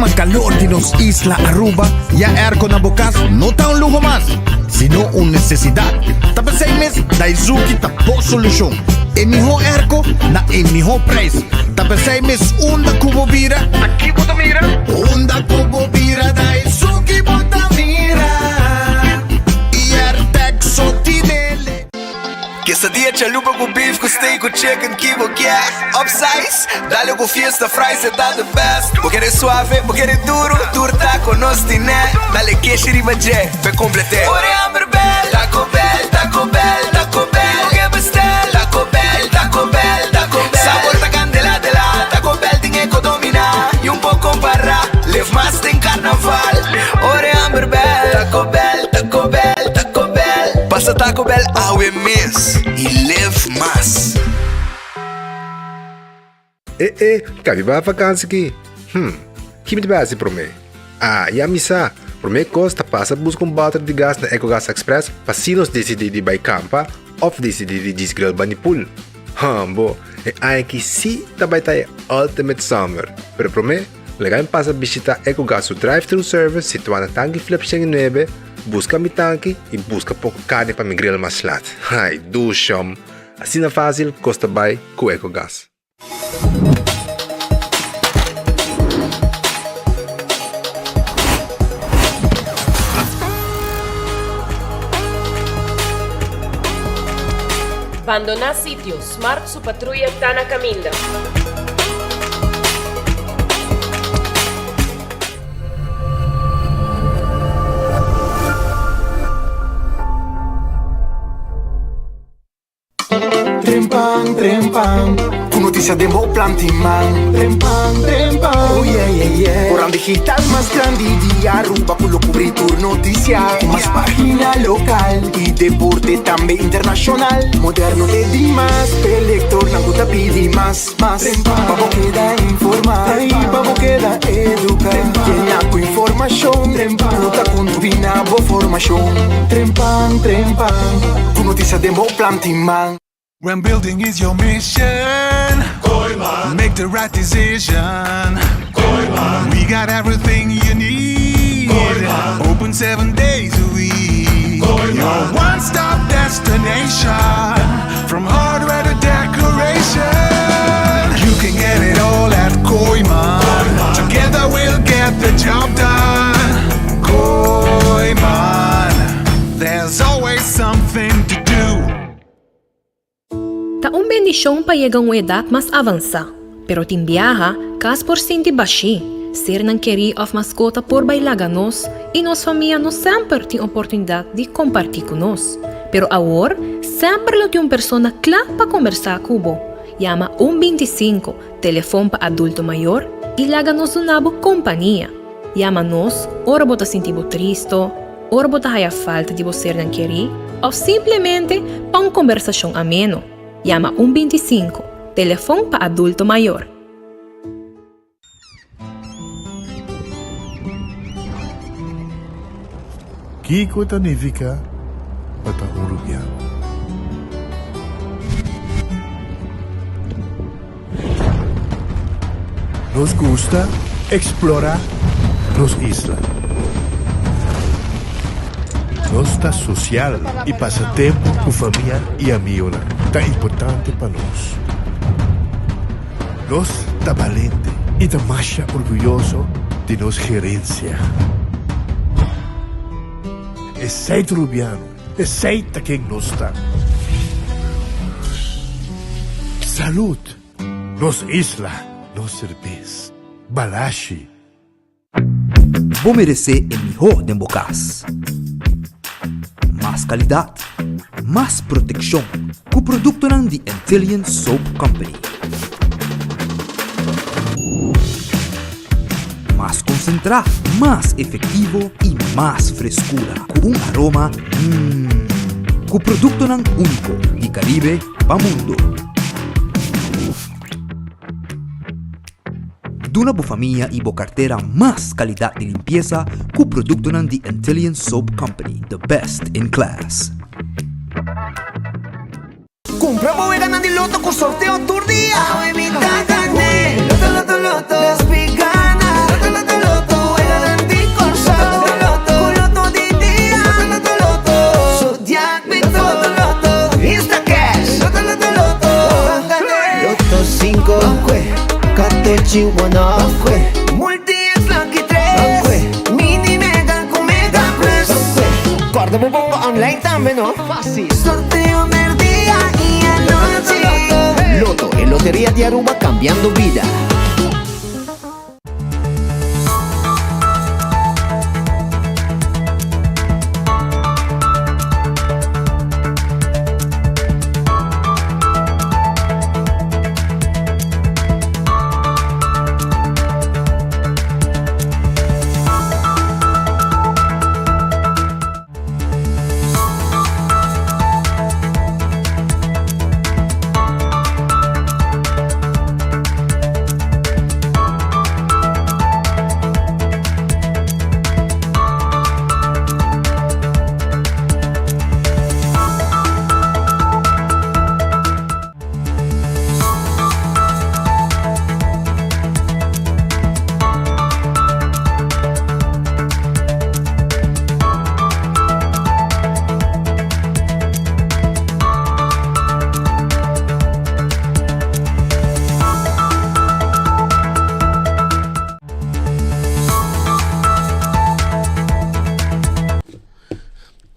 clima calor di nos isla Aruba, ya airco na bo cas no ta un luho mas, sino un necesidad. Ta p'esey mes Daizuki ta bo solucion. E miho airco na e miho prijs. Ta p'esey mes unda cu bo bira, ta ki bo ta mira? Unda cu bo bira Daizuki bo ta mira. Y Airtec so tinele. Quesadilla chalupa cu beef cu steak cu chicken ki bo kier Upsize, dale cu fiesta fries e ta the best Bo kere suave, bo kere duro, tur taco nos tine Dale keshi riba dje, p'e complete Ora hamber bel, Taco Bell, Taco Bell, Taco Bell Bo ke bestel, Taco Bell, Taco Bell, Taco Bell Sabor ta candela de la, Taco Bell tin e co domina Y un po compara, live mas den carnaval Ora hamber bel, Taco Bell, Taco Bell, Taco Bell Pasa Taco Bell awe mes y live mas. E e, ka mi bai vakansi ki? Hm, ki mi ta bai hasi promé? Ah, ya mi sa! Promé kos ta pasa buska un bòter di gas na Ecogas Express pa si nos disidí di bai kampa òf disidí di djis grill bani pool. Hambo, e aña aki sí ta bai ta e ultimate summer! Pero promé, laga mi pasa bishitá Ecogas su drive-thru service situá na Tanki Flip 109, buska mi tanki i buska poko karni pa mi grill mas lat. Ai, dushom! Asina fásil kos ta bai ku Ecogas. Bandoná sitio, Smart su patruya ta na kaminda. Trempan, trempan, ku notisia den bo planti man. Trempan, trempan, oh yeah, yeah, yeah. Koran digital mas grandi di Aruba ku lo kubri tur notisia. Ku mas pagina lokal i deporte tambe internashonal. Moderno te dimas, p'e lektornan ku ta pidi mas, mas. Pa bo keda informá i pa bo keda eduká. Yena ku informashon ku ta kontribui na bo formashon. Trempan, trempan, ku notisia den bo planti man. When building is your mission, make the right decision. We got everything you need. Open seven days a week. Your one stop destination. From hardware to decoration. You can get it all at Kooiman. Together we'll get the job done. Kooiman. There's always something to do. Ta un bendishon pa yega un edat mas avansá, pero tin biaha kas por sinti bashí, sernan kerí òf maskota por bai laga nos i nos famia no semper tin oportunidat di kompartí ku nos. Pero awor semper lo tin un persona kla pa kombersá ku bo. Yama un 25, telefon pa adulto mayor, i laga nos duna bo kompania. Yama nos ora bo ta sinti bo tristo, ora bo ta haya falta di bo sernan kerí òf simplemente pa un kombersashon ameno. Yama un 25, telefon pa adulto mayor. Kiko ta nifiká pa ta un rubiano? Nos gusta explora nos isla. Nos ta social y pasa tempo cu famia y amigonan ta importante pa nos. Nos ta balente y ta masha orguyoso di nos gerencia. Esey ta Rubiano, esey ta ken nos ta. Salud! Nos isla, nos serbes. Balashi. Bo meresé e mihó den bo kas. Mas kalidat, mas protekshon ku produktonan di Antillian Soap Company. Mas konsentrá, mas efektivo i mas freskura ku un aroma mmm. Ku produktonan úniko di Karibe pa mundu. Duna bo famia i bo kartera mas kalidat di limpiesa ku produktonan di Antillian Soap Company, the best in class. Kumpra bo weganan di loto ku sorteo tur dia. Awe mi ta gané. Loto, loto, loto. Nos pi gana. Loto, loto, loto. What you wanna. Ban kue. Multi X Lucky 3. Ban kue. Mini Mega ku Mega Plus. Ban kue. Kòrda bo bonga online tambe no. Fásil. Sorteo merdia i anochi. Lotto, e loteria di Aruba cambiando bida.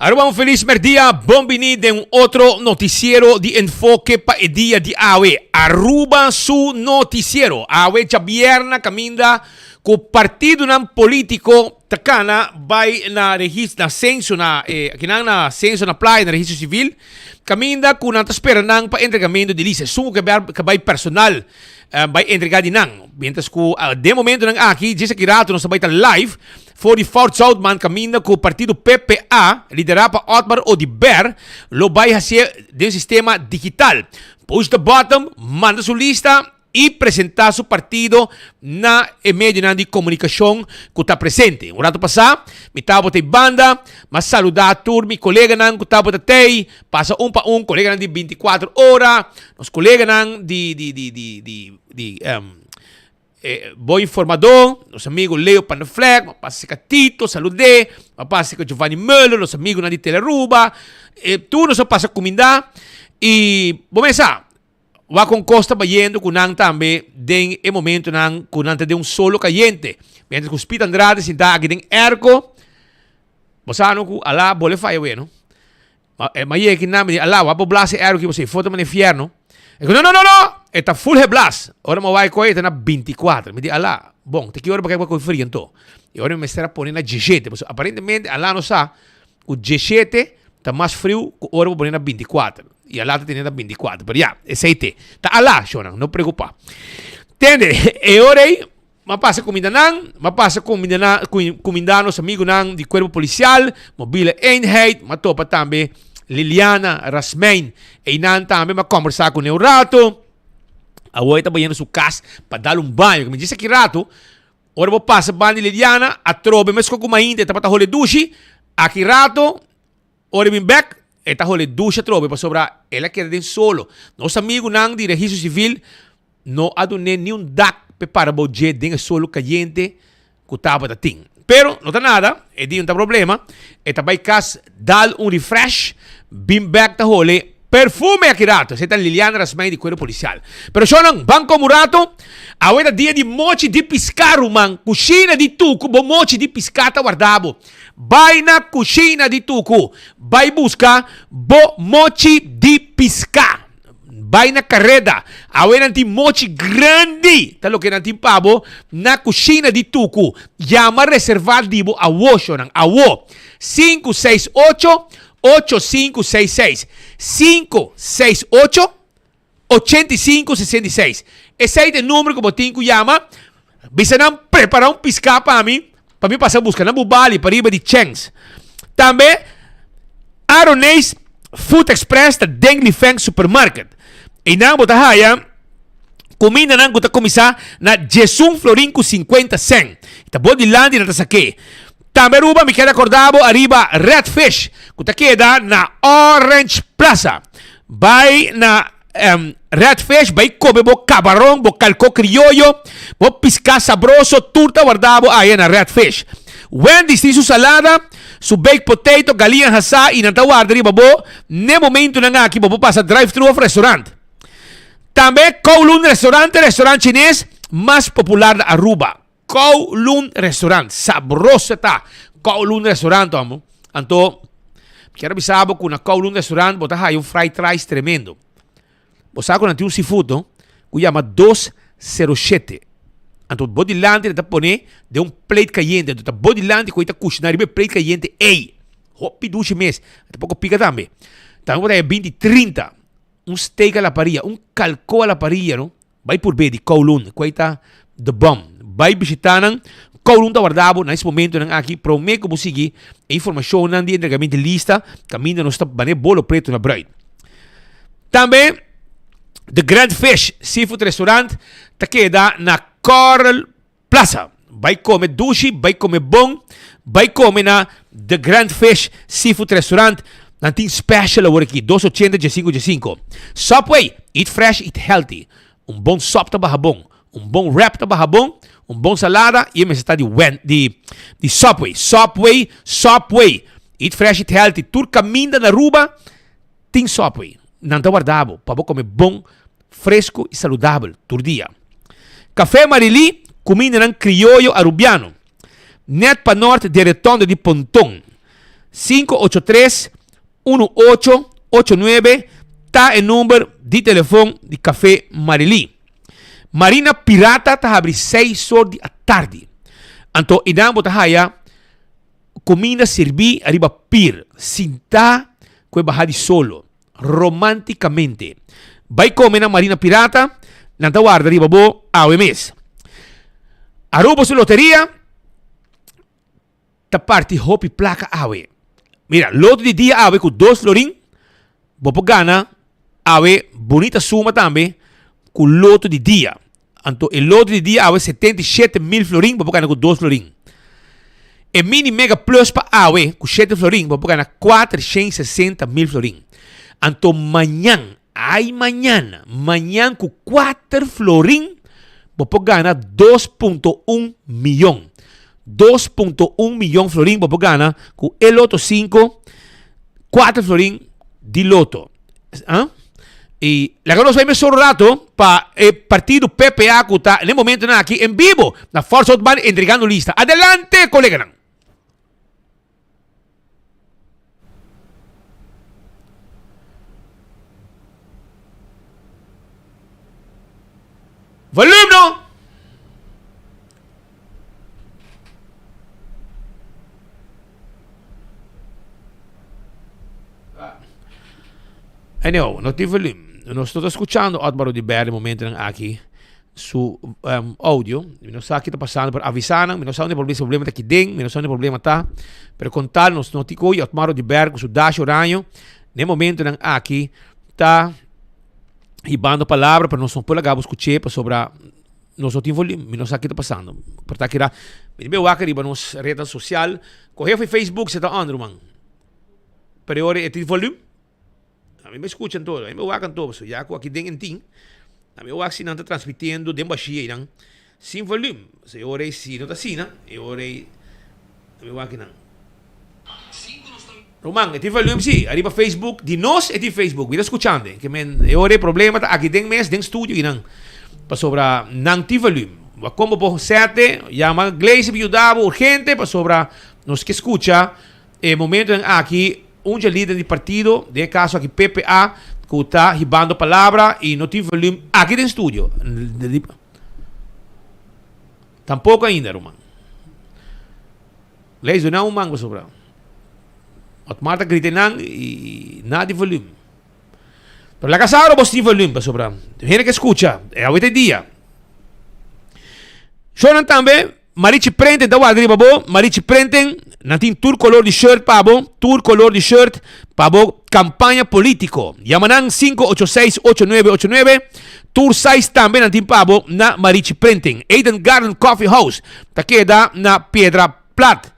Aruba un feliz merdia, bon bini den un otro noticiero di Enfoke pa e dia di awe. Aruba su noticiero. Awe djabierna caminda cu partidonan politico ta cana bay na regis na censo na eh, kinan na censo na playa na registro civil caminda cu nan ta spera nan pa entregamento di lista. Esun cu ke bay personal eh, bay entrega di nan. Mientras cu den momentonan aki djis aki rato nos ta bay ta live For di Fort Zoutman kaminda ku partido PPA, liderá pa Otmar Oduber, lo bai hasié den sistema digital. Push the button, manda su lista i presentá su partido na e medionan di komunikashon ku ta presente. Un ratu pasá mi tabata ei banda, m'a saludá tur mi koleganan ku tabata tei, pasa un pa un, koleganan di bintikuater ora, nos koleganan di di di di di di E bo informadó, nos amigo Leo van der Vlek, m'a pasa serka Tito, salud'é, m'a pasa serka Giovanni Muller, nos amigonan di Telearuba, e tur nos a pasa kumindá i bo mes sa, wak kon kos ta bayendo ku nan tambe den e momentonan ku nan ta den un solo kayente. Mientras ku Speed Andrade sintá aki den airco, bo sa no ku alá bole faya weno. Ma e ma yega kinan mi di ala wak bo blas e airco ki bo si foto mane fierno. E ku no no no no e ta full he blas. Ora mi wak koe e ta na 24. Mi di ala bon te ki ora bo kai koe frio anto. E ora mi mester a pone na 17 pasobra aparentemente ala no sa ku 17 ta mas friu ku ora bo pone na 24. I ala ta tene na 24 pero ya esei te. Ta ala shownan no preocupa. Tende e ora ei. M'a pasa kuminda nan, m'a pasa kuminda nan, kuminda nos amigunan di Kuerpo Polisial, Mobiele Eenheid, m'a topa tambe Liliana Rasmijn. Einan tambe m'a kombersá kuné un rato. Awor e ta bayendo su kas pa dal un baño. Mi djis aki rato, ora bo pasa banda di Liliana, atrobe meskos ku mainta e tabata hole dushi, aki rato Ora e bin bek, e ta hole dushi atrobe pasobra el a keda den solo. Nos amigunan di Registro Civil no a dun'é ni un dak p'e para bou dje den e solo kayente ku tabata tin. Pero no ta nada, e di no ta problema, e ta bai kas dal un refresh, bin bek ta hole perfume aki rato. Esei ta Liliana Rasmijn di Kuerpo Polisial. Pero shownan, ban komo un rato, awe ta dia di mochi di piská ruman, kushina di tuku, bo mochi di piská ta warda bo. Bai na kushina di Tuku, bai buska bo mochi di piská. Bai na kareda, awe nan tin mochi grandi, ta loke nan tin pa bo na kushina di Tuku. Yama reservá di bo awo, shornan, awo. 568 8566, 568. 85 66. Esei ta e numero ku bo tin ku yama. Bisa nan prepara un piská pa mi, pa mi pasa buska na Bubali pariba di Chens. Tambe Aroneis Food Express ta den Lifeng Supermarket. Einan bo ta haya kumindanan ku ta kuminsá na diesun florin ku sinkuenta sèn. Ta bo dilanti nan ta sak'é. Tambe Aruba mi kier akorda bo ariba Red Fish ku ta keda na Orange Plaza. Bai na Red Fish bai kobe bo kabaron, bo kalko krioyo, bo piská sabroso tur ta warda bo aya na Red Fish. Wendy's tin su salada, su baked potato, galiña hasá i nan ta warda riba bo n'e momentunan aki bo por pasa drive thru òf restaurant. Tambe Kowloon Restaurant, restaurant chines. mas popular na Aruba, Kowloon Restaurant. Sabroso ta Kowloon Restaurant, amo. Anto, mi kier a bisa bo ku na Kowloon Restaurant bo ta haya un fried rice tremendo. Bo sa ku nan tin un seafood, no? Ku yama 207. Anto bo dilanti nan ta pone den un plate kayente. Anto ta bo dilanti ku ei ta kushiná riba e plate kayente ei. Hopi dushi mes. Ta poko pika tambe. Tambe bo ta haya binti trinta. Un steak a la parilla, un kalko a la parilla, no? Bai purbe di Kowloon, ku ei ta the bomb. Bai bishita nan. Kowloon ta warda bo na es momentonan aki. Prome ku bo sigui e informashonnan di entregamentu di lista, kaminda nos ta bane bolo pretu na bruid. Tambe The Grand Fish Seafood Restaurant ta keda na Coral Plaza. Bai kome dushi, bai kome bon, bai kome na The Grand Fish Seafood Restaurant. Nan tin special awor aki, dos ochenta djesinku djesinku. Subway, eat fresh, eat healthy. Un bon sop ta baha bon, un bon wrap ta baha bon, un bon salada y e mester ta di wen di di Subway. Subway, Subway. Eat fresh, eat healthy. Tur kaminda na Aruba tin Subway. Nan ta warda bo pa bo kome bon fresco y saludabel tur dia. Café Marilí, cumindanan crioyo Arubiano. Net pa nort di e rotonde di Ponton. 583 1889 ta e number di telefon di Café Marilí. Marina Pirata ta habri seis or di atardi. Anto inan bo ta haya cuminda sirbi ariba pir, sinta cu e baha di solo. Románticamente. Bai come na Marina Pirata, nan ta warda riba bo awe mes. Aruba su loteria ta parti hopi placa awe. Mira, loto di dia awe cu dos florin, bo por gana awe bunita suma tambe cu loto di dia. Anto e loto di dia awe 77 mil florin, bo por gana ku dos florin. E mini mega plus pa awe ku shete florin, bo por gana 460 mil florin. Anto mañan, ai mañana, mañan ku kuater florin, bo por gana 2.1 miyon. 2.1 miyon florin bo por gana ku e loto 5, 4 florin di loto. Ah? Y laga nos bai mesora rato pa e partido PPA ku ta en momento nan aki en vivo na Forza Otmar entregando lista. Adelante, coleganan. Volume no. Anyhow, no tin volume. Nos no ta skuchando Otmar Oduber e momentonan aki su um, audio. Mi no sa ki ta pasando, pero avisa nan, mi no sa unda e problema, si e problema ta aki den, mi no sa unda e problema ta. Pero kon tal nos no tin koe Otmar Oduber ku su dashi oraño, na e momentonan aki ta hibando palabra, pero nos no por laga bo skuch'é pasobra nos no tin volume. Mi no sa ki ta pasando. Por ta kira, mi ta wak riba nos rednan sosial. Kohe for Facebook si ta on, ruman. Pero e ora e tin volume. A mi me escucha anto, a mi me wak anto, pasobra ya cu aki den en tin, a mi wak si nan ta transmitiendo den bashia einan sin volume. Pasobra e ora ei si no ta asina, e ora ei a mi wak einan. Ruman, e tin volume si, ariba Facebook, di nos e tin Facebook, mi ta scuchando, ke men e ora ei problema ta aki den mes, den studio einan, pasobra nan tin volume. Wak con bo por sete, yama Gleisi pa yuda bo urgente, pasobra nos ke scucha e momentonan aki. Un dje lider di partido, den e kaso aki PPA, ku ta hibando palabra i no tin volume aki den studio. Tampoko ainda, ruman. Lees duna un man pasobra. Otmar ta grita nan i nada di volume. Pero laga sa ora bos tin volume pasobra hende ke skucha, e awe ta e dia. Shownan tambe. Marichi Prenten ta warda riba bo. Marichi Prenten, nan tin tur color di shirt pa bo, tur color di shirt pa bo campaña politico. Yama nan 586 8989. Tur size tambe nan tin pa bo na Marichi Printing. Eden Garden Coffee House ta keda na Piedra Plat.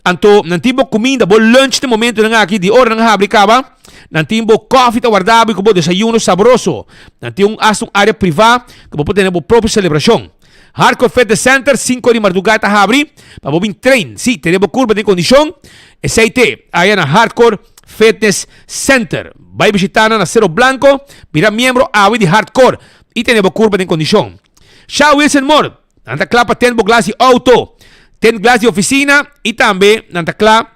Anto nan tin bo cuminda, bo lunch te momentonan aki di ora nan habri caba. Nan tin bo koffie ta warda bo y cu bo desayuno sabroso. Nan tin un hasta un area priva cu bo por tene bo propio celebracion. Hardcore Fitness Center, 5 di marduga ta habri pa bo bin train. Si, tene bo curpa den condicion, esey te aya na Hardcore Fitness Center. Bay bishita nan na Cero Blanco, bira miembro awe di Hardcore y tene bo curpa den condicion. Sha Wilson Moore, nan ta kla pa ten bo glas di auto, ten glas di oficina y tambe nan ta kla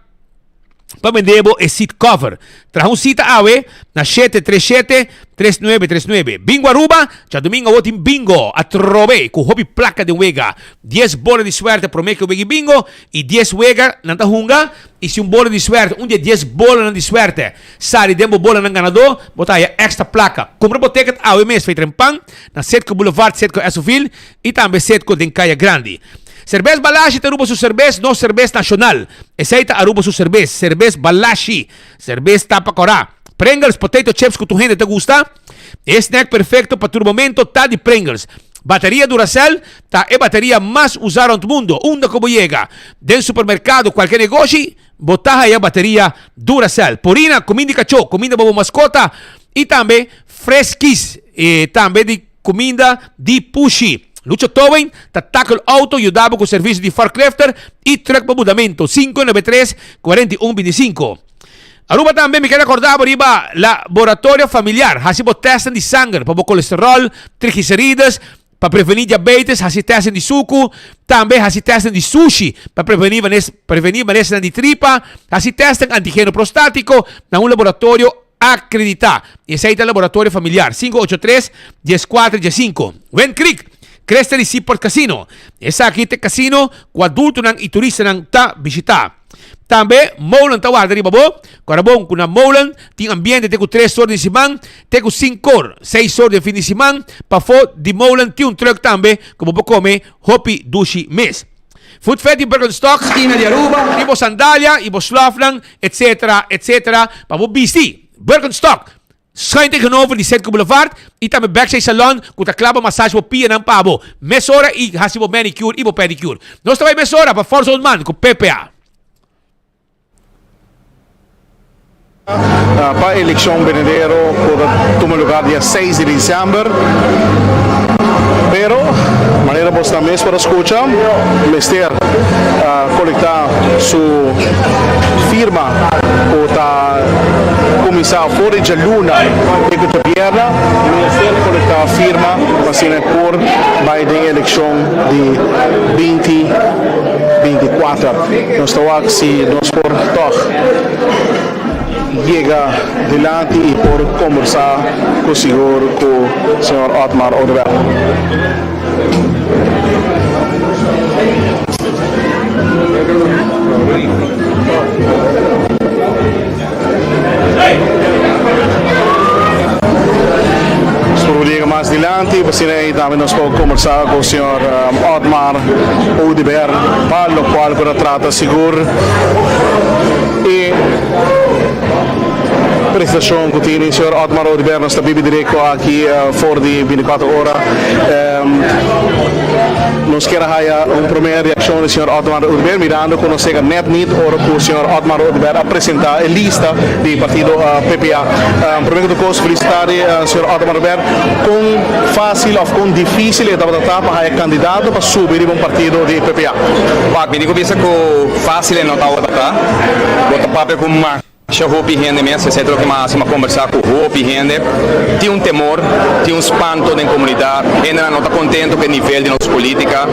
pa bende bo e seat cover. Traha un cita awe na 737 3939. Bingo Aruba, djadomingo awo tin bingo atrobe cu hopi placa den wega. Dies bola di suerte prome cu wega bingo y dies wega nan ta hunga y si un bola di suerte, un di e dies bolanan di suerte sali den bo bolanan ganador, bo ta haya extra placa. Cumpra bo ticket awe mes fei Trempan na Setco Boulevard, Setco Esoville y tambe Setco den Caya Grandi. Serbes Balashi ta Aruba su serbes, nos serbes nacional. Esey ta Aruba su serbes, serbes Balashi. Serbes tapa cora. Pringles, potato chips cu tur hende ta gusta. E snack perfecto pa tur momento ta di Pringles. Bateria Duracell ta e bateria mas usa rond mundo. Unda cu bo yega, den supermercado, cualke negoshi, bo ta haya bateria Duracell. Purina, cuminda di cacho, cuminda pa bo mascota y tambe Friskies, e tambe di Cuminda di pushi. Lucho Towing ta tackle auto yuda bo cu servicio di forklifter y truck pa mudamento. 593 41 25. Aruba tambe mi ker recorda bo riba laboratorio familiar. Haci bo testen di sanger pa bo colesterol, triglicerides, pa preveni diabetes, haci testen di sucu, tambe haci testen di sushi pa preveni preveni manesanan di tripa, haci testen antigeno prostatico na un laboratorio Akreditá. Esei ta Laboratorio Familiar, 583, 14, 15. Wind Creek, Cresta di Seaport Casino. Esaki ta e casino ku adultonan i turistanan ta bishitá. Tambe Molen ta warda riba bo. Kòrda bon ku na Molen tin ambiente te ku tres or di siman te ku sinku or, seis or den fin di siman. Pafó di Molen tin un trùk tambe ku bo por kome hopi dushi mes. Food Fed di Birkenstock, Skina di Aruba. Di bo sandalia y bo slofnan, etc. Etc. Pa bo bisti. Birkenstock, schuin tegenover di Cetco Boulevard y tambe Backstage Salon cu ta cla pa massage bo pianan pa bo mesora y haci bo manicure y bo pedicure. Nos ta bay mesora pa Forza Un Man cu PPA. Pa eleccion venidero cu ta tuma lugar dia seis di december. Pero, manera bosnan mes por a scucha, mester colecta su firma cu ta cuminsa for di djaluna te cu djabierna, mester colecta firma pa asina e por bay den eleccion di binti 24. Nos ta wak si nos por tòg yega dilanti i por kombersá ku sigur ku señor Otmar Oduber. Nos por yega mas dilanti pa asina ei tambe nos por kombersá ku señor Otmar Oduber pa lokual ku ta trata sigur e presentashon ku tini señor Otmar Oduber. Nos ta bibi direkto aki for di bintikuater ora. Nos kier a haya un prome reaccion di señor Otmar Oduber mirando cu nos chega net niet ora cu señor Otmar Oduber a presenta e lista di partido PPA. Prome cu tur cos felicita di señor Otmar Oduber con facil of con dificil e tabata ta pa haya candidato pa subi riba un partido di PPA. Wak, mi tin cu bisa cu facil e no tabata ta. Bo ta papia cu mas. Masha hopi hende mes, esei ta loke mi a hasi, mi a kombersá ku hopi hende. Tin un temor, tin un spanto den komunidat, hendenan no ta kontento ku e nivel di nos polítika.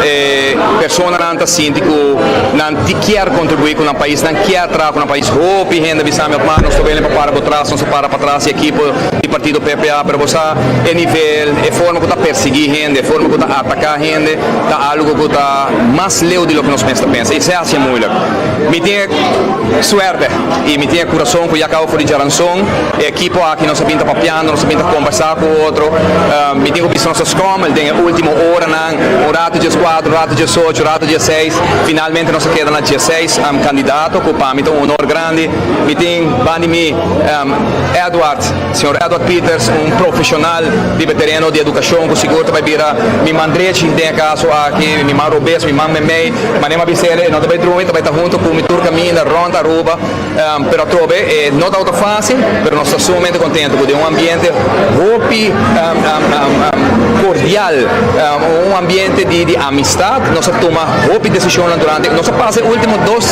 E personanan ta sinti ku nan ti kier kontribuí ku nan pais, nan kier traha ku nan pais. Hopi hende a bisa mi, Otmar, nos ta welen pa para bo tras, nos ta para patras di ekipo di partido PPA, pero bo sa e nivel, e forma ku ta persiguí hende, e forma ku ta ataká hende, ta algu ku ta mas leu di loke nos mes ta pensa. I esei a hasi e moeilijk. Mi tin e suerte y mi tin e curason cu ya caba for di djaranson e ekipo aki nos a bin ta papiando, nos a bin ta combersa cu otro. Mi tin cu bisa nos a scrommel den e ultimo oranan, un rato diescuatro, un rato diesocho, un rato diesseis, finalmente nos a keda na diesseis candidato cu pa mi ta un honor grandi. Mi tin bandi mi Edward, señor Edward Pieters, un profesional riba e tereno di educacion cu sigur ta bay bira mi man drechi den e caso aki, mi man robes, mi man memey. Manera mi a bisa el, e no ta bai drumi, ta bai ta hunto ku mi tur kaminda rònt Aruba. Pero atrobe e no tabata fácil, pero nos ta sumamente contento cu den un ambiente hopi cordial, un ambiente di amistad, nos a tuma hopi decisionnan durante, nos a pasa e ultimo dos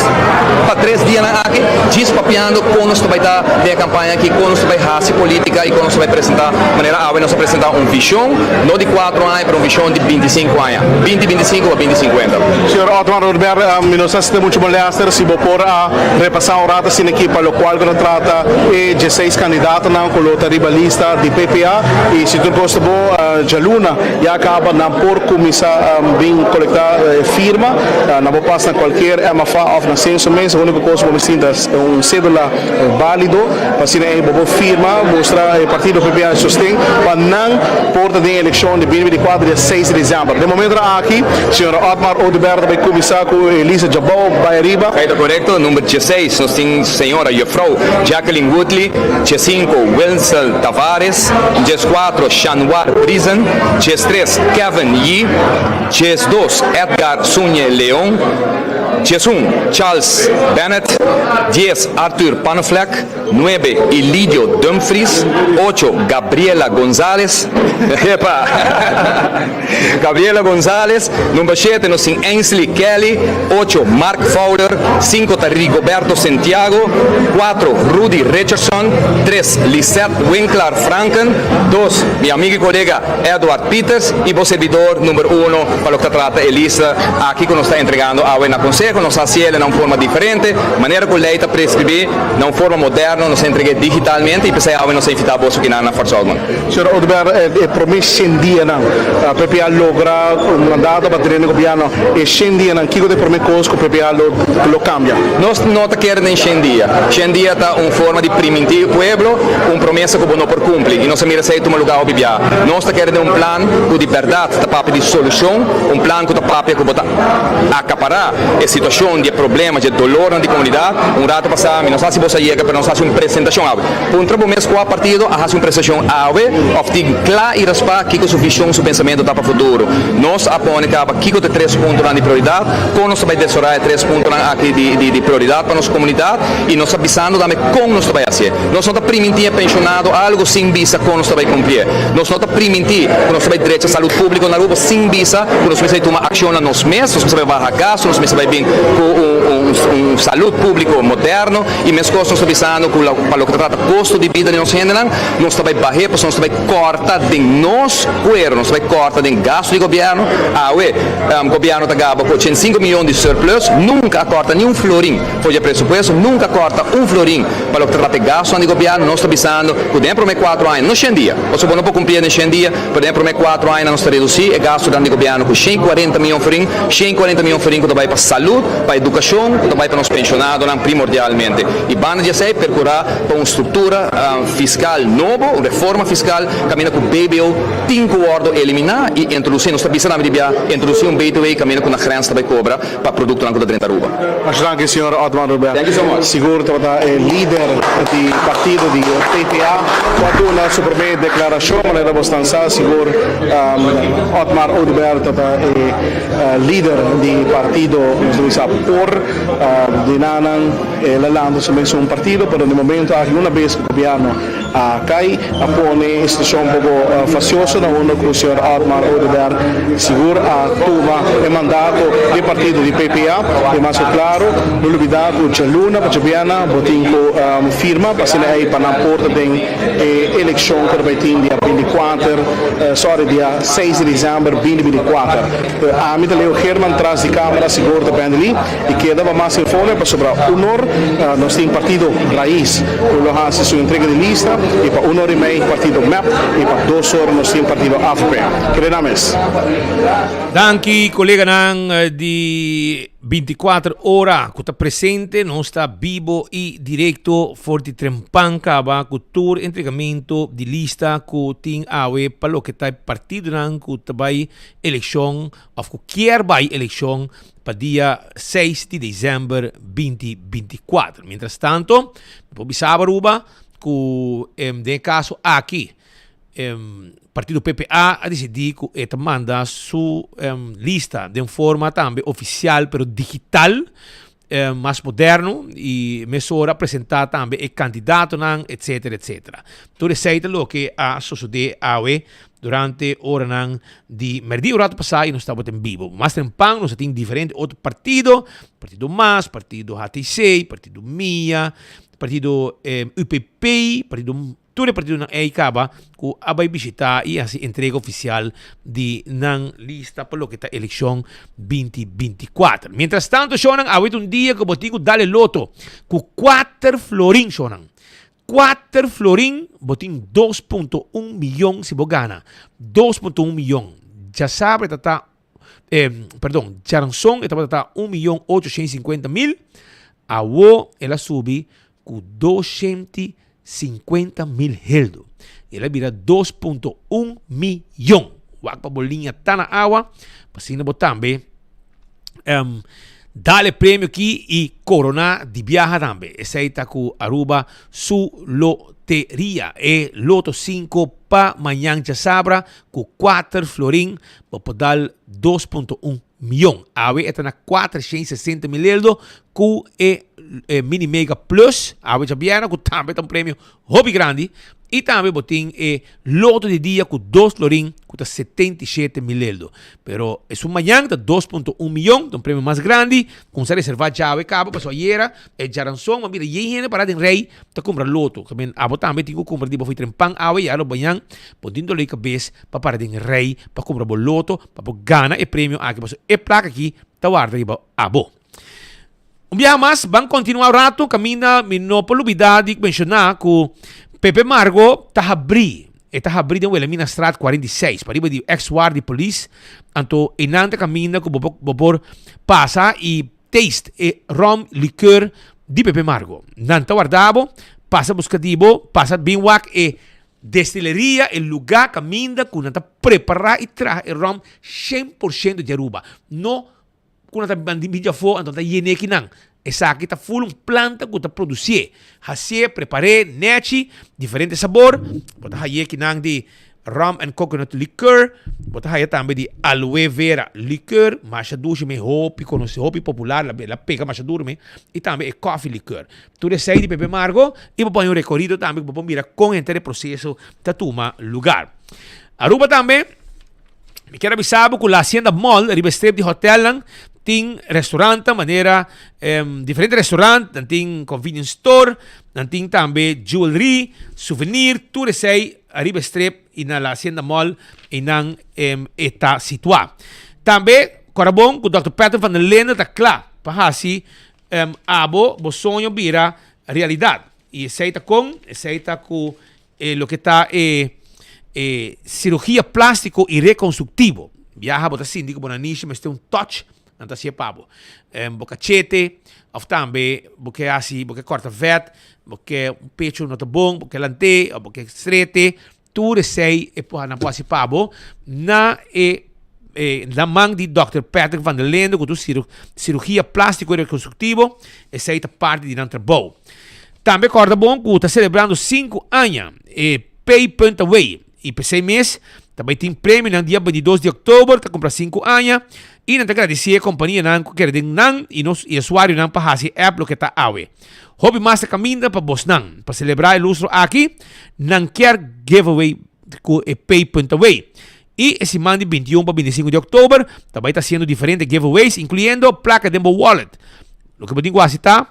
pa tres dianan aki djis papiando con nos ta bay ta den e campaña aki, con nos ta bay haci politica y con nos ta bay presenta, manera awe nos a presenta un vision, no di cuatro aña, pero un vision di binticinco aña, binti binticinco pa binti cincuenta. Señor Otmar Oduber, mi no sa si ta mucho molester si bo por a repasá un rato asina aki pa lokual ku ta trata e dieseis kandidatonan ku lo ta riba lista di PPA i si tur kos ta bon djaluna ya kaba nan por kuminsá bin kolektá e firma. Nan por pasa na kualkier MFA òf na senso mes. E úniko kos ku bo mester tin ta un sédula bálido pa asina ei bo por firma mustra e partido PPA e sosten pa nan por ta den elekshon di 2024 dia seis di desèmber. Den momentonan aki señor Otmar Oduber ta bai kuminsá ku e lista djabou bai ariba. Esei ta korekto. Number dieseis nos tin señora juffrouw Jacqueline Woodley, diesinko Wilnsel Tavares, dieskuatro Shanwar Briezen, diestres Kevin Yee, diesdos Edgar Sunye Leon, diesun Charles Bennett, dies Arthur Panneflek, Nuebe, Ilidio Dumfries, Ocho, Gabriela Gonzalez, epa! Gabriela Gonzalez, Number shete nos tin Ainsley Kelly, Ocho, Mark Fowler, Cinco ta Rigoberto Santiago, Cuatro, Rudy Richardson, Tres, Lisette Winklar Franken, Dos, mi amigo y colega Edward Pieters y bo servidor number uno pa loke ta trata e lista aki cu nos ta entregando awe na Conseho. Nos a haciele na un forma diferente, manera cu ley ta prescribi. Na un forma moderno nos a entreg'é digitalmente i p'esei awe nos a invitá boso kinan na Fort Zoutman. Señor Oduber, e promé shen dianan PPA logra un mandato pa tene den gobierno. E shen dianan, kiko ta e promé kos ku PPA lo lo kambia? Nos no ta kere den shen dia. Shen dia ta un forma di primintí e pueblo un promesa ku bo no por kumpli i nos a mira esei tuma lugá hopi bia. Nos ta kere den un plan ku di bèrdat ta papia di solushon, un plan ku ta papia ku bo ta akapará e situashon di e problema, di e dolornan di komunidat. Un rato pasá, mi no sa si boso a yega, pero nos a hasi un presentashon awe. Puntra bo mes kua partido a hasi un presentashon awe òf tin kla i raspá kiko su vishon, su pensamentu ta pa futuro. Nos a pone kaba kiko ta e tres puntonan di prioridat, kon nos ta bai desorá e tres puntonan aki di di prioridat pa nos komunidat i nos ta bisando tambe kon nos ta bai hasié. Nos no ta primintí e penshonado algu sin bisa kon nos ta bai kumplié. Nos no ta primintí ku nos ta bai drecha salud públiko na Aruba sin bisa ku nos mester bai tuma akshon na nos mes, nos mester bai baha gastu, nos mester bai bin ku un salud públiko moderno i meskos nos ta bisando ku pa loke ta trata kosto di bida di nos hendenan nos ta bai bah'é pasobra nos ta bai kòrta den nos kuero, nos ta bai kòrta den gastu di gobièrnu. Awe gobièrnu ta gaba ku 85 miyon di surplus, nunka a kòrta ni un florin for di e presupuesto, nunka a kòrta un florin. Pa loke ta trata e gastunan di gobièrnu, nos ta bisando ku den e promé kuatro aña, no shen dia, pasobra bo no por kumplié den shen dia, pero den e promé kuatro añanan nos ta redusí e gastunan di gobièrnu ku 140 mion florin, 140 mion florin ku ta bai pa salud, pa edukashon, ku ta bai pa nos penshonadonan primordialmente. I banda di esei, perkurá pa un struktura fiskal nobo, un reforma fiskal kaminda ku BBO tin ku wòrdu eliminá i introdusí, nos ta bisa tambe di bia, introdusí un BTW kaminda ku na grens ta bai kobra pa produktonan ku ta drenta Aruba. Masha danki señor Otmar Rubel. Thank you so much. Sigur tabata e lider di partido di PPA ku a duna su prome deklarashon. Manera bo stan sa sigur Otmar Oduber tabata e lider di partido nos ta bisa por di nanan el a lanta su mes un partido pero di momento aki una bes ku gobierno A cay a pone e situacion un poco facioso na unda cu señor Otmar Oduber sigur a tuma e mandato di partido di PPA. E mas cu claro, no lubida cu djaluna pa djabièrna bo tin cu firma pa asina ey pa nan por ta den e eleccion cu ta bay tin dia binticuater, sorry, dia seis di december binti binticuater. Ami ta Leo Geerman tras di camera sigur ta Bendy Lee. I keda pa mas informe pasobra un or nos tin partido Raiz ku lo hasi su entrega di lista i pa un or i mei partido mep i pa dos or nos tin partido avp. Keda nan mes. Danki koleganan di 24 ora ku ta presente. Nos ta bibo i direkto for di Trempan kaba ku tur entregamento di lista ku tin awe pa loke ta e partidonan ku ta bai elekshon òf ku kier bai elekshon pa dia seis di december 2024. Mientras tanto, mi por bisa Aruba cu den e caso aki partido PPA a dicidi cu e ta manda su lista den forma tambe oficial pero digital. Mas moderno y mesora a presenta tambe e candidatonan etcetera etcetera. Tur esey ta loke a sosode awe durante oranan di merdia un rato pasa y nos tabata en bibo. Mas tempan nos a tin diferente otro partido, partido mas, partido HTC, partido mia, partido UPP, partido Tur e partidonan ei kaba ku a bai bishitá i hasi entrega ofisial di nan lista pa loke ta elekshon 2024. Mientrastanto shownan awe ta un dia ku bo tin ku dal e loto ku kuater florin shownan. Kuater florin bo tin 2.1 miyon si bo gana. 2.1 miyon. Djasabra ta ta eh, perdon, djaranson e tabata ta un miyon ocho shen i sinkuenta mil, awo el a subi ku 250.000 heldo. El a bira 2.1 miyon. Wak pa bo liña ta na awa, pa asina bo tambe um, dal e premio aki i korona di biaha tambe. Esei ta ku Aruba su loteria. E loto 5 pa mañan djasabra ku 4 florin bo por dal 2.1 miyon. Awe e ta na 460 mil eldo ku e Mini Mega Plus. Awe djabièrnè ku tambe ta un premio hopi grandi. I tambe bo tin e loto di dia ku dos florin ku ta 77 mil eldo. Pero esun mañan ta 2.1 miyon, ta un premio mas grandi. Kumsa reserva djawe kaba pasobra ayera e djaranson bo a mira yen hende para den rei ta kumpra loto. Ke abo tambe tin ku kumpra di bo for trempan awe ya lo mañan bo tin dolor di kabes pa para den rei pa kumpra bo loto pa bo gana e premio aki pasobra e plaka aki ta warda riba abo. Un biaha mas ban kontinua un ratu kaminda mi no por lubida di menshoná ku Pepe Margo ta habrí e ta habrí den Wilhelminastraat 46 pariba di ex war di polis anto einan ta kaminda ku bo por bo por pasa i taste e rum liqueur di Pepe Margo. Nan ta warda bo pasa buska di bo pasa bin wak e Destileria, e lugá kaminda ku nan ta prepará i traha e ròm 100% di Aruba. No ku nan ta manda bin djafó anto nan ta yen'é kinan. Esaki ta ful un planta ku ta produsié, hasié, prepar'é, nèchi, diferente sabor. Bo ta hañ'é kinan di rum and coconut liqueur, bo ta haña tambe di aloe vera liqueur, masha dushi me, hopi konosí, hopi popular, el a pega masha duru me, i tambe e coffee liqueur. Tur esei di Pepe Margo y bo por haña un recorido tambe cu bo por mira con henter e proceso ta tuma lugar. Aruba tambe, mi kier a bisa bo cu La Hacienda Mall riba e strip di hotelnan tin restaurantnan manera diferente restaurant, nan tin convenience store, nan tin tambe jewelry, souvenir, tur esei ariba e strip y na La Hacienda Mall eynan e ta situa. Tambe kora bon cu Dòkter Patrick van der Linden ta cla pa haci Abo bo soño bira realidad. Y esey ta con? Esey ta cu e loke ta e e cirugia plastico y reconstructivo. Biaha bo ta sinti cu bo nanishi mester un touch, nan ta hacié pa bo. Bo cachete of tambe bo ke haci, bo ke corta vet, bo ke un pecho no ta bon, bo ke lant'é of bo ke strete, Tur esei e por nan por hasi pa bo na e na man di Dòkter Patrick van der Linde ku tur sirugia plástiko i rekonstruktivo, esei ta parti di nan trabou. Tambe kòrda bon ku ta selebrando sinku aña e Pay Punt Away i p'esei mes ta bai tin premionan dia 22 di òktober ta kumpra sinku aña i nan ta gradisí e kompanianan ku kere den nan i nos i usuarionan pa hasi e app loke ta awe. Hopi mas ta kaminda pa bosnan. Pa selebrá e lustro aki, nan kier giveaway ku e Pay Punt Away. I e siman di 21 pa 25 di òktober ta bai ta hasiendo diferente giveaways, inkluyendo plaka den bo wallet. Loke bo tin ku hasi ta,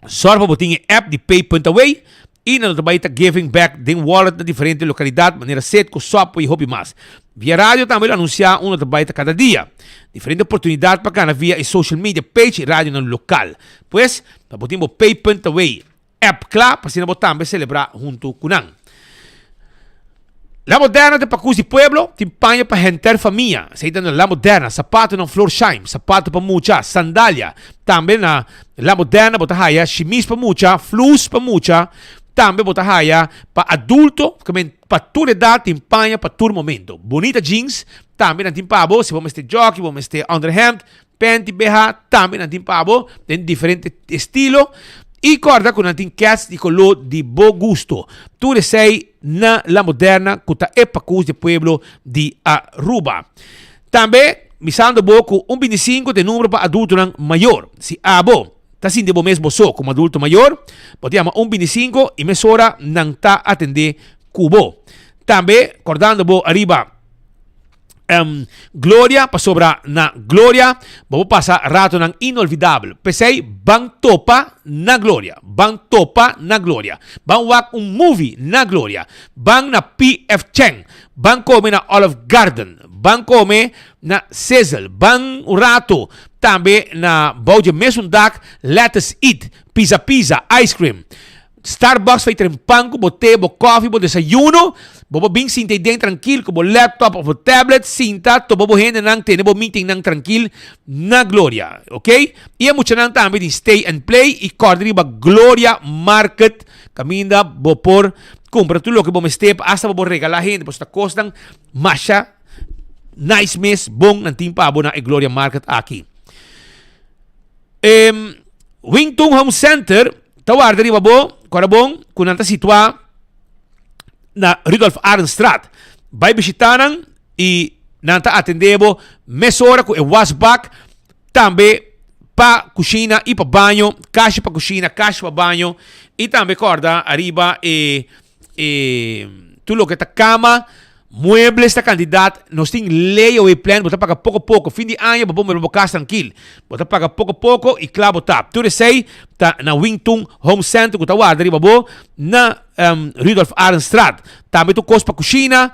sòrg pa bo tin e app di Pay Punt Away I nan lo ta bai ta giving back den wallet na diferente lokalidat manera Citgo, Subway i hopi mas. Via radio tambe lo anunsiá unda ta bai ta kada dia. Diferente oportunidat pa gana via e social media page i radionan lokal. Pues, pa bo tin bo Pay Punt Away app kla pa asina bo tambe selebrá huntu ku nan. La Moderna ta pakus di pueblo, tin paña pa henter famia. Esei ta na La Moderna, sapatonan Florsheim, sapato pa mucha, sandalia. Tambe na La Moderna bo ta haya shimis pa mucha, flus pa mucha. Tambe bo ta haya pa adulto, pa tur edat tin paña pa tur momento. Bunita jeans tambe nan tin pa bo, si bo mester jockey, bo mester onderhemd, Panty BH tambe nan tin pa bo den diferente estilo y corda cu nan tin kets di color di bo gusto. Tur esey na La Moderna cu ta e pacus di pueblo di Aruba. Tambe. Misando bo ku un bintisinko ta e numero pa adultonan mayor. Si abo ta sinti bo mes bo so komo adulto mayor, bo ta yama un bintisinko i mesora nan ta atendé ku bo. Tambe kòrdando bo ariba Gloria, pasobra na Gloria bo por pasa ratonan inolvidabel. P'esei ban topa na Gloria, ban topa na Gloria, ban wak un movie na Gloria, ban na PF Chang, ban kome na Olive Garden, Ban kome na Sizzle, ban un rato tambe na bou dje mesun dak Lettuce Eat, Pizza Pizza, Ice Cream. Starbucks ta tren pan ku bo te, bo kofi, bo desayuno. Bo por bin sinta ei den trankil ku bo laptop of bo tablet, sinta topa bo hendenan, tene bo meetingnan trankil na Gloria, ok? I e muchanan tambe tin Stay and Play i kòrda riba Gloria Market kaminda bo por kumpra tur loke bo mester pa asta bo por regalá hende pasobra ta kosnan Masha nice mes bon nan tin pa bo na e Gloria Market aki. Em, Wingtung Home Center ta warda riba bo, kora bon, ku nan ta situá na Rudolf Arendstraat. Bai bishita nan i nan ta atendé bo mesora ku e wasbak tambe pa kushina i pa baño, kashi pa kushina, kashi pa baño i tambe kòrda ariba e E tur loke ta kama, muebles ta kantidat, nos tin layaway plan, bo ta paga poko poko, fin di aña bo por mira bo kas trankil. Bo ta paga poko poko i kla bo ta. Tur esei ta na Wingtung Home Center ku ta warda riba bo na Rudolf Arendstraat. Tambe tur kos pa kushina.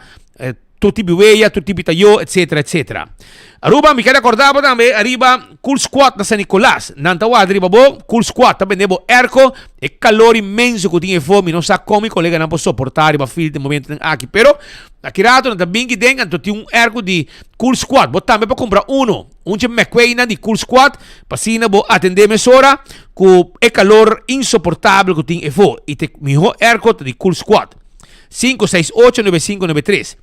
Tur tipi weya, tur tipi tayo, etcetera, etcetera. Aruba, mi kere acorda bo tambe ariba Cool Squad na San Nicolas. Nan ta warda riba bo, Cool Squad ta bende bo airco. E calor inmenso cu tin efo, mi no sa con mi coleganan por soporta riba field den momentonan aki. Pero, aki rato nan ta bin ki den, anto tin un airco di Cool Squad. Bo tambe por cumpra uno, un dje McQueenan di Cool Squad, pa asina bo atende mesora cu e calor insoportabel cu tin efo. Y ta e miho airco ta di Cool Squad. 5 6 8 9 5 9 3.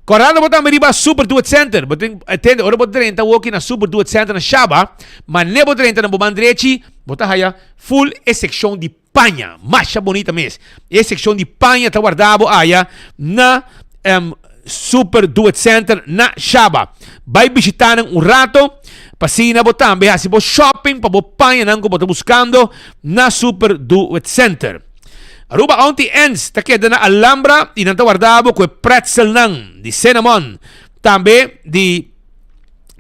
Kòrdando bo tambe riba Super Duet Center. Bo tin tende ora bo drenta woki na Super Duet Center na Shaba, mane bo drenta na bo man drechi, bo ta haya full e sekshon di paña. Masha bonita mes. E sekshon di paña ta warda bo aya na um, Super Duet Center na Shaba. Bai bishita nan un rato, pa asina bo tambe hasi bo shopping pa bo pañanan ku bo ta buskando na Super Duet Center. Aruba Auntie Anne's ta keda na Alhambra y nan ta warda bo cu e pretzelnan di cinnamon, tambe di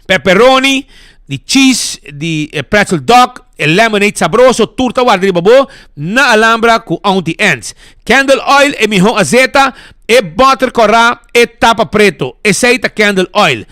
pepperoni, di cheese, di pretzel dog, e lemonade sabroso, tur ta warda riba bo na Alhambra cu Auntie Anne's. Candle oil e miho azeta, e boter cora, e tapa preto, esey ta candle oil.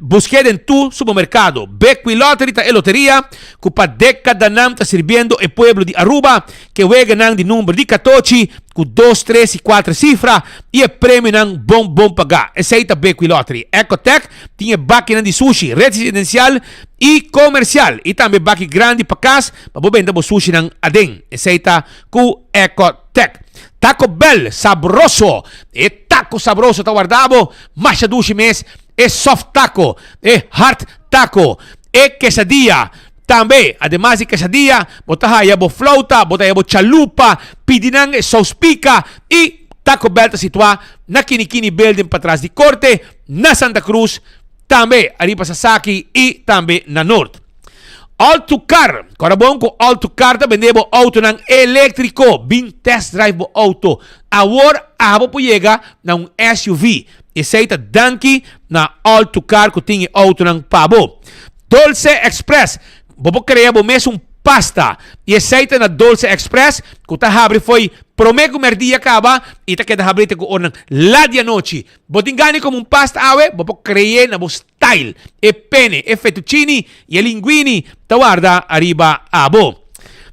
Busk'é den tur supermerkado. Bequi Lottery ta e loteria ku pa dekadanan ta sirbiendo e pueblo di Aruba ku e weganan di number di katochi ku dos, tres i kuater sifra i e premionan bon bon pagá. Esei ta Bequi Lottery. Ecotech tin e bakinan di sushi residensial i komersial i tambe baki grandi pa kas pa bo benta bo sushinan aden. Esei ta ku Ecotech. Taco Bell sabroso! E taco sabroso ta warda bo masha dushi mes, e soft taco, e hard taco, e quesadilla. Tambe, ademas di quesadilla, bo ta haya bo flauta, bo ta haya bo chalupa, pidi nan e saus pica y Taco Bell ta situa na Kinikini Building patras di Corte, na Santa Cruz, tambe ariba Sasaki y tambe na Noord. All to Car, Kòrda bon ku All to Car ta bende bo outonan eléktriko. Bin test drive bo outo. Awor abo por yega na un SUV. Esei ta danki na All to Car ku tin e outonan pa bo. Dolce Express, Bo por krea bo mes un pasta. I esei ta na Dolce Express ku ta habri fo'i promé ku mèrdia kaba i ta keda habri te ku ornan lat di anochi. Bo tin gana di kome un pasta awe? Bo por kre'é na bo style. E pene, e fettuccini i e linguini ta warda ariba abo.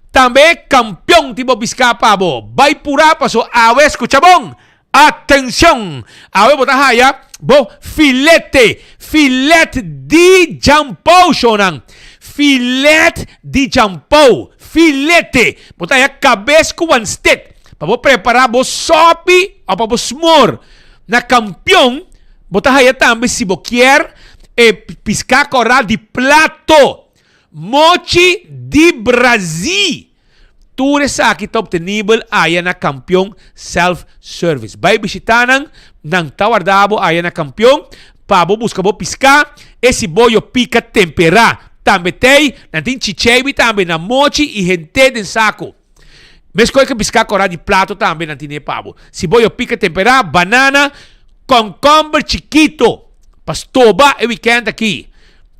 Tambe Kampion tin bo biská pa bo. Bai purá paso awe skucha bon! Atencion! Awe bo ta haya bo filete, filet di jampou shownan. Filet di jampou, filete. Bo ta haya kabes ku wanstet pa bo prepara bo sopi o pa bo smor. Na Kampion bo ta haya tambe si bo kier e piská kòrá di plato, mochi di Brazil. Tur esaki ta obtenibel aya na Kampion Self Service. Bai bishita nan, nan ta warda bo aya na Kampion. Pa bo buska bo piská, e siboyo pika temperá tambe t'ei, nan tin chicheibi tambe na mochi i hent'é den saku. Meskos ku piská kòrá di plato tambe nan tin'é pa bo. Siboyo pika temperá, banana, kònkòmber chikito pa stoba e wikènt aki.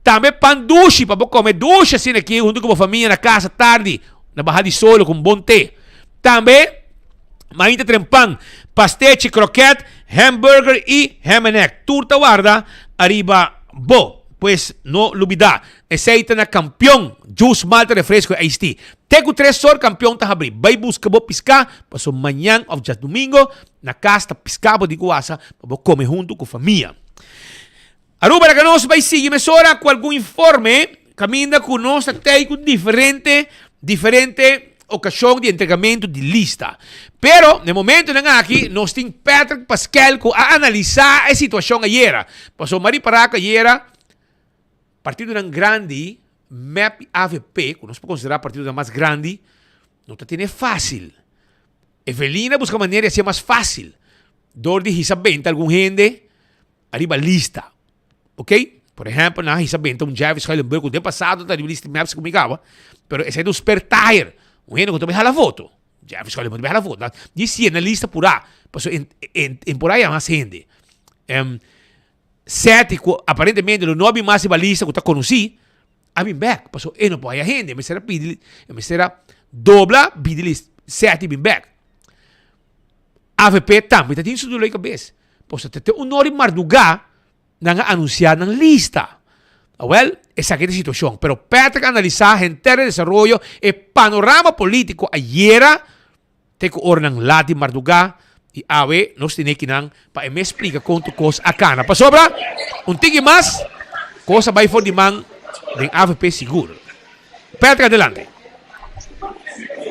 Tambe pan dushi pa bo kome dushi asina aki huntu ku bo famia na kasa tardi na baha di solo ku un bon te. Tambe mainta tren pan, pastechi, kroket, hamburger i ham and egg. Tur ta warda ariba bo. Pues no lubida, esei ta na Kampion Juice Malta Refresco i Iced Tea. Te ku tres or Kampion ta habri. Bai buska bo piská paso mañan of djadumingo na kas ta piská bo di ku wasa pa bo kome huntu ku famia. Aruba laga nos bai sigui mesora ku algun informe kaminda ku nos ta tei ku diferente diferente okashon di entregamentu di lista. Pero na e momentunan aki nos tin Patrick Paskel ku a analisá e situashon ayera. Pasobra mi a ripará ku ayera partidonan grandi mep i avp ku nos por konsiderá partidonan mas grandi no ta tene fásil. Evelyn a buska manera di hasié mas fásil dor di hisa benta algun hende. Ariba lista. Ok? Por ehempel, nan a hisa benta un Jervis Schuilenburg ku den pasado ta riba lista di MEPS ku mi kaba, pero esei ta un spare tire. Un hende ku ta bai hala voto. Jervis Schuilenburg ta bai hala voto. Nan di sier na lista purá, pasobra en en en por ahí mas hende. Em Seti ku aparentemente lo no a bin mas riba lista ku ta konosí, a bin bèk, pasobra e no por haya hende. E mester a pidi, e mester a dobla bidi lista Seti bin bèk. Avp tambe ta tin su dolor di kabes. Pasobra te te un ora di mardugá nan a anunsiá nan lista. Awèl, esaki ta e situashon. Pero Patrick a analisá henter e desaroyo, e panorama polítiko ayera te ku oranan lat di mardugá i awe nos tene kinan pa e mes splika kon tur kos a kana. Pasobra un tiki mas kos a bai for di man den avp sigur. Patrick adelante.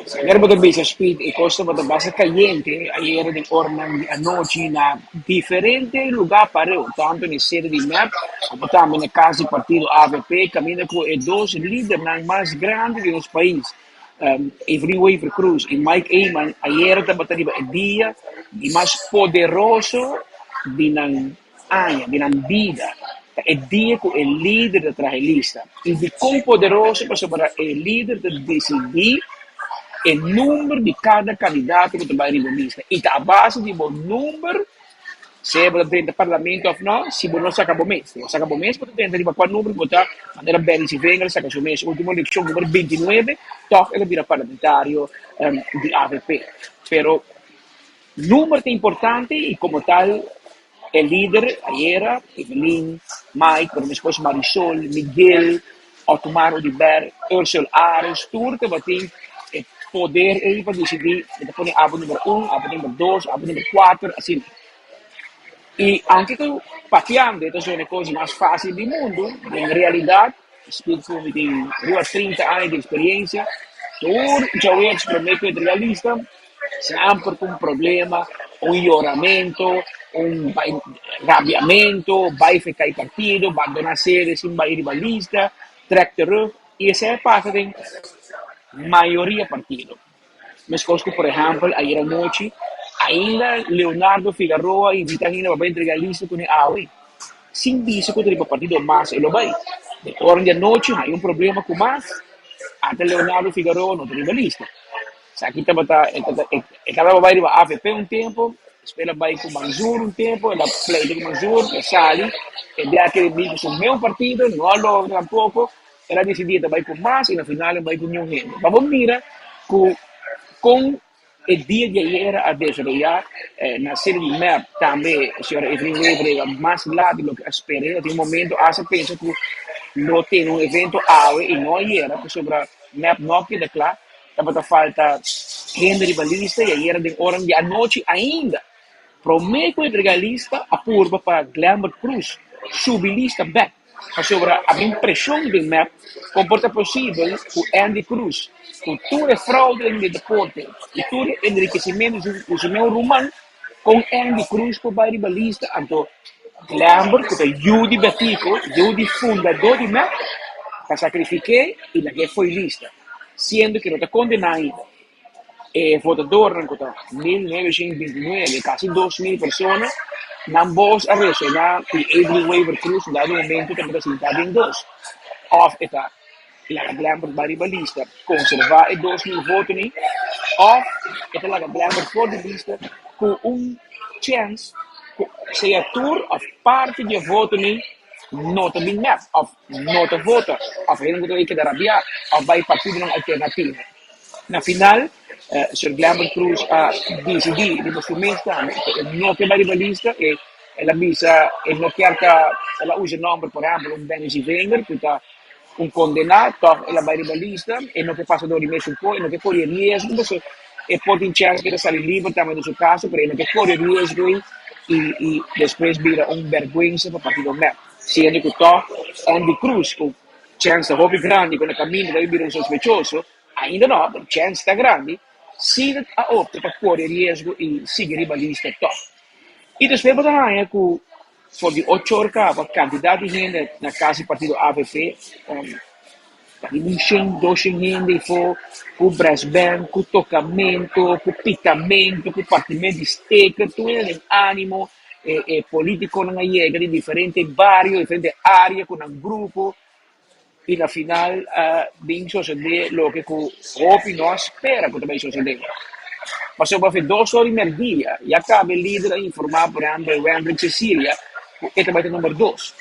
Señor bo ta bisa Speed e kos tabata basta kayente ayera den oranan di anochi na diferente lugar pareu, tanto na e sede di mep como tambe na kas di partido avp kaminda ku e dos lidernan mas grandi di nos pais, Evelyn Wever Croes y Mike Eman ayera tabata riba e dia di mas poderoso di nan aña, di nan bida, ta e dia ku e lider ta traha e lista. I dikon poderoso? Pasobra e lider ta disidí e number di kada kandidato ku ta bai riba e lista. I ta a base di bo number, sea bo ta drenta parlamento òf nò, si bo no saka bo mes. Si bo saka bo mes, bo ta drenta riba kua number ku bo ta, manera Benny Sivenger a saka su mes último elekshon, number bintinuebe, tòg el a bira parlamentario di avp. Pero Number ta importante y como tal e lider ayera, Evelyn, Mike, pero mescos Marisol, Miguel, Otmar Oduber, Ursel Ares, tur tabatin e poder ey pa dicidi mi ta pone abo number un, abo number dos, abo number cuater, asina. Y aunke cu papiando e ta zona e cos mas facil di mundo, den realidad Speak ku mi tin riba 30 aña di eksperiencia. Tur djaweps promé ku e entrega lista, semper ku un problema, un yoramento, un bai rabiamento, bai feká e partido, bandoná sede sin bai riba lista, trèk terug. I esei a pasa den mayoria partido. Meskos ku por ehèmpel ayera nochi ainda Leonardo Figaroa invitá hende pa bai entrega lista kuné awe sin bisa ku ta riba partido mas e lo bai. Den ora di anochi haña un problema ku mas ata Leonardo Figaroa no ta riba lista. Esaki tabata e tabata bai riba avp un tempu, despues el a bai ku Manzur un tempu, el a pleita ku Manzur, el a sali, e bia kere bin ku su meu partido, no a logra tampoco. El a disidí e ta bai ku mas i na final e bai ku niun hende. Pa bo mira ku kon e dia di ayera a desaroyá na sede di mep tambe señora Evelyn Wever a yega mas lat di loke a sper'é. Tin un momento hasta pensa ku lo tene un evento awe i no ayera pasobra mep no a keda kla. Tabata falta hende riba lista i ayera den oran di anochi ainda promé ku entregá lista a purba pa Glenbert Cruz subi lista bèk. Pasobra a bin preshon den mep kon por ta posibel ku Andy Cruz, ku tur e fraude den e deporte i tur e enrikesimentu di su meu ruman, kon Andy Cruz por bai riba lista anto Glenbert ku ta yu di Betico, yu di fundadó di mep, ta sakrifik'é i lag'é fo'i lista, siendo ku e no ta kondená ainda. E votadornan ku ta 1929, kasi 2000 persona. Nan bos a resoná i Evelyn Wever-Croes un dado momento tabata sinta den dos. Òf e ta laga Glenbert bai riba lista, konservá e 2000 votonan, òf e ta laga Glenbert for di lista ku un chèns ku sea tur òf parti di e votonan no ta bin mep òf no ta vota òf hende ku ta bai keda rabiá òf bai partidonan alternativo. Na final, Sir Glenbert Croes a disidí riba su mes tambe ku e no ke bai riba lista. E el a bisa e no kier ta, el a usa e nòmber por ehèmpel un Benny Zievinger ku ta un kondená, tòg el a bai riba lista. E no ke pasa dor di mesun kos, e no ke kore riesgo pasobra e por tin chèns ku e ta sali liber tambe den su kaso, pero e no ke kore riesgo ei i i despues bira un bèrgwensa pa partido mep. Siendo ku tòg Endy Croes ku Chèns ta hopi grandi ku na kaminda ta bira un sospechoso, ainda no, pero chèns ta grandi, si a opta pa kore riesgo i sigui riba lista tòg. I despues bo ta haña ku for di ocho or kaba kantidat di hende na kas di partido avp ta riba un shen, doshen hende ifo ku brassband, ku tokamentu, ku pitamentu, ku partimentu di steker, tur hende den animo. E e politiconan a yega di diferente bario, diferente area cu nan grupo y na final a bin sosode loke cu hopi no a spera cu ta bay sosode. Pasobra afe dos ora y merdia ya caba e lider a informa por ehempel Wendrick Cecilia cu e ta bay ta number dos.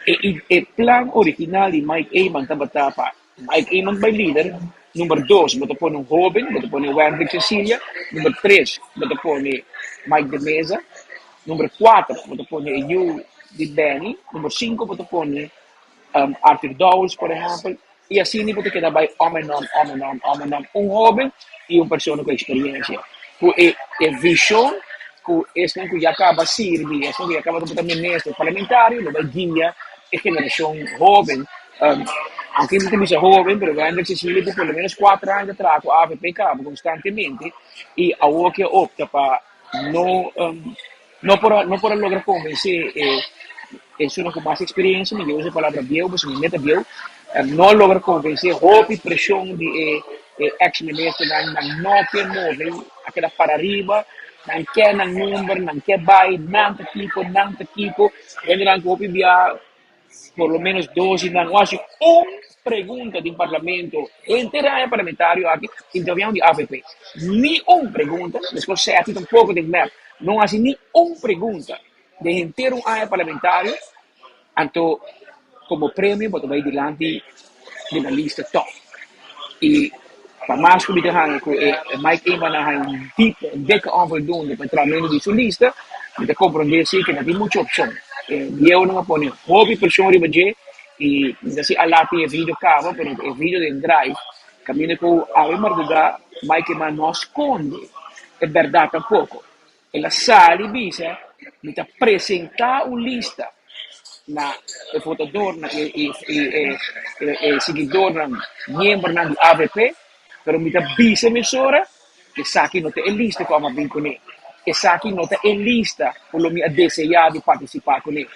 E e plan original di Mike Eman tabata pa Mike Eman bay lider, number dos bo ta pone un hoben, bo ta pone Wendrick Cecilia, number tres bo ta pone Mike de Meza, number cuater bo ta pone e yu di Benny, number cinco bo ta pone Arthur Dowers por ehempel, y asina bo ta keda bay om en om, om en om, om en om, un hoben y un persona cu experiencia, cu e e vision cu esnan cu ya caba sirbi, esnan cu ya caba tabata minister, parlamentario lo bay guia e generacion hoben. Aunke mi ta bisa hoben, pero Wendrick Cecilia tin por lo menos cuater aña ta traha cu avp caba constantemente y awor ke a opta pa no no por a no por a logra convence e esunnan cu mas experiencia, mi ke usa e palabra bieu pasobra mi meta bieu, no a logra convence hopi presion di e e ex ministernan, nan no ke move, a keda para riba, nan ke nan number, nan ke bay, nan ta kiko, nan ta kiko, hendenan cu hopi bia Por lo menos dos di nan no haci un pregunta den parlamento henter aña parlamentario aki den gobierno di avp. Ni un pregunta, despues Setti tampoco den mep no haci ni un pregunta den henter un aña parlamentario, anto como premio bo ta bay dilanti riba lista top. Y pa mas cu mi ta haña cu e Mike Eman a haña un diepe, un dikke onvoldoende pa e trahamento di su lista, mi ta comprende si cu no tin mucho opcion. E bieunan a pone hopi presion riba dje y mi ta si a laat e video caba, pero e video den drive caminda cu awe marduga Mike Eman no a sconde e berdad tampoco. El a sali bisa, Mi ta presentá un lista na e votadornan i e siguidornan, miembronan di avp, pero mi ta bisa mesora ku esaki no ta e lista ku amo a bin kuné. Esaki no ta e lista ku lo mi a deseá di partisipá kuné.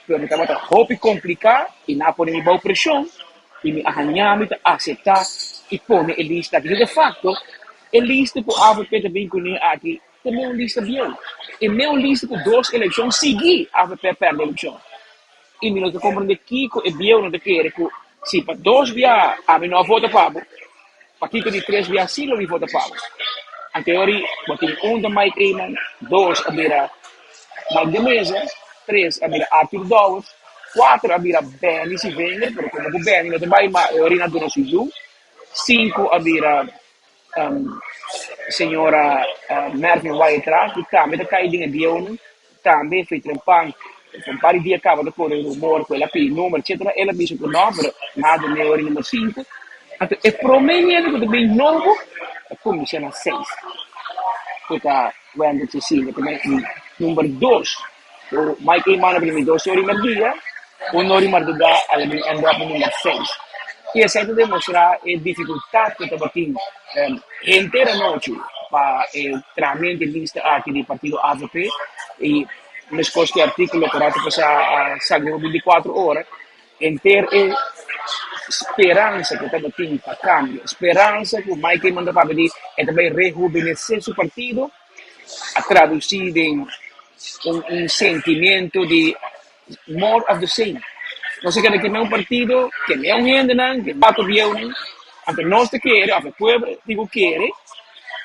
Pero mi tabata hopi kompliká i nan a pone mi bou preshon i mi a haña mi ta aseptá i pone e lista aki. De fakto, e lista ku avp ta bin kuné aki Ta meu lista bieu. E meu lista ku dos elekshon sigui avp a pèrdè elekshon. I mi no ta komprendé kiko e bieu no ta kere ku si pa dos bia ami no a vota pa bo, pakiko di tres bia si lo mi vota pa bo. Anteori bo tin un ta Mike Eman, dos a bira Mike de Meza, tres a bira Arthur Dowers, kuater a bira Benny Sivenger, pero komo ku Benny no ta bai mas e ora nan duna su yu, sinku a bira Señora Mervin Wyatt-Ras di tambe ta kai den e bieunan, tambe fei trempan, un par di dia kaba ta kore rumor ku el a pidi number etcetera, el a bisa ku no, pero nan a dun'é ora number sinku. Anto e promé hende ku ta bin nobo ta kuminsá na seis, ku ta Wendell Cecilia, ku ta number dos. So Mike Eman a bini dos ora i merdia, un ora i mardugá a bin end up na number seis. I esei ta demostrá e difikultat ku tabatin henter anochi pa e trahamento di lista aki di partido avp. I meskos ku e artíkulo ku rato pasá a sali riba bintikuatro ora, henter e speransa ku tabatin pa kambio, speransa ku Mike Eman ta papia di e ta bai rehubenesé su partido, a tradusí den. un un sentimiento di more of the same. Nos a kere keme un partido, keme un hendenan, ke bato bieunan, anto nos ta kere, of e pueblo tin ku kere,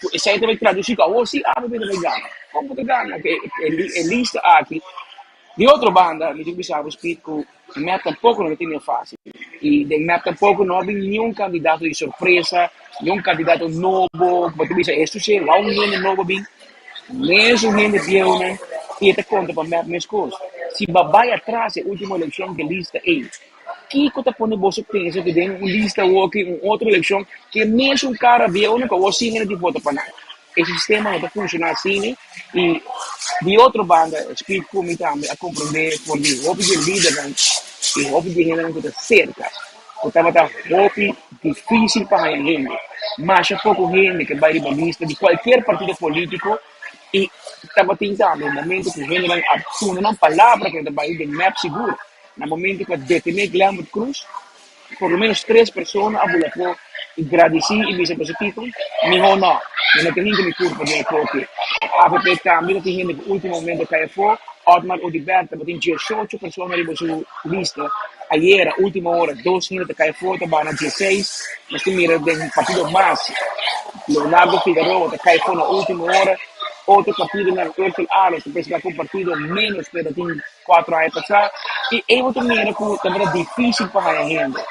ku esei ta bai tradusi ku awor si avp ta bai gana. Kon bo ta gana? Ku e lista aki. Di otro banda, mi tin ku bisa bo Speed ku mep tampoko no ta tene fásil. I den mep tampoko no a bin niun kandidato di sorpresa, niun kandidato nobo ku bo ta bisa estu si, wou un hende nobo bin. Mesun hende bieunan i e ta konta pa mep meskos. Si bo a bai atras e ultimo elekshon ku e lista ei, kiko ta pone boso pensa ku den un lista awoki, un otro elekshon, ku e mesun kara bieunan ku awor sin hende tin vota pa nan? E sistema no ta funshoná asina i di otro banda Speed ku mi tambe a komprondé for di hopi di e lidernan i hopi di e hendenan ku ta serka ku tabata hopi difísil pa haña hende. Masha poko hende ke bai riba lista di kualkier partido polítiko i tabatin tambe un momento ku hendenan a tuna nan palabra ku nan ta bai den mep sigur. Na momento ku a detené Glenbert Cruz, por lo menos tres persona a bula afó i gradisí i bisa boso kiko, mihó nò, mi no ta hinka mi kurpa den e koki. Avp tambe ta tin hende ku último momento a kai afó. Otmar Oduber tabatin diesocho persona riba su lista. Ayera, último ora, dos hende ta kai afó, ta bana dieseis. Nos ta mira den partido mas, Leonardo Figaroa ta kai afó na último ora. Otro partidonan, Ursel Arends ta presentá ku un partido ménos ku e ta tin kuatro aña pasá. I ei bo ta mira ku tabata difísil pa haña hende.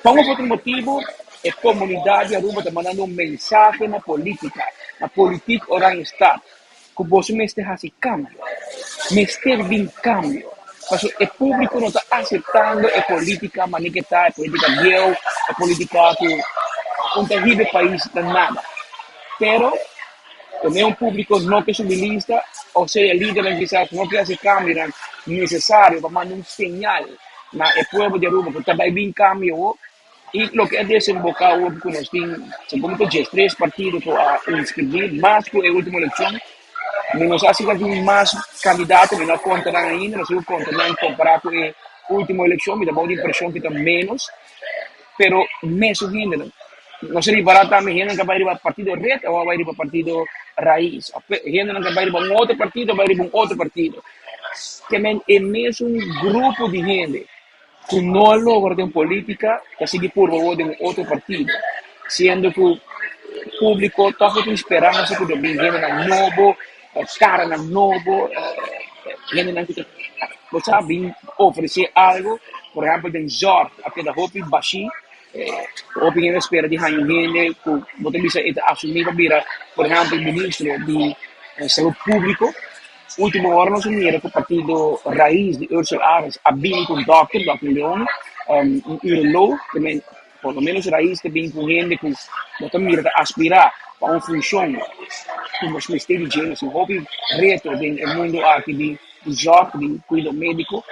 Pa un of otro motibu, e komunidat di Aruba ta mandando un mensahe na polítika, na politiek Oranjestad, ku boso mester hasi kambio. Mester bin kambio. Pasobra e públiko no ta aseptando e polítika manera ke ta, e polítika bieu, e polítika ku un ta hiba e pais na nada. Pero tene un públiko no ke subi lista, o sea lidernan kisas no ke hasi kambionan nesesario pa manda un señal na e pueblo di Aruba ku ta bai bin kambio awor. I loke a desemboká awor ku nos tin segun ta diestres partido ku a inskribí mas ku e último elekshon. Mi no sa si ta tin mas kandidato, mi no a konta nan ainda, no sigur konta nan kompará ku e último elekshon, mi ta bou di impreshon ku ta ménos, pero mesun hendenan. Nos a ripará tambe hendenan ku a bai riba partido red awor a bai riba partido rais, hendenan ku a bai riba un otro partido a bai riba un otro partido. Ke men e mesun grupo di hende. ku no a logra den polítika ta sigui purba awor den un otro partido, siendo ku públiko tòg lo tin speransa ku lo bin hendenan nobo, karanan nobo, hendenan ku ta bo sa bin ofresé algu, por ehèmpel den zòrg a keda hopi bashí, hopi hende a spera di haña un hende ku bo ta bisa e ta asumí pa bira por ehèmpel ministro di salud públiko. Ultimo ora nos a mira ku partido Raiz di Ursel Arends a bini ku un dòkter, dòkter Leone, un uroloog, te men por lo menos Raiz ta bini ku hende ku bo ta mira ta aspirá pa un funshon ku nos mester di dje. Nos tin hopi reto den e mundu aki di zòrg, di kuido médiko,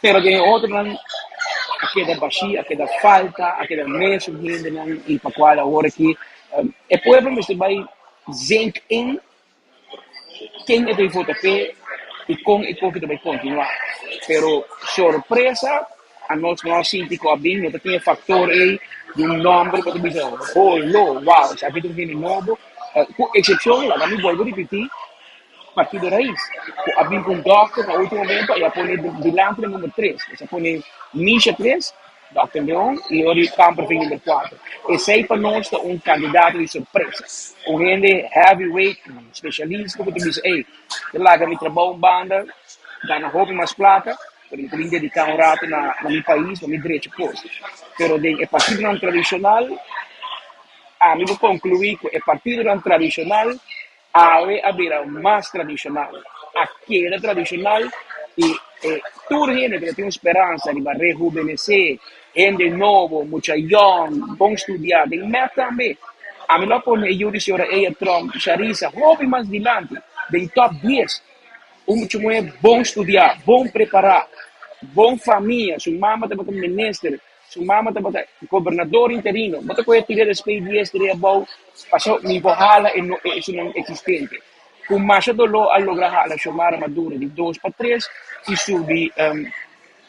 pero den e otronan a keda bashí, a keda falta, a keda mesun hendenan i pa kual awor aki e pueblo mester bai zink in. Ken e ta vota p'e i kon e koki ta bai kontinuá. Pero sorpresa anos no a sinti ku a bin, no ta tin e faktor ei di un nòmber ku ta bisa holo, wou, esaki ta un hende nobo. Ku eksepshon, laga mi bolbe ripití, Partido Raiz, ku a bin ku un dòkter na último momento i a pone dilanti na number tres. Nos a pone Misha tres. Dòkter Leon i Yori Kamperveen number kuater. Esei pa nos ta un kandidato di sorpresa. Un hende heavyweight, un spesialista ku ta bisa, ey, ta laga mi trabou un banda, gana hopi mas plaka, pero mi ta bin dediká un rato na na mi pais pa mi drecha kos. Pero den e partidonan tradishonal, ami por konkluí ku e partidonan tradishonal Awe a bira mas tradishonal, a keda tradishonal i e tur hende ku ta tin un speransa riba rehubenesé, hende nobo, mucha yòn, bon studiá den mep tambe. Ami lo a pone e yu di señora Eya Tromp, Sharissa, hopi mas dilanti den tòp dies. Un mucha muhé bon studiá, bon prepará, bon famia, su mama tabata minister. Su mama tabata gobernador interino. Bo ta kohe tira despues di dies tira abou, paso mi por hala e no e esunnan existente. Ku masha doló a logra hala Xiomara Maduro di dos pa tres i subi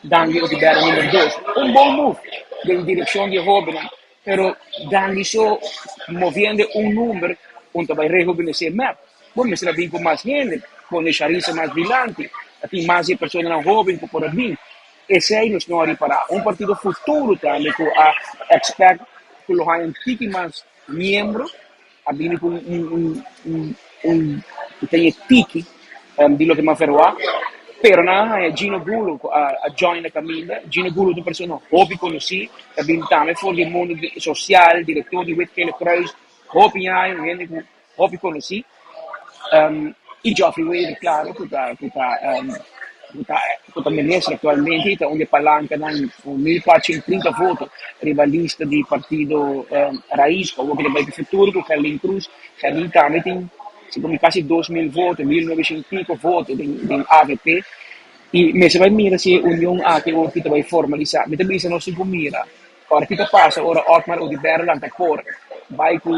Dangui Oduber number dos. Un bon move den direkshon di e hobennan, pero Dangui so moviendo un number un ta bai rehubenesé mep. Bo mester a bin ku mas hende, pone Sharissa mas dilanti, a tin mas di e personanan hoben ku por a bin. Esei nos no a ripará. Un partido futuro tambe ku a expect ku lo haña un tiki mas miembro, a bini ku un un un un ku ten e tiki di loke mas verwagt, pero nan a haña Gino Gulo ku a a join na kaminda. Gino Gulo ta un persona hopi konosí, ta bini tambe for di e mundo sosial, direktor di Wit Gele Kruis hopi aña, un hende ku hopi konosí. I Geoffrey Wever, klaro, ku ta ku ta ku ta ku ta minister aktualmente i ta un di e palankanan ku 1430 voto riba lista di partido Raiz ku awor ta bai pa futuro ku Gerlin Cruz. Gerlin tambe tin segun mi kasi 2000 voto, 1900 i piko voto den den avp. I mester bai mira si e union aki awor ta bai formalisá. Mi ta bisa nos tin ku mira Ora ki ta pasa ora Otmar Oduber lanta kor bai ku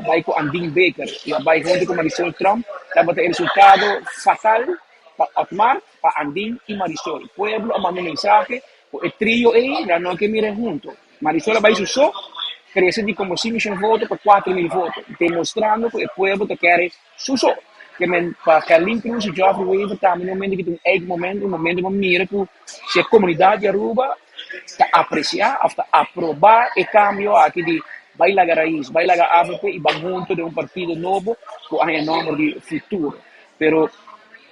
bai ku Andin Baker i a bai huntu ku Marisol Trump tabata e resultado fatal pa Otmar, pa Andin i Marisol. Pueblo a manda un mensahe ku e trio ei nan no ke mira huntu. Marisol a bai su so krese di komo 5.000 voto pa 4.000 voto demostrando ku e pueblo ta kere su so. Ke men pa Gerlin Cruz i Geoffrey Wever tambe na un momento ki ta un eik momento, un momento pa mira ku si e komunidat di Aruba ta apresiá òf ta aprobá e kambio aki di bai laga Raiz, bai laga avp i ban huntu den un partido nobo ku a haña nòmber di Futuro. Pero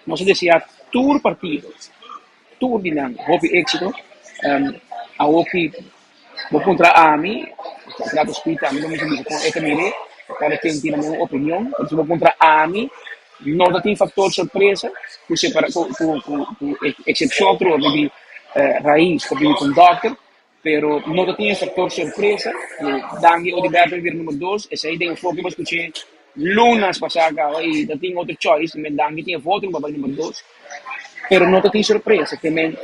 nos a deseá tur partido, tur di nan hopi éksito. Awoki bo puntra ami, trato spita ami lo mester bisa kon e ta mir'é, kada ken tin nan un opinion, pero si bo puntra ami no ta tin faktor sorpresa ku separa ku ku ku eksepshon atrobe di Raiz ku a bini ku un dòkter, pero no ta tin e faktor sorpresa ku Dangui Odiberto a bira number dos, esei den enfoke bo a skuch'é lunas pasá kaba i ta tin otro choice, men Dangui tin e voto pa bai number dos, pero no ta tin sorpresa ke men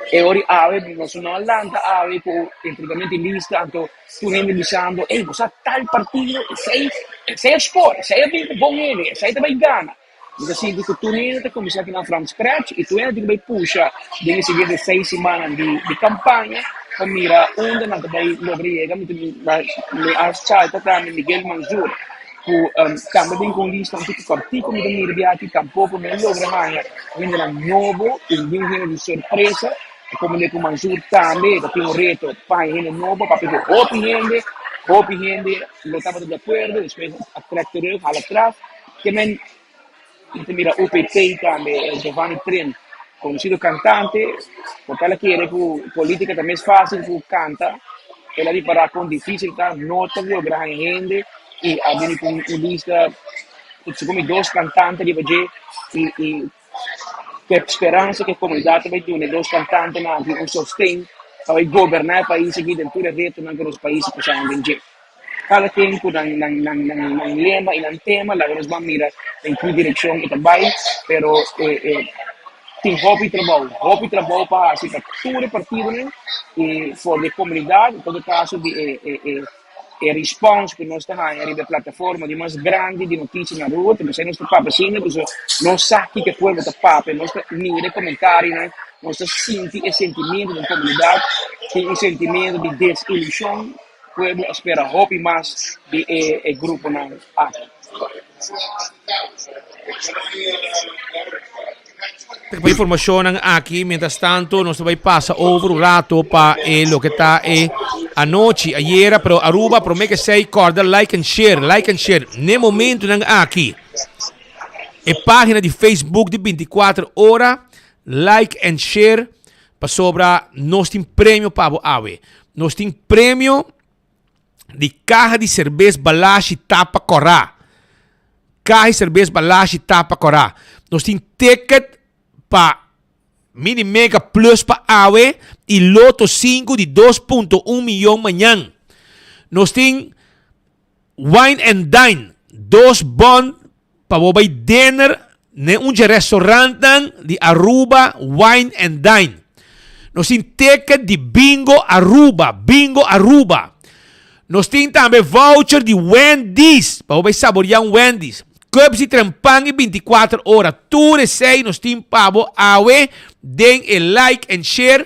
e ora di awe nos no a lanta awe ku entregamentu di lista anto tur hende bisando ey bo sa tal partido esei esei a score esei a bin ku bon hende esei ta bai gana. Mi ta sinti ku tur hende ta kuminsá kinan from scratch i tur hende tin ku bai pusha den e siguiente seis simannan di di kampaña pa mira unda nan ta bai logra yega. Mi ta mi a salta tambe Miguel Manzur ku tambe bin ku un lista un tiki kòrtiku mi ta mira di aki tampoko no a logra haña hendenan nobo i niun hende di sorpresa. E komende ku Manzur tambe ta tin un reto pa haña hende nobo papia ku hopi hende, hopi hende lo tabata di akuerdo despues a trèk terug hala atras. Ke men mi ta mira UPP tambe Giovanni Trin konosido kantante por tal a kere ku politika ta mes fásil ku kanta el a ripará kon difísil ta no ta logra haña hende i a bini ku un lista ku segun mi dos kantante riba dje i i ku e speransa ku e komunidat ta bai duna e dos kantantenan aki un sosten pa bai goberná e pais aki den tur e retonan ku nos pais ta pasando den dje. Kada ken ku nan nan nan nan nan lema i nan tema laga nos ban mira den ki direkshon e ta bai, pero e e tin hopi trabou, hopi trabou pa hasi pa tur e partidonan i for di e komunidat, en todo kaso di e e e e respons ku nos ta haña riba e plataforma di mas grandi di notisia na Aruba, ta p'esei nos ta papia asina, pasobra nos sa kiko e pueblo ta papia, nos ta mira e komentarionan, nos ta sinti e sentimiento den komunidat, tin un sentimiento di desilushon. Pueblo a spera hopi mas di e e gruponan aki. Pa informacionnan aki, mientras tanto nos ta bay pasa over un rato pa e loke ta e anochi ayera, pero Aruba prome ke esey corda like and share, like and share. Ne momentonan aki e pagina di Facebook di 24 ora like and share Pasobra nos tin premio pa bo awe. Nos tin premio di kaha di serbes Balashi tapa kòrá. Kaha di serbes Balashi tapa kòrá. Nos tin ticket pa Mini Mega Plus pa awe i Loto 5 di 2.1 miyon mañan. Nos tin Wine and Dine, dos bon Pa bo bai dinner den un dje restaurantnan di Aruba Wine and Dine. Nos tin ticket di Bingo Aruba, Bingo Aruba. Nos tin tambe voucher di Wendy's, pa bo bai saboria un Wendy's. Cups di trempan i 24 ora. Tur esei nos tin pa bo awe den e like and share.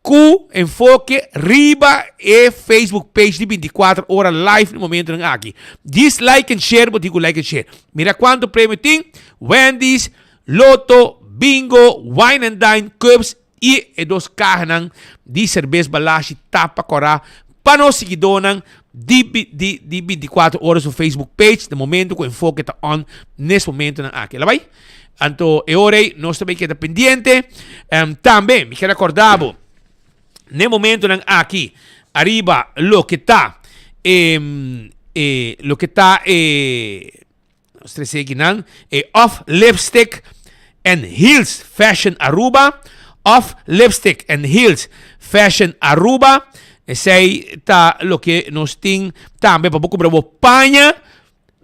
Ku enfoke riba e Facebook page di 24 ora live na momentonan aki. Djis like and share bo tin ku like and share. Mira kuantu premio tin, Wendy's, Lotto, Bingo, Wine and Dine, Cups i e dos kahanan di serbes Balashi tapa kòrá pa nos siguidónan di di di 24 ora su Facebook page na momento ku enfoke ta on nes momentonan aki. Ela bai? Anto e ora ei nos ta bay keda pendiente. Um, tambe mi ker acorda bo, ne momentonan aki ariba loke ta e, e loke ta e nos trece aki nan e off lipstick and heels fashion Aruba off lipstick and heels fashion Aruba esei ta loke nos tin tambe pa bo kumpra bo paña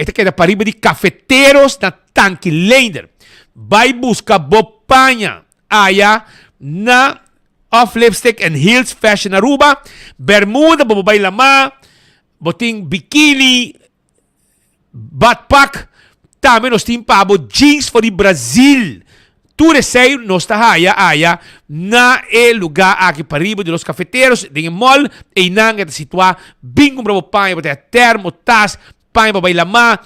E ta keda pariba di Cafeteros na Tanki Leender. Bai buska bo paña aya na Off Lipstick and Heels Fashion Aruba. Bermuda bo por bai lamá, bo tin bikini, badpak. Tambe nos tin pa bo jeans for di Brazil. Tur esei nos ta haya aya na e lugá aki pariba di Los Cafeteros den e mall. Einan e ta situá. Bin kumpra bo paña, bo ta haya termo, tas, paña pa bai lamá.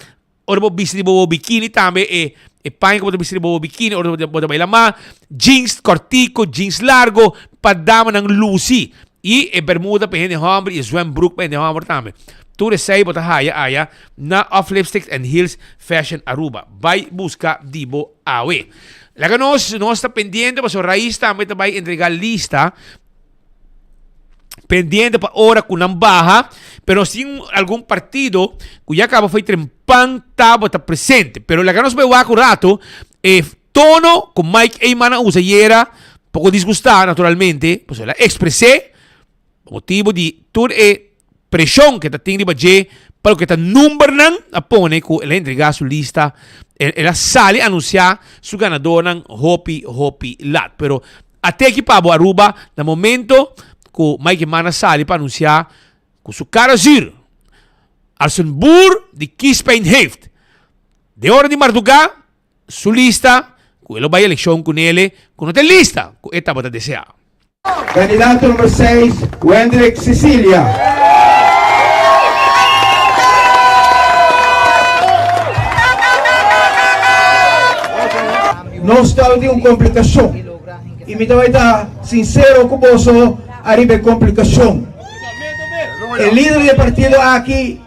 Ora bo bisti riba bo bikini tambe e e paña ku bo ta bisti riba bo bikini ora bo ta bai lamá. Jeans kòrtiku, jeans largo pa damanan lusi. I e bermuda pa e hende hòmber i e zwembroek pa hende hòmber tambe. Tur esei bo ta haya aya na Off Lipsticks and Heels Fashion Aruba. Bai buska di bo awe. Laga nos, nos ta pendiente pasobra Raiz tambe ta bai entrega lista pendiente pa ora ku nan baha, pero nos tin algun partido ku ya kaba foi trempan tabata presente. Pero laga nos bai wak un rato e tono ku Mike Eman a usa ayera, poko disgustá naturalmente, pasobra el a ekspres'é pa motibu di tur e Preshon ke ta tin riba dje pa loke ta numbernan a pone ku el a entregá su lista, el a sali anunsiá su ganadornan hopi hopi lat. Pero a teki pa bo Aruba na momento ku Mike Eman a sali pa anunsiá ku su kara zuur als een boer die kiespijn heeft. Den ora di mardugá su lista ku e lo bai elekshon kunele ku no ta e lista ku e tabata deseá. Kandidato number seis, Wendrick Cecilia. Nos ta di un komplikashon i mi ta bai ta sinsero ku boso ariba e komplikashon. E lider di e partido aki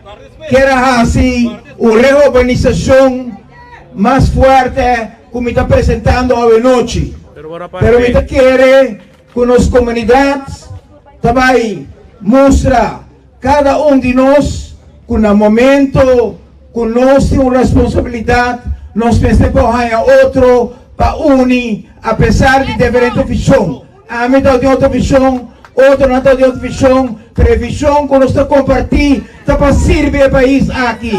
kier a hasi un rehobenisashon mas fuerte ku mi ta presentando awenochi. Pero mi ta kere ku nos komunidat ta bai mustra kada un di nos ku na momento ku nos tin un responsabilidat nos mester por haña otro pa uni apesar di diferente vishon. Ami ta di otro vishon, otronan ta di otro vishon, pero e vishon ku nos ta kompartí ta pa sirbi e pais aki.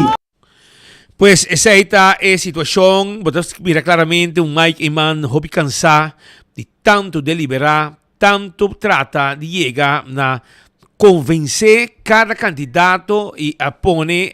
Pues esei ta e situacion, bo ta mira claramente un Mike Eman hopi cansa di tanto delibera, tanto trata di yega na convence cada candidato y a pone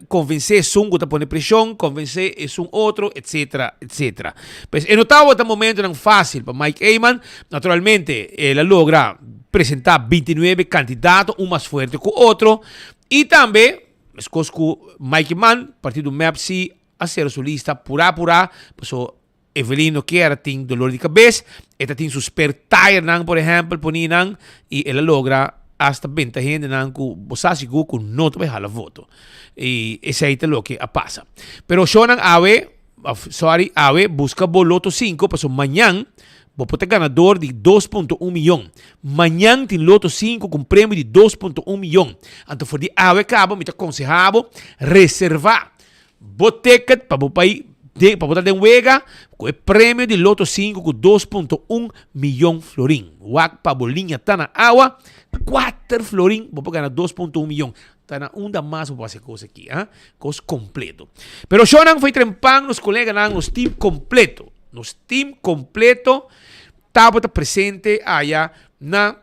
convence esun cu ta pone presion, convence esun otro, etcetera, etcetera. Pues e no tabata momentonan facil pa Mike Eman, naturalmente el a logra presenta bintinuebe candidato, un mas fuerte cu otro, y tambe Meskos ku Mike Eman, partido mep si a sera su lista purá purá, paso Evelyn no kier a tin dolor di kabes, e ta tin su spare tirenan por ehèmpel poni nan i el a logra asta benta hendenan ku bo sa sigur ku no ta bai hala voto. I esei ta loke a pasa. Pero shownan awe, òf sòri, awe buska bo loto sinku paso mañan Bo por ta ganador di dos punto un miyon. Mañan tin Loto sinku ku un premio di dos punto un miyon. Anto for di awe kaba mi ta konseha bo reserva bo ticket pa bo bai den pa bo ta den wega ku e premio di Loto sinku ku dos punto un miyon florin. Wak pa bo liña ta na awa, kuater florin bo por gana dos punto un miyon. Ta na unda mas bo por hasi e kos aki, ha? Kos kompleto. Pero shownan foi trempan nos koleganan, nos team kompleto. Nos team completo tabata presente aya na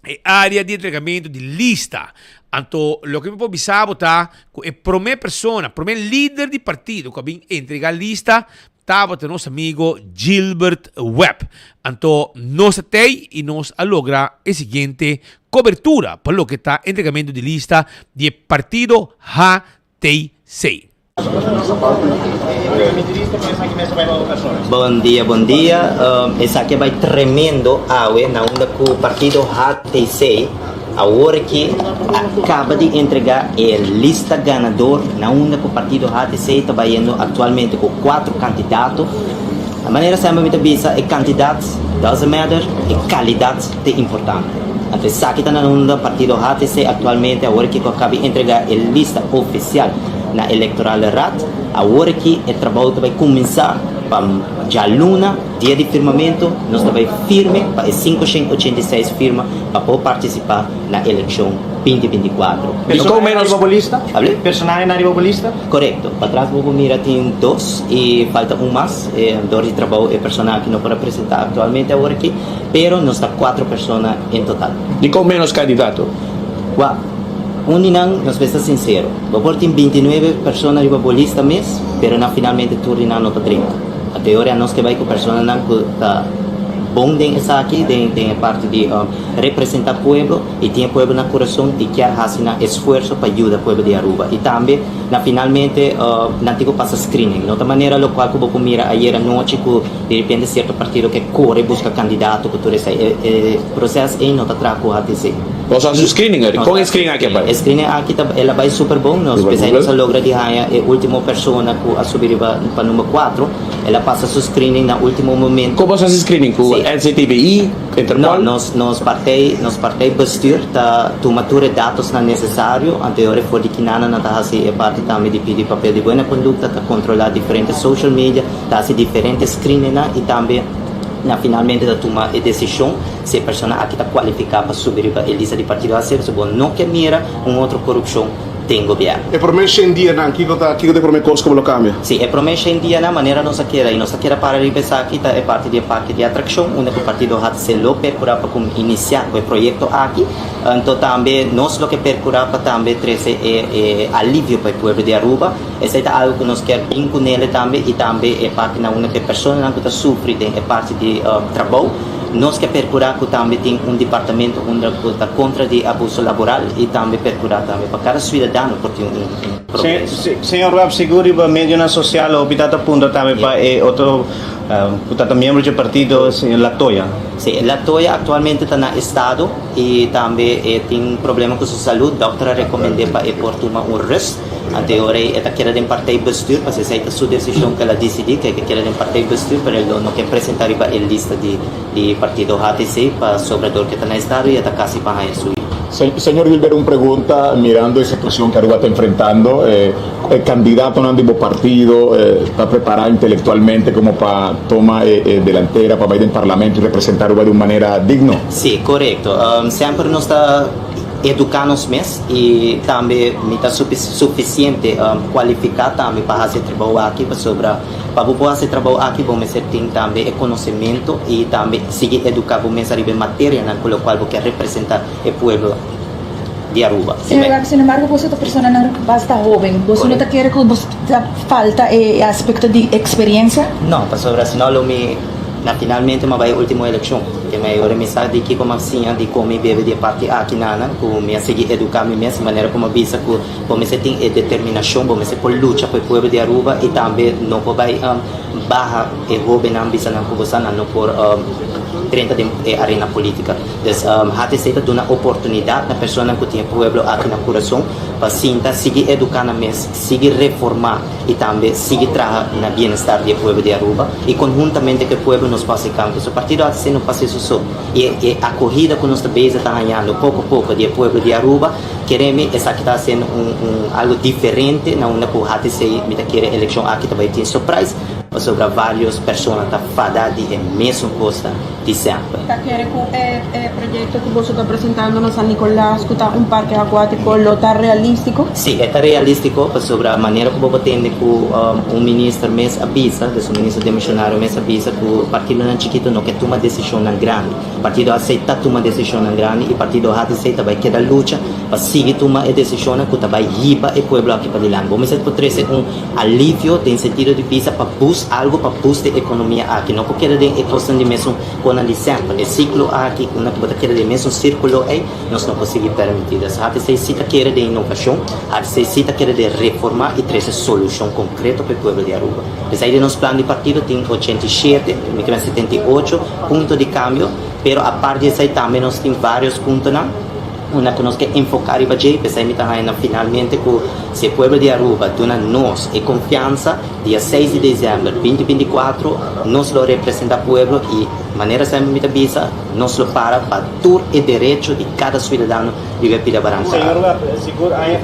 e area di entregamento di lista. Anto loke mi por bisa bo ta cu e prome persona, prome lider di partido cu a bin entrega lista. tabata nos amigo Gilbert Webb. Anto nos a tei y nos a logra e siguiente cobertura pa loke ta entregamento di lista di e partido HTC. Bon dia bon dia esaki a bai tremendo awe na unda ku partido HTC awor aki a kaba di entrega e lista ganador na unda ku partido HTC ta bayendo aktualmente ku kuatro kandidato na manera semper mi ta bisa e kantidat doesn't matter e kalidat ta importante anto esaki ta na unda partido HTC aktualmente awor aki ku a kaba di entrega e lista ofisial na Electorale Raad. Awor aki e trabou ta bai kuminsá pa djaluna, dia di firmamentu, nos ta bai firme pa e 586 firma pa por partisipá na elekshon 2024. Personahe na riba bo lista? Personahe na riba bo lista? Korekto. Patras bo por mira tin dos i falta un mas. Dor di trabou e persona aki no por a presentá aktualmente awor aki, pero nos ta kuatro persona en total. Dikon ménos kandidato? Wak, un di nan, nos mester sincero, bo por tin bintinuebe persona riba bo lista mes, pero na finalmente tur di nan no ta drenta. Anto e ora nos ke bai ku personanan ku ta bon den esaki, den den e parti di representa pueblo i tin e pueblo na kurason i kier hasi nan esfuerso pa yuda pueblo di Aruba. I tambe na finalmente nan tin ku pasa screening. No ta manera lokual ku bo por mira ayer anochi ku di repente sierto partido ke kore buska kandidato ku tur esei. E e proses ei no ta traha ku HTC. Nos a hasi un screening eri. Kon e screening aki a bai? E screening aki ta el a bai super bon. Nos pesei nos a logra di haña e ultimo persona ku a subi riba pa number kuatro. El a pasa su screening na ultimo momento. Kon boso a hasi screening? Ku NCTBI? Interpol? No, nos nos partij nos partij bestuur ta tuma tur e datosnan nesesario. Anto e ora for di kinana nan ta hasi e parti tambe di pidi papel di buena kondukta, ta kontrolá diferente social media, ta hasi diferente screeningnan i tambe na finalmente ta tuma e desishon si e persona aki ta kualifiká pa subi riba e lista di partido HC, pasobra bo no ke mira un otro korupshon den gobièrnu. E promé shen dianan, kiko ta kiko ta e promé kos ku bo lo kambia? Si, e promé shen dianan, manera nos a keda i nos a keda para riba esaki ta e parti di e parke di atrakshon, unda ku partido HC lo perkurá pa ku inisiá ku e proyekto aki. Anto tambe nos lo ke perkurá pa tambe trese e e alivio pa e pueblo di Aruba. Esei ta algu ku nos kier bin ku nele tambe i tambe e parti na unda ku e personanan ku ta sufri den e parti di trabou. Nos ke perkurá ku tambe tin un departamento unda ku ta kontra di abuso laboral i tambe perkurá tambe pa kada suidadano por tin un progreso. Señor Webb, sigur riba medionan sosial hopi ta ta puntra tambe pa e otro ku ta ta miembro dje partido, señor Latoya. Si, Latoya aktualmente ta na estado i tambe e tin problema ku su salud. Dòkter a rekomend'é pa e por tuma un rust. Anto e ora ei e ta keda den partijbestuur, pasobra esei ta su desishon ku el a disidí, ku e ke keda den partijbestuur, pero e lo no ke presentá riba e lista di di partido HTC pasobra dor ku e ta na estado i e ta kasi pa haña su yu. Señor Gilbert, un pregunta, mirando e situacion cu Aruba ta enfrentando, e candidatonan di bo partido ta prepara intelectualmente como pa toma e delantera pa bay den parlamento y representa Aruba di un manera digno? Sí, corecto. Semper nos ta Eduká nos mes i tambe mi ta sufisiente kualifiká tambe pa hasi e trabou aki pasobra pa bo por hasi e trabou aki bo mester tin tambe e konosementu i tambe sigui eduká bo mes ariba e materianan ku lokual bo ke representá e pueblo di Aruba. Señor Webb, sin embargo boso ta personanan basta hoben, boso no ta kere ku boso ta falta e aspekto di eksperiencia? No, pasobra si no lo mi Na finalmente m'a bai e ultimo elekshon. Te mei ora mi sa di kiko m'a siña di kon mi bebe di e parti aki nanan ku mi a sigui eduká mi mes manera ku m'a bisa ku bo mester tin e determinashon, bo mester por lucha pa e pueblo di Aruba i tambe no por bai baha e hóbennan bisa nan ku bo sa nan no por drenta den e arena polítika. Dus HTC ta duna oportunidat na personanan ku tin e pueblo aki na kurason pa sinta sigui eduká nan mes, sigui reformá. y tambe sigui traha na bienestar di e pueblo di Aruba y conhuntamente cu e pueblo nos por haci cambio. So partido ATC no por haci eso so y e acogida cu nos ta bezig ta hañando poco poco di e pueblo di Aruba keremi esaki ta haciendo un un algo diferente na unda cu HTC mi ta kere eleccion aki ta bay tin surprise pasobra varios persona ta fada di e mesun cosnan di semper. Ta kere cu e e proyecto cu boso ta presentando na San Nicolas cu ta un parke acuatico lo ta realistico? Si, e ta realistico pasobra manera cu bo por tende cu un minister mes a bisa, dus un minister demisionario mes a bisa cu partidonan chikito no ke tuma decisionnan grandi. Partido AC ta tuma decisionnan grandi y partido HTC ta bay keda lucha pa sigui tuma e decisionnan cu ta bay hiba e pueblo aki padilanti. Bo mester por trece un alivio den sentido di bisa pa busca. boost algo pa boost e economia aki. No por keda den e cosnan di mesun conan di semper. E ciclo aki unda cu bo ta keda den mesun circulo ey, nos no por sigui permiti. Dus HTC si ta kere den innovacion, HTC si ta kere den reforma y trece solucion concreto pa e pueblo di Aruba. Pesey den nos plan di partido tin 87, mi kere 78 punto di cambio, pero apart di esey tambe nos tin varios puntonan unda cu nos ke enfoca riba dje. Pesey mi ta haña na finalmente cu si e pueblo di Aruba duna nos e confiansa, dia seis di december 2024 nos lo representa pueblo y manera semper mi ta bisa, Nos lo para pa tur e derecho di kada suidadano riba e pida baranka. Señor Webb, sigur aña,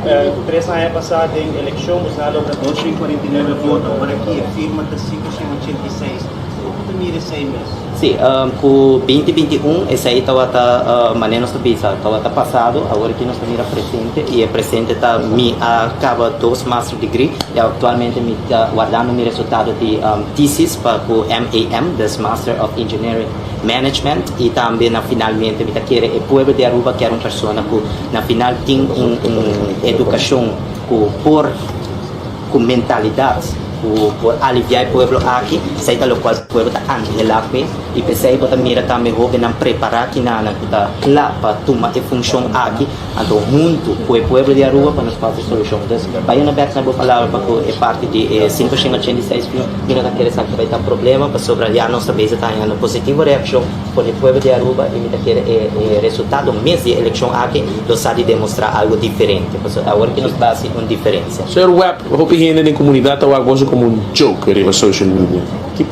tres aña pasá den elekshon boso a logra 249 voto, ora aki e firma ta 586. Kon bo ta mira esei mes? Sí, ku 2021 esei tabata, manera nos ta bisa, tabata pasado, awor aki nos ta mira presente i e presente ta mi a kaba dos master degree i aktualmente mi ta wardando mi resultado di thesis pa ku MAM, dus Master of Engineering. Management y tambe na finalmente mi ta kere e pueblo di Aruba kier un persona cu na final tin un un educacion cu por cu mentalidad cu por alivia e pueblo aki, esey ta locual pueblo ta anhela pe y pesey bo ta mira tambe hobennan prepara kinanan cu ta cla pa tuma e funcion aki. Anto huntu ku e pueblo di Aruba pa nos pasa e solushon. Dus bai una bek na bo palabra pa ku e parti di e 586 mil, mi no ta kere sa ku bai ta problema pasobra ya nos ta bezig ta hañando positivo reakshon for di e pueblo di Aruba i mi ta kere e e resultado mes di e elekshon aki lo sa di demostrá algu diferente pasobra awor ki nos ta hasi un diferensia. Señor Webb, hopi hende den komunidat ta wak boso komo un joke riba social media.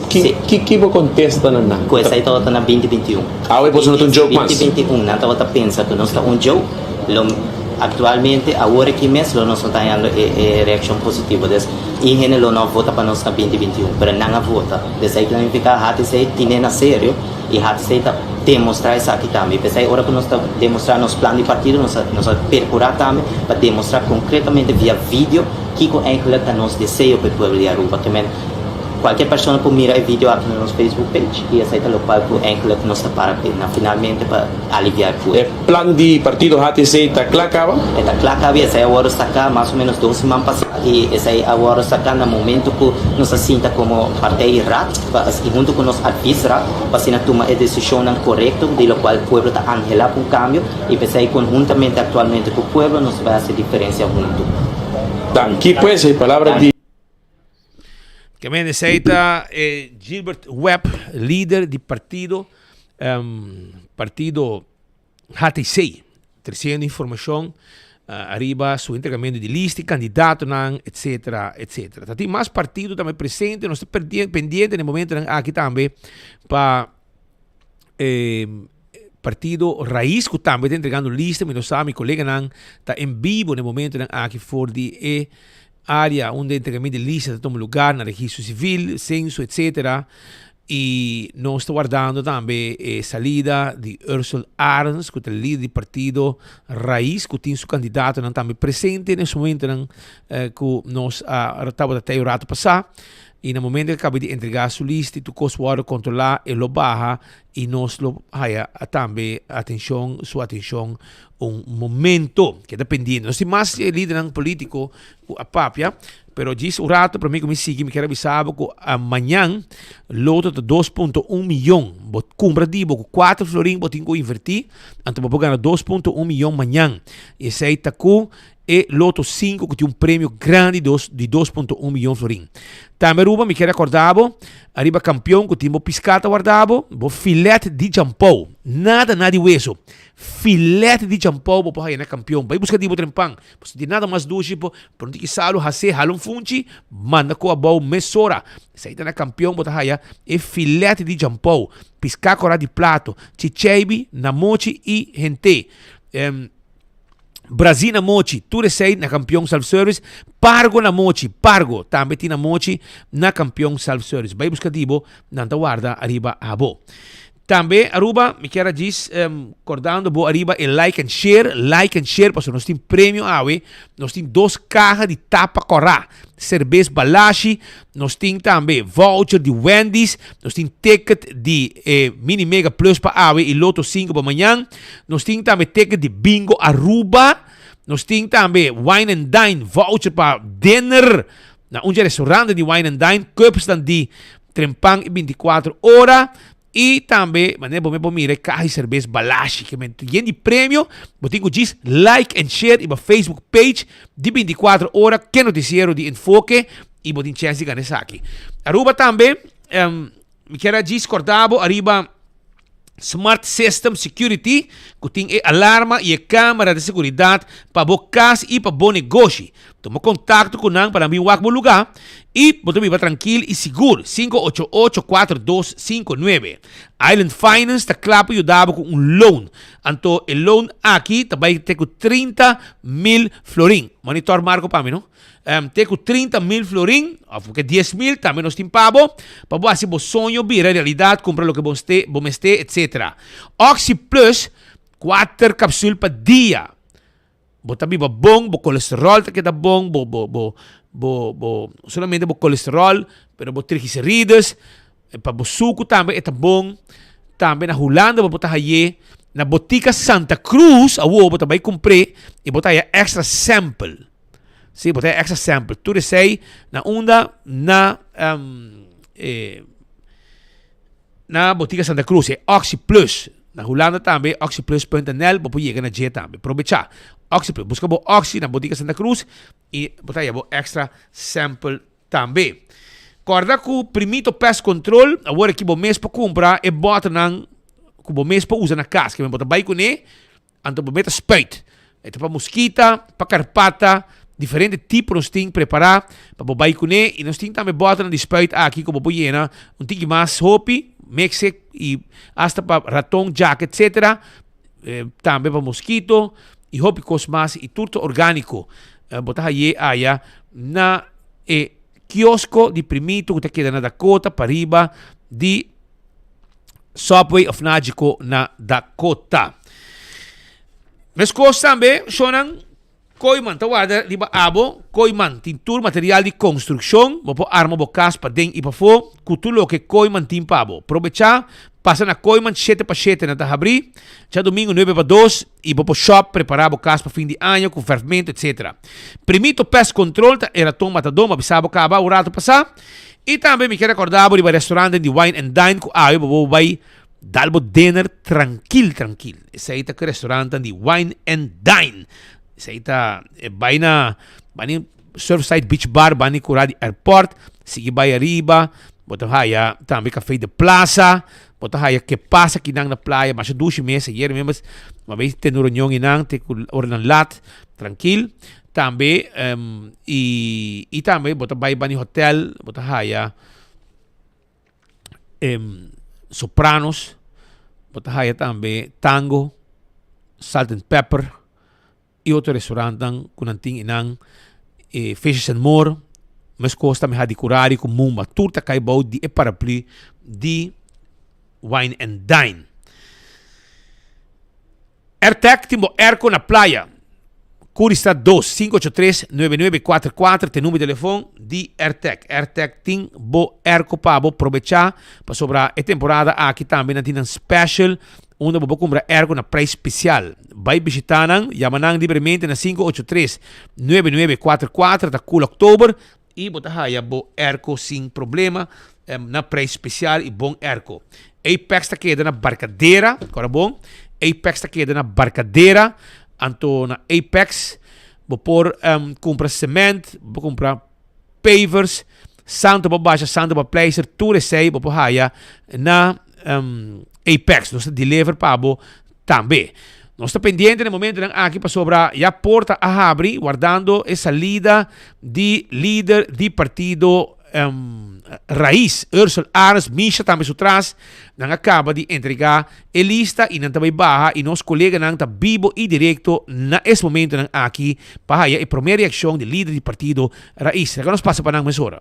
Ki ki ki bo kontesta na nan? Ku esei tabata na 2021. Awe boso no ta un joke mas. 2021 nan tabata pensa ku nos ta un joke, lo aktualmente awor aki mes lo nos no ta hañando e e reakshon positivo. Des i hende lo no a vota pa nos na 2021, pero nan a vota. Des esei significa HTC tine na serio i HTC ta demostrá esaki tambe. I p'esei ora ku nos ta demostrá nos plan di partido nos a nos a perkurá tambe pa demostrá konkretamente via video kiko eigenlijk ta nos deseo pa e pueblo di Aruba. Ke men. Cualkier persona por mira e video aki na nos Facebook page y esey ta locual cu eigenlijk nos ta para pe na finalmente pa alivia e pueblo. E plan di partido HTC ta cla caba? E ta cla caba y esey a wordo saca mas o menos dos siman pasa y esey a wordo saca na momento cu nos a sinta como partij raad pa y hunto cu nos adviesraad pa asina tuma e decisionnan corecto di locual pueblo ta anhela pa un cambio y pesey conhuntamente actualmente cu pueblo nos ta bay haci diferencia hunto. Danki pues e palabra di. Ke men esei ta eh, Gilbert Webb, lider di partido um, partido HTC, treciendo informacion uh, arriba su entregamiento di lista y candidatonan, etcétera, etcétera. Ta tin mas partido tambe presente, nos ta pendiente en e momentonan aki tambe pa eh, partido Raiz ku tambe ta entregando lista, mi no sa, mi coleganan ta en vivo en e momentonan aki for di e Área unda entregament di lista ta tuma lugar na registro sivil, senso etc. I nos ta wardando tambe e salida di Ursel Arends ku ta lider di partido Raiz ku tin su kandidatonan tambe presente na es momentonan ku nos a tabata tei un rato pasá. I na momento ku e kaba di entregá su lista i tur kos wòrdu kontrolá e lo baha i nos lo haya tambe atenshon su atenshon un momento. Keda pendiente. Nos tin mas lidernan politico cu a papia, pero djis un rato prome cu mi sigui mi kier a bisa bo cu mañan loto ta 2.1 miyon. Bo cumpra di bo cu 4 florin bo tin cu inverti, anto bo por gana 2.1 miyon mañan. Y esey ta cu e loto 5 cu tin un premio grandi dos di 2.1 miyon florin. Tambe Aruba mi kier acorda bo ariba campeon cu tin bo pisca ta warda bo, bo filet di jampou. Nada na di weso. Filet di champou bo por haya na Kampion. Bai buska di bo trempan. Pasobra tin nada mas dushi por por un tiki salu hasé hala un funchi manda ku abou mesora. Esei ta na Kampion bo ta haya e filet di champou, piská kòrá di plato, chicheibi na mochi i hent'é. Brazí na mochi, tur esei na Kampion Self Service. Pargo na mochi, pargo tambe tin na mochi na Kampion Self Service. Bai buska di bo, nan ta warda ariba abo. Tambe Aruba, mi kier a djis kordando bo ariba e like and share, like and share pasobra nos tin premio awe, nos tin dos kaha di tapa kòrá, serbes Balashi, nos tin tambe voucher di Wendy's, nos tin ticket di e Mini Mega Plus pa awe i Lotto 5 pa mañan, nos tin tambe ticket di Bingo Aruba, nos tin tambe Wine and Dine voucher pa dinner. Na un dje restaurante di Wine and Dine, cupsnan di trempan y binticuatro ora y tambe manera bo me por mira e caha di cerbes Balashi ke men yen di premio. Bo tin cu djis like and share riba Facebook page di binticuatro ora ke noticiero di Enfoke y bo tin chance di gana esaki. Aruba tambe mi kier a djis corda bo ariba Smart System Security ku tin e alarma i e kamera di seguridat pa bo kas i pa bo negoshi. Tuma kontakto ku nan pa nan bin wak bo lugá i bo ta biba trankil i sigur. 588 4259. Island Finance ta kla pa yuda bo ku un loan. Anto e loan aki ta bai te ku 30 mil florin. Monitor Marco pa mi no. Te ku 30 mil florin of ke 10 mil tambe nos tin pa bo, pa bo hasi bo soño bira realidat, kumpra loke bo mester, bo mester, etc. Oxi Plus, kuater kapsul pa dia. Bo ta biba bon, bo kolesterol ta keda bon, bo bo bo bo bo solamente bo kolesterol, pero bo triglicerides, pa bo suku tambe e ta bon. Tambe na Hulanda bo por ta haye, na Botica Santa Cruz awo bo ta bai kumpr'é i bo ta haya extra sample. Sí, bo ta extra sample. Tur esei na unda na um, eh, na Botica Santa Cruz, e Oxy Plus. Na Hulanda tambe, oxyplus.nl, bo por yega na dje tambe. Probecha. Oxy Plus. Busca bo Oxy na Botica Santa Cruz y bo ta haya bo extra sample tambe. Corda cu Primito Pest Control, awor aki bo mes por cumpra e boternan cu bo mes por usa na cas. Ke men bo ta bay cune, Anto bo meta spuit. E ta pa muskita, pa karpata, diferente tipo nos tin prepará pa bo bai kuné i nos tin tambe bòternan di spuit aki ku bo por yena un tiki mas hopi, mix e i asta pa raton, djaka etcetera, tambe pa moskito i hopi kos mas i tur ta orgániko. Bo ta haye aya na e kiosko di Primito ku ta keda na Dakota pariba di Subway of Nagico na Dakota. Meskos tambe, shownan Kooiman ta warda riba abo. Kooiman tin tur material di konstrukshon. Bo por arma bo kas paden i pafó ku tur loke Kooiman tin pa bo. Probechá, pasa na Kooiman shete pa shete nan ta habrí, djadumingu nuebe pa dos i bo por shòp prepará bo kas pa fin di aña ku vèrfmentu etsetera. Primito Pest Control ta e raton matadó, mi a bisa bo kaba un ratu pasá. I tambe mi kier recorda bo riba restaurante di Wine and Dine ku awe bo bo bai dal bo dinner trankil trankil. Esei ta ku restaurantenan di Wine and Dine. Esei ta e bai na bani Surfside Beach Bar bani kura di airport sigui bai ariba bo ta haya tambe Café de Plaza bo ta haya Ke Pasa kinan na playa masha dushi mes ayer mi mes mi a bai tene un reunion einan te ku oranan lat trankil. Tambe y y tambe bo ta bay bani hotel bo ta haya Sopranos bo ta haya tambe Tango, Salt and Pepper y otro restaurantnan cu nan tin eynan Fishes and More mescos tambe ha di Curari cu Mumba tur ta cay bao di e paraplu di Wine and Dine. Airtec tin bo airco na playa. Curista dos, sinku ocho tres, nuebe nuebe kuater kuater ta e number di telefon di Airtec. Airtec tin bo airco pa bo probecha pasobra e temporada aki tambe nan tin nan special unda bo por kumpra airco na prijs special. Bai bishita nan, yama nan libremente na sinku ocho tres, nuebe nuebe kuater kuater ta cool Oktober I bo ta haya bo airco sin problema na prijs special y bon airco. Apex ta keda na Barcadera, kora bon. Apex ta keda na Barcadera. Anto na Apex bo por um, kumpra cement, bo por kumpra pavers, santo pa basha, santo pa pleister, tur esei bo por haya na um, Apex. Nos ta deliver pa bo Tambe. Nos ta pendiente na e momentonan aki pasobra ya porta a habri wardando e salida di lider di partido Raiz, Ursel Arends, Misha tambe su tras. Nan a caba di entrega e lista y nan ta bay baha y nos coleganan ta bibo y directo na es momentonan aki pa haya e prome reaccion di lider di partido Raiz. Laga nos pasa pa nan mesora.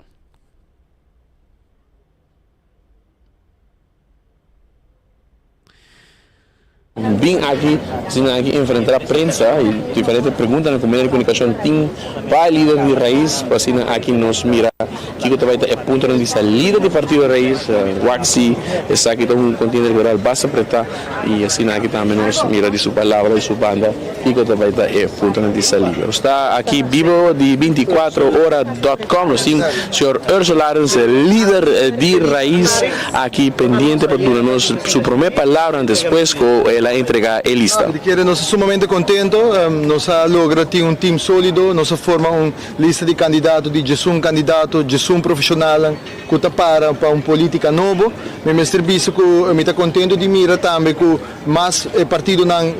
Bin aki asina aki enfrentá prensa y diferente preguntanan ku medio di komunikashon tin pa e lider di Raiz pa asina aki nos mira kiko ta bai ta e puntonan di salida di partido Raiz. Wak si esaki ta un kontienda elektoral basta apretá y asina aki tambe nos mira di su palabra di su banda kiko ta bai ta e puntonan di salida. Nos ta aki bibo di 24 ora dot com nos tin señor Ursel Arends e lider di Raiz. Aki pendiente pa duna nos su prome palabranan despues cu el a entrega e lista. Di kere nos ta sumamente contento, nos a logra tin un team solido, nos a forma un lista di candidato di djesun candidato, djesun profesionalnan cu ta para pa un politica nobo. Mi mester bisa cu mi ta contento di mira tambe cu mas e partidonan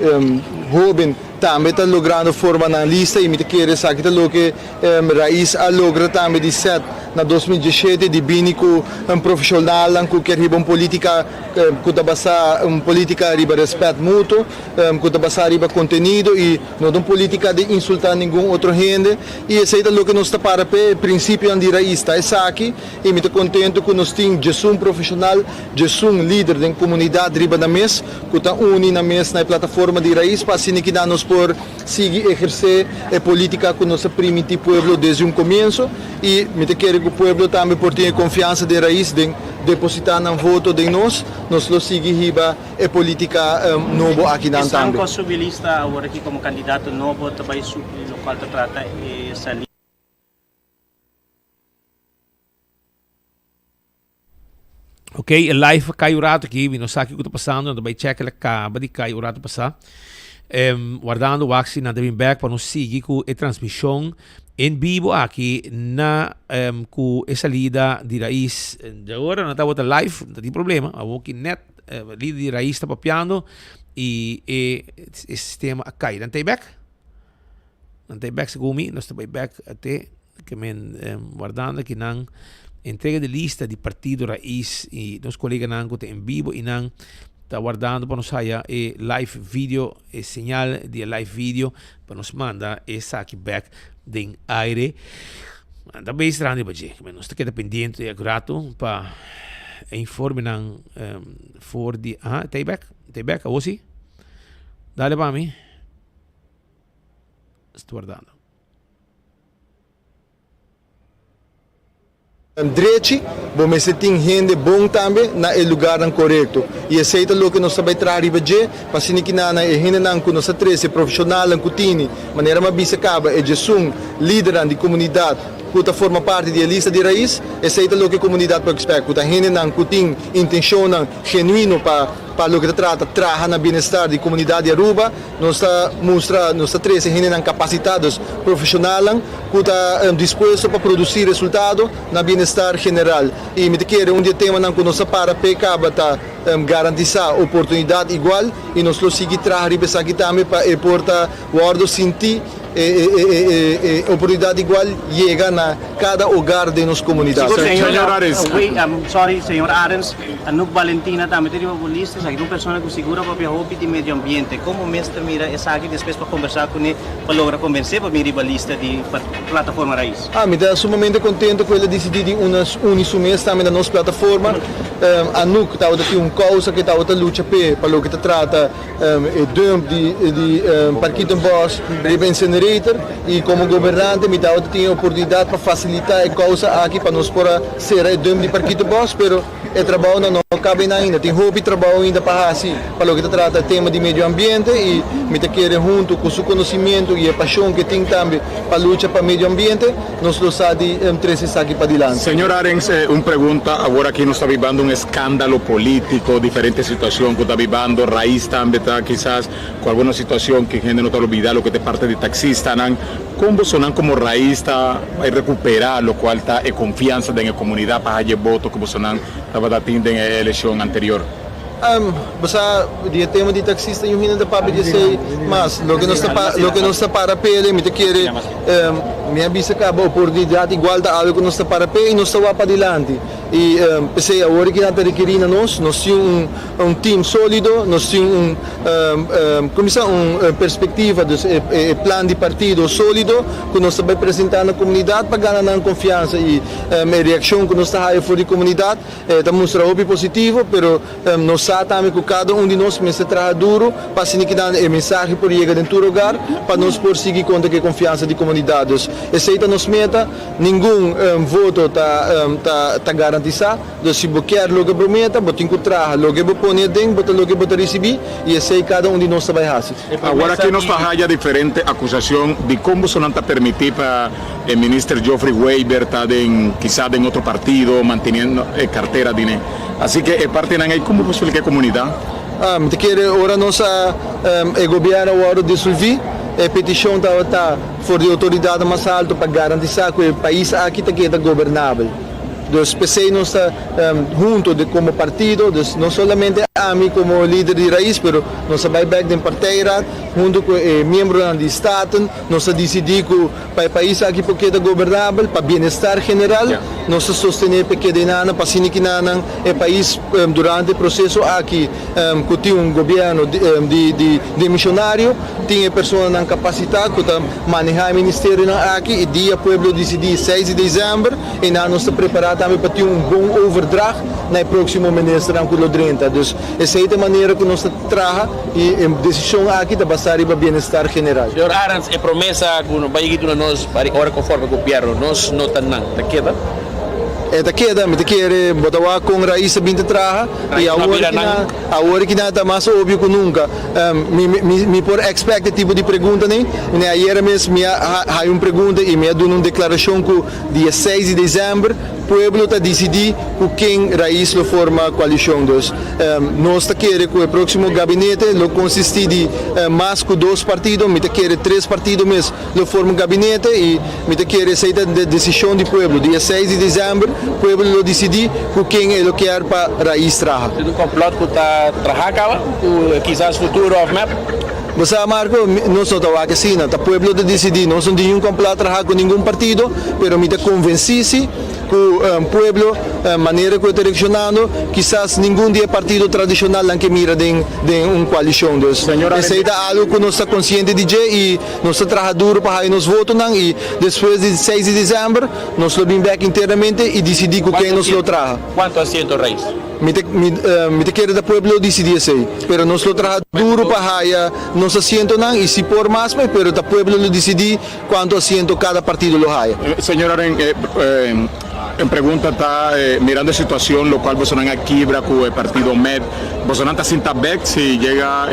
hoben tambe ta logrando forma nan lista y mi ta kere esaki ta loke Raiz a logra tambe di set na 2017 di bini ku profeshonalnan ku kier hiba un politika ku ta basá un politika riba rèspèt mutuo, ku ta basá riba kontenido i no ta un politika di insultá ningun otro hende. I esei ta loke nos ta para p'e, e prinsipionan di Raiz ta esaki i mi ta kontentu ku nos tin djesun profeshonal, djesun lider den komunidat riba nan mes ku ta uni nan mes na e plataforma di Raiz pa asina kinan nos por sigui ehersé e polítika ku nos a primintí pueblo desde un komienso i mi ta kere ku pueblo tambe por tin e konfiansa den Raiz den depositá nan voto den nos, nos lo sigui hiba e polítika nobo akinan Esnan tambe. ku a subi lista awor aki komo kandidato nobo ta bai supli lokual ta trata e salida. Ok, e live a kai un rato aki, mi no sa kiko ta pasando, nan ta bai check, el a kaba di kai un rato pasá. Um, wardando wak si nan ta bin bek pa nos sigui ku e transmishon en bibo aki na um, ku e salida di Raiz. De ora nan tabata live, no ta tin problema, awor ki net uh, lider di Raiz ta papiando i e, e sistema a kai. Nan ta bek? Nan ta bek segun mi, nos ta bai bek te ke men wardando ki nan entrega di lista di partido Raiz y nos coleganan cu ta en vivo y nan ta wardando pa nos haya e live video, e señal di e live video pa nos manda esaki bek den aire. Nan ta bezig trahando riba dje. Nos ta keda pendiente e rato pa e informenan for di, aha, ta e bek? Ta e bek? Awor si? Dale pa mi. Sta wardando. Drechi, bo mester tin hende bon tambe na e lugarnan korekto. I esei ta loke nos ta bai traha riba dje, pa asina ki nan e hendenan ku nos a trese, profeshonalnan ku tini, manera mi a bisa kaba, e djesun lidernan di komunidat ku ta forma parti di e lista di rais, esei ta loke komunidat por ekspèkt, ku ta hendenan ku tin intenshonnan genuino pa pa loke ta trata traha na bienestar di komunidat di Aruba. Nos ta mustra, nos ta trese hendenan kapasitá, dus profeshonalnan ku ta dispuesto pa produsí resultado na bienestar general. I mi ta kere un di e temanan ku nos ta para p'e kaba ta garantisá oportunidat igual i nos lo sigui traha riba esaki tambe pa e por ta wòrdu sintí e oportunidat igual yega na kada hogar den nos komunidat. Sigur señor Arends. Wait, I'm sorry señor Arends, Anouk Valentina tambe ta riba bo lista, esaki ta un persona ku sigur a papia hopi di medio ambiente. Komo mes ta mira esaki despues pa kombersá kuné pa logra kombensé pa bin riba lista di Plataforma Raiz? Ah, mi ta sumamente kontento ku el a disidí di uni su mes tambe na nos plataforma. Anouk tabata tin un kousa ku e tabata lucha p'e pa loke ta trata E dump di di Parkietenbos riba incinerator y como gobernante mi tabata tin e oportunidad pa facilita e causa aki pa nos por a cera e dump di Parkietenbos pero e trabaonan no caba einan ainda. Tin hopi trabao ainda pa haci pa loke ta trata e tema di medio ambiente y mi ta kere hunto cu su conocimiento y e pasion ke tin tambe pa lucha pa medio ambiente nos lo sa di trece esaki padilanti. Señor Arends, un pregunta, awor aki nos ta bibando un escandalo politico, diferente situacion cu ta bibando, Raiz tambe ta kisas cu alguna situacion cu hende no ta olbida loke ta e parti di taxistanan, con bosonan como Raiz ta bay recupera locual ta e confiansa den e comunidad pa haya e voto cu bosonan tabata tin den e eleccion anterior? Bo sa, di e tema di taxista yu hende ta papia di esei, mas loke nos ta loke nos ta para p'e, mi ta kere mi a bisa caba oportunidad igual ta algo cu nos ta para p'e y nos ta wak padilanti. I p'esei awor ki nan ta rekerí na nos, nos tin un un team sólido, nos tin un kuminsá un perspektiva, dus e plan di partido sólido ku nos ta bai presentá na komunidat pa gana nan konfiansa i e reakshon ku nos ta haya for di komunidat ta mustra hopi positivo, pero nos sa tambe ku kada un di nos mester traha duru pa asina kinan e mensahe por yega den tur hogar pa nos por sigui konta ku e konfiansa di komunidat. Dus esei ta nos meta. Ningun voto ta ta garantisá. Dus si bo kier loke bo meta, bo tin ku traha. Loke bo pone aden, bo ta loke bo ta risibí, i esei kada un di nos ta bai hasi. Awor aki nos ta haya diferente acusacion di con bosonan ta permiti pa e minister Geoffrey Wever ta den kisa den otro partido manteniendo e cartera di ne. Así que e partinan ey con bo por splica e comunidad? Mi ta kere ora nos a e gobierno a wordo disolvi, e peticion tabata for di autoridadnan mas alto pa garantisa cu e pais aki ta keda gobernabel. Dus p'esey nos ta hunto de como partido, dus no solamente ami como lider di Raiz, pero nos a bay bek den partijraad hunto cu e miembronan di Staten, nos a dicidi cu pa e pais aki por keda gobernabel, pa bienestar general, nos ta sostene p'e keda enanan, pa asina kinanan e pais durante e proceso aki cu tin un gobierno di demisionario, tin e personanan capacita cu ta maneha e ministerionan aki y dia pueblo dicidi seis di december, I nan nos ta prepará tambe pa tin un bon overdracht na e próksimo ministernan ku lo drenta. Dus esei ta e manera ku nos ta traha i e desishon aki ta basá riba bienestar general. Señor Arends, e promesa ku no bai yigi duna nos pa di ora konforme gobièrnu, nos no ta nan, ta keda? E ta keda, mi ta kere bo ta wak kon Raiz ta bin ta traha i awor ki nan, awor ki nan ta mas obvio ku nunka. Mi, mi, mi por expect e tipo di preguntanan. Ayera mes mi a haña un pregunta i mi a duna un deklarashon ku Dia seis di december pueblo ta dicidi cu ken Raiz lo forma coalicion. Dus nos ta kere cu e proximo gabinete lo consisti di mas cu dos partido, mi ta kere tres partido mes lo forma un gabinete y mi ta kere esey ta decision di pueblo. Dia seis di december pueblo lo dicidi cu ken e lo kier pa Raiz traha. Tin un complot cu ta traha caba cu kisas futuro of mep? Bo sa Marco, nos no ta wak asina, ta pueblo ta disidí, nos no tin niun kòmplòt traha ku ningun partido, pero mi ta konvensí si ku pueblo manera ku e ta reakshonando, kisas ningun di e partido tradishonalnan ke mira den den un koalishon. Dus esei ta algu ku nos ta konsiente di dje i nos ta traha duru pa haña nos votonan i despues di seis di desèmber nos lo bin bèk internamente i disidí ku ken nos lo traha. Kuantu asiento Reis? Mi ta mi ta kere ta pueblo dicidi esey, pero nos lo traha duro pa haya nos asientonan y si por mas mai, pero ta pueblo lo dicidi cuanto asiento cada partido lo haya. Señor Aren, e pregunta ta, mirando e situacion locual bosonan a kibra cu e partido mep, bosonan ta sinta bek si yega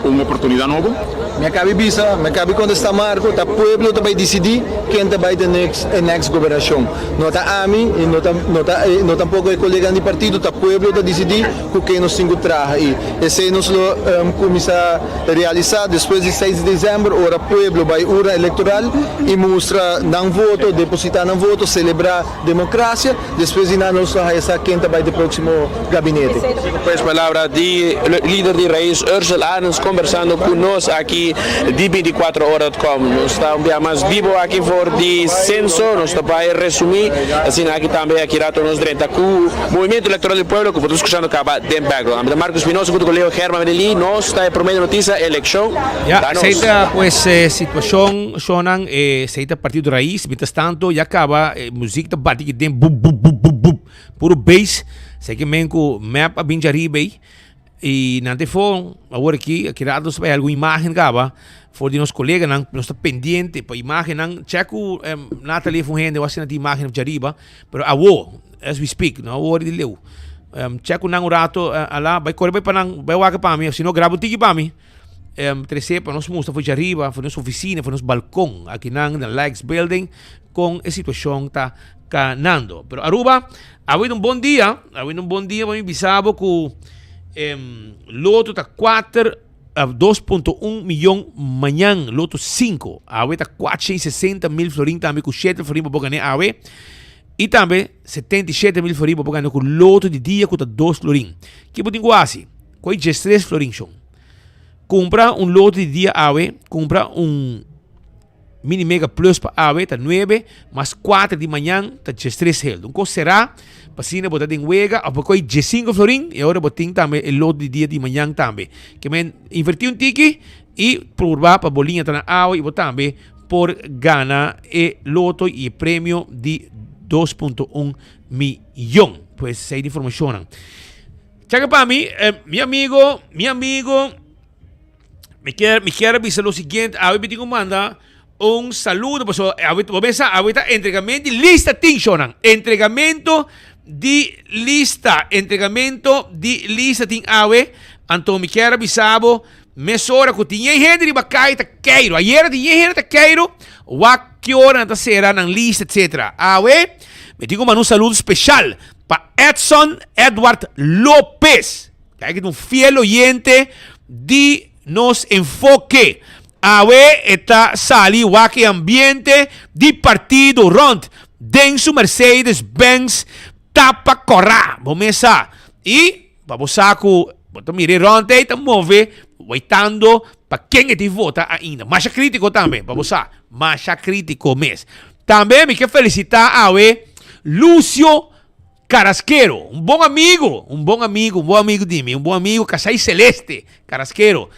un oportunidad nobo? Mi a cabi bisa, mi a cabi contesta Marco, ta pueblo ta bay dicidi ken ta bay ta e next gobernacion. No ta ami y no ta no ta no tampoco e coleganan di partido, ta pueblo ta dicidi cu ken nos tin cu traha y esey nos lo cuminsa realisa despues di seis di december ora pueblo bay urna electoral y mustra nan voto, deposita nan voto, celebra democracia, despues di nan nos lo haya sa ken ta bay den proximo gabinete. Pues palabra di lider di Raiz Ursel Arends conversando cu nos aki di 24 ora dot com. Nos ta un bia mas bibo aki for di Censo. Nos ta bai resumi asina aki tambe aki rato nos drenta cu Movimiento Electoral del Pueblo cu bo ta scuchando caba den background. Ami ta Marco Espinosa junto cu Leo German Medellin. Nos ta e prome noticia eleccion Ya, ta nos. esey ta pues e situacion shownan, esey ta Partido Raiz. Mientras tanto ya caba e muziek ta bati aki den bup bup bup bup bup. Puro bass. Esey ke men cu mep a bin djariba ey. Y nan te for, awor aki, aki rato nos ta bay algun imagen caba for di nos coleganan, nos ta pendiente pa imagennan, check cu Natalie of un hende o asina tin imagen djariba, pero awo, as we speak, no awor di leu, check cu nan un rato, ala, bay core bay pa nan, bay wak pa mi, of si no graba un tiki pa mi, trece pa nos mustra for djariba, for nos oficina, for nos balcon, akinan na Likes Building, con e situacion ta canando. Pero Aruba, Awe un bon dia, awe un bon dia pa mi bisa bo ku em, loto ta 4 2.1 milyon mañan loto 5. Awe ta 460 mil florin tambe ku 7 florin bo por gane awe. I tambe 77 mil florin bo por gane ku loto di dia ku ta 2 florin. Ki bo tin ku hasi? Koi 13 florin shon. Kumpra un loto di dia awe, kumpra un Mini Mega Plus pa awe ta nuebe, mas kuater di mañan ta diestres hel. Un kos será, Pa asina bo ta den wega of bo koy diesinco florin y ora bo tin tambe e loto di dia di mañan tambe. Ke men inverti un tiki y purba pa bo liña ta na awa y bo tambe por gana e loto y e premio di 2.1 miyon. Pues esey di informacionnan. Chaka pa mi, eh, mi amigo, mi amigo, mi kier, mi kier bisa lo siguiente, awe mi tin ku manda un saludo, paso awe, bo mesa, awe ta entregamento di lista tin shonan, entregamento di lista, entregamento di lista tin awe, anto mi kier a bisa bo, mesora ku tin yen hende riba kai ta keiro, ayera tin yen hende ta keiro, wak ki ora nan ta sera nan lista, etcetera. Awe, mi tin ku manda un saludo special pa Edson Edward Lopez. Kijk, un fiel oyente di nos enfoke. Awe e ta sali wak e ambiente di partido rond den su Mercedes Benz tapa kora. Bo mes sa. I pa bo sa ku bo ta mira e rond ei ta move waitando pa ken e tin vota ainda. Masha kritiko tambe, pa bo sa. Masha kritiko mes. Tambe mi ke felisita awe Lucio Carasquero, un bon amigo, un bon amigo, un bon amigo di mi, un bon amigo Casai Celeste Carasquero.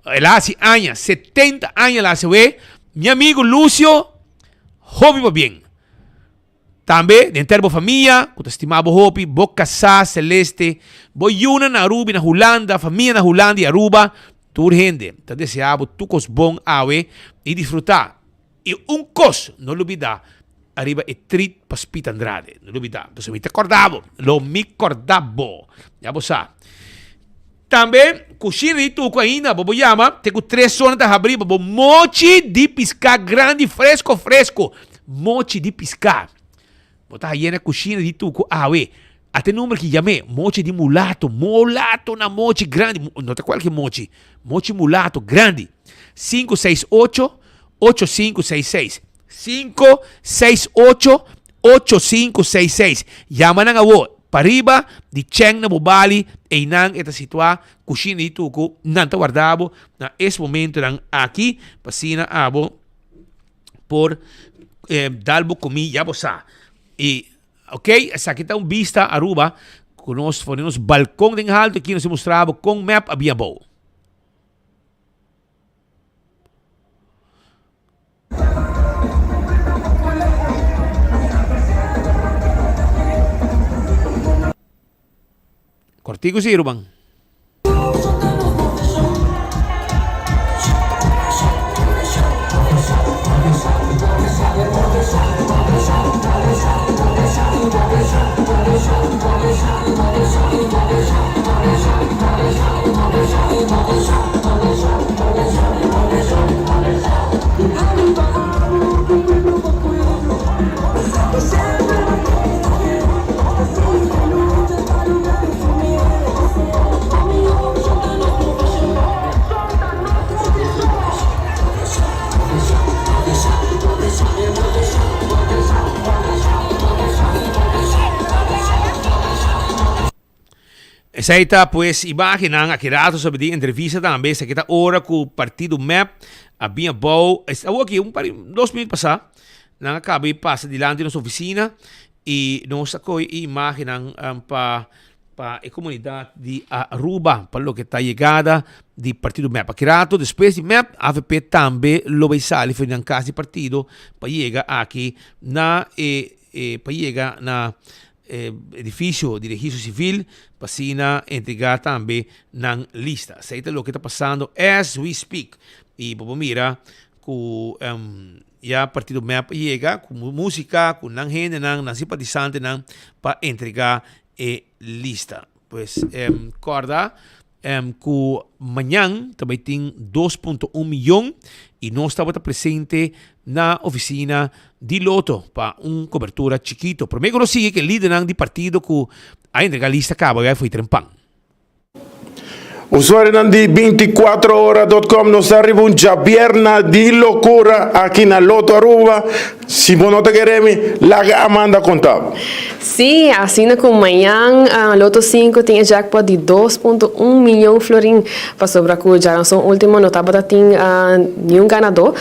El a haci aña, 70 aña el a haci we. Mi amigo Lucio, hopi pa bien. Tambe den ter bo famia, cu ta stima bo hopi, bo casá Celeste, bo yuna na Aruba y na Hulanda, famia na Hulanda y Aruba, tur hende ta desea bo tur cos bon awe y disfruta. I un kos, no lubidá, ariba e trit pa Speed Andrade. No lubidá. Pasobra mi ta kòrda bo. Lo mi kòrda bo. Ya bo sa. Tambe, kushina di Tuku ainda bo por yama te ku tres zona ta habrí pa bo mochi di piská grandi fresko fresko. Mochi di piská. Bo ta haye na kushina di Tuku awe. Ata e number ki yam'é, mochi di mulato, mulato na mochi grandi, no ta kualke mochi, mochi mulato grandi. 568 8566. 568 8566. Yama nan awo, pariba di Cheng na Bobali, einan e ta situá, kushina di Tuku, nan ta warda bo na es momentonan aki, pa asina abo por eh, dal bo komí, ya bo sa. I Ok, esaki ta un bista Aruba ku nos for nos balkon den halto aki nos a mustra bo kon mep a bin abou. Kortiku si ruman. Esei ta pues imagennan aki rato sobre di entrevista tambe. Esaki ta ora ku partido mep a bin abou. Awor aki un par di dos minuut pasá nan a kaba di pasa dilanti nos ofisina i nos a kohe e imagennan pa pa e komunidat di Aruba pa loke ta yegada di partido mep. Aki rato despues di mep avp tambe lo bai sali for di nan kas di partido pa yega aki na e pa yega na e edifisio di registro sivil pa asina entregá tambe nan lista. Esei ta loke ta pasando as we speak. I bo por mira ku ya partido mep a yega ku músika, ku nan hendenan, nan simpatisantenan pa entregá e lista. Pues kòrda ku mañan ta bai tin 2.1 miyon i nos tabata presente na ofisina di Lotto pa un kobertura chikito. Promé ku nos sigui ku e lidernan di partido ku a entrega lista kaba bai fo'i trempan. Usuarionan di binticuatrohora dot com nos ta riba un djabierna di locura aki na Lotto Aruba. Si bo no ta kere mi, laga Amanda conta bo. Sí, asina cu mañan Lotto sinku tin e jackpot di dos punto un miyon florin, pasobra cu djaranson ultimo no tabata tin niun ganadó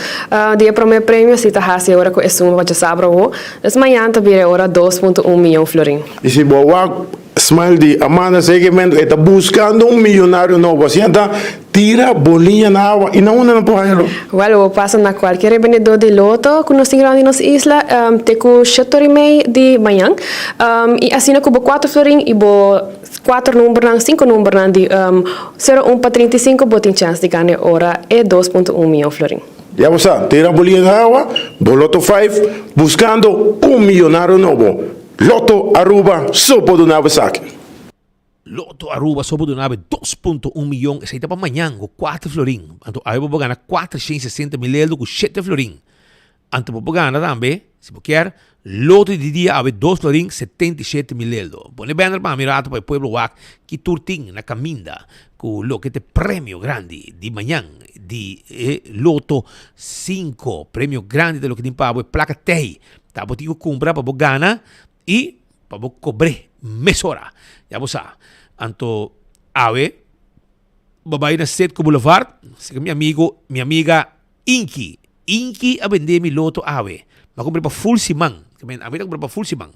di e prome premio, si ta haci ora cu e suma pa djasabra awo, dus mañan ta bira e ora dos punto un miyon florin. Y si bo a wak Smile di Amanda Segerman e ta buscando un millonario nobo asina ta tira boliña na awa y na unda nan por haya lo? Wel, bo pasa na cualkier rebendedor di loto cu nos tin rond di nos isla te cu shete ora y mei di mañan y asina cu bo cuatro florin y bo cuatro numbernan, cinco numbernan di sero un pa 35 bo tin chance di gana e ora e dos punto un miyon florin. Ya bo sa, tira boliña na awa, bo loto five buscando un millonario nobo. Lotto Aruba so por duna bo esaki. Lotto Aruba so por duna bo 2.1 miyon, esei ta pa mañan ku 4 florin. Anto awe bo por gana 460 mil eldo ku 7 florin. Anto bo por gana tambe, si bo kier, loto di dia awe 2 florin 77 mil eldo. Pone banner pa mi rato pa e pueblo wak ki tur tin na kaminda ku loke ta e premio grandi di mañan di e Lotto 5. Premio grandi ta loke tin pa bo, e plaka tei. Ta bo tin ku kumpra pa bo gana i pa bo kobr'é mesora. Ya bo sa. Anto awe bo bai na Citgo Boulevard, seka mi amigo, mi amiga Inki. Inki a bende mi loto awe. Mi a kumpra pa ful siman. Mi ta kumpra pa ful siman.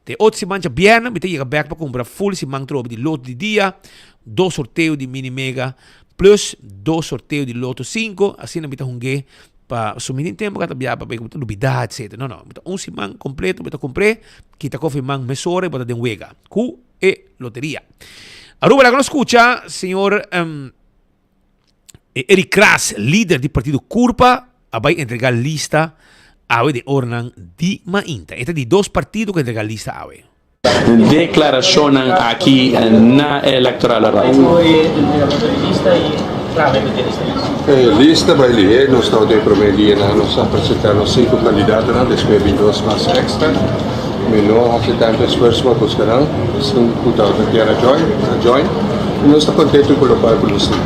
Te otro siman djabièrnè mi ta yega bèk pa kumpra ful siman trobe di loto di dia, dos sorteo di mini mega plus dos sorteo di loto sinku. Asina mi ta hung'é Pa su mi tin tempo ka ta bia pa mi ta lubida etcetera. No no, mi ta un siman completo mi ta compr'é, kita koffie man mesora y bo ta den wega cu e loteria. Aruba laga nos scucha señor um, Eric Kras, lider di partido Curpa, a bay entrega lista awe den oranan di mainta. E ta di dos partido cu entrega lista awe. Declaracionnan aki na e electoral roll. E lista bai lihé, nos ta den promé dianan nos a presentá nos sinku kandidatonan, despues bin dos mas èkstra. Mi no a hasi tantu esfuerso pa buska nan, esun ku tabata kier a join, a join. I nos ta kontentu ku lokual ku nos tin.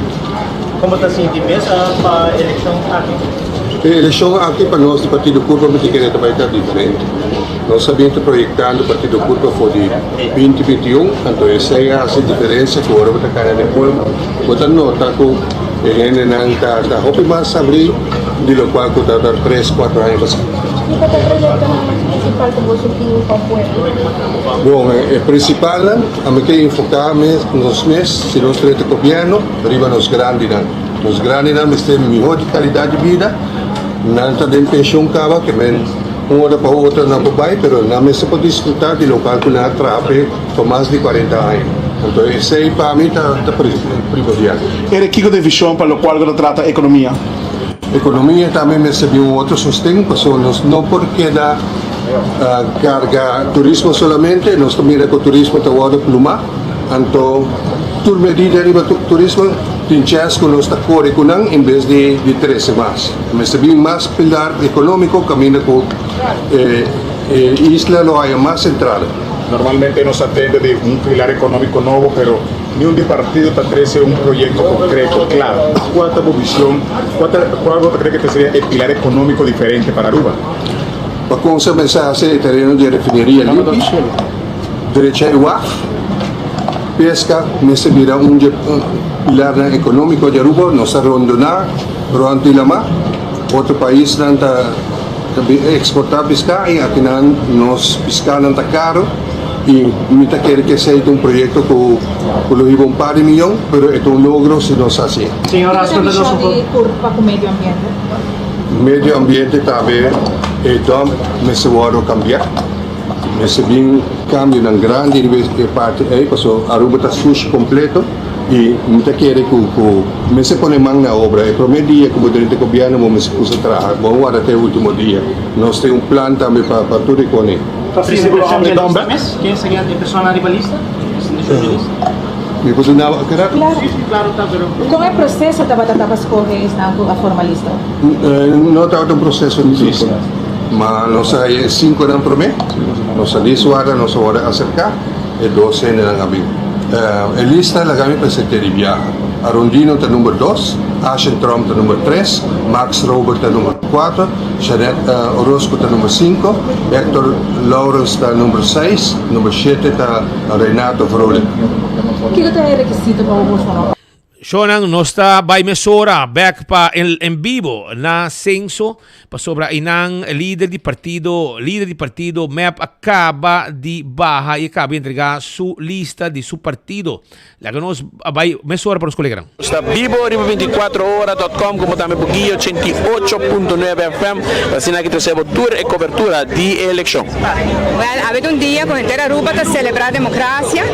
Komo ta sinti mes pa elekshon aki? E elekshon aki pa nos di Partido Curpa mi ta kere ta bai ta diferente. Nos a bin ta proyectando Partido Curpa for di binti binti i un, anto esey a haci diferencia cu ora bo ta cana den pueblo bo ta nota cu e hendenan ta ta hopi mas sabri di locual cu ta ta tres cuatro aña pasa. Kico ta e proyectonan mas principal cu boso tin pa pueblo? Bon, e principalnan ami ke enfoca nos mes si nos drenta gobierno riba nos grandinan. Nos grandinan mester miho di calidad di bida, nan ta den pensioen caba ke men. Un ora pa otro nan por bai, pero nan mester por disfruta di locual cu nan a traha p'e pa mas di cuarenta aña. Anto esey pa mi ta primordial. Ere kico ta e vision pa locual cu ta trata economia? Economia tambe mester bin un otro sosten, pasobra nos no por keda carga turismo solamente, nos ta mira cu turismo ta wordo pluma. Anto tur medida riba turismo tin chèns ku nos ta kore ku nan en bes di di trese mas. Mester bin mas pilar ekonómiko kaminda ku e e isla lo haya mas entrada. Normalmente nos a tende di un pilar ekonómiko nobo pero niun di partido ta trese un proyekto konkreto, kla. Kua ta bo vision? Kua ta kua bo ta kere ke ta seria e pilar ekonómiko diferente para Aruba? Pa konsa mester hasi e tereno di e refineria limpi. Drecha e waf, pesca mester bira un dje pilarnan economico di Aruba, nos ta rondona rond di lama, otro paisnan ta exporta pisca y akinan nos piscanan ta caro y mi ta kere cu esey ta un proyecto cu lo hiba un par di miyon, pero e ta un logro si nos haci. Señor Kiko ta vision di Curpa cu medio ambiente? Medio ambiente tambe e dump mester wordo cambia. Mester bin cambionan grandi riba e parti ey paso Aruba ta sushi completo y mi ta kere cu cu mester pone man na obra. E prome dia cu bo drenta gobierno bo mester cusa traha, bo a warda te e ultimo dia. Nos tin un plan tambe pa pa tur e cone. Presentacion di lista mes? Ken seria e persona riba lista? Presentacion di lista? Mi por duna bo aki rato? Claro. Si, si, claro ta, pero. Con e proceso tabata ta pa scoge esnan cu a forma lista? No tabata un proceso dificil, ma nos a haya e cinconan prome, nos a lis warda, nos a worde acerca, e dos hendenan a bin. E lista laga mi presente di biaha. Arondino ta number dos, Ashen Tromp ta number tres, Max Robert ta number kuater, Jeanette Orozco ta number sinku, Hector Lourens ta number seis, number shete ta Renato Vrolijk. Kiko ta e rekisito pa bo vota? Shownan nos ta bai mesora bek pa en bibo na Censo pasobra einan lider di partido lider di partido mep a caba di baha y a caba di entrega su lista di su partido. Laga nos a bai mesora pa nos coleganan. Nos ta bibo riba 24 ora dot com como tambe bo guia 88.9 FM pa asina aki trece bo tur e cobertura di e eleccion. Wel, awe ta un dia cu henter Aruba ta celebra democracia.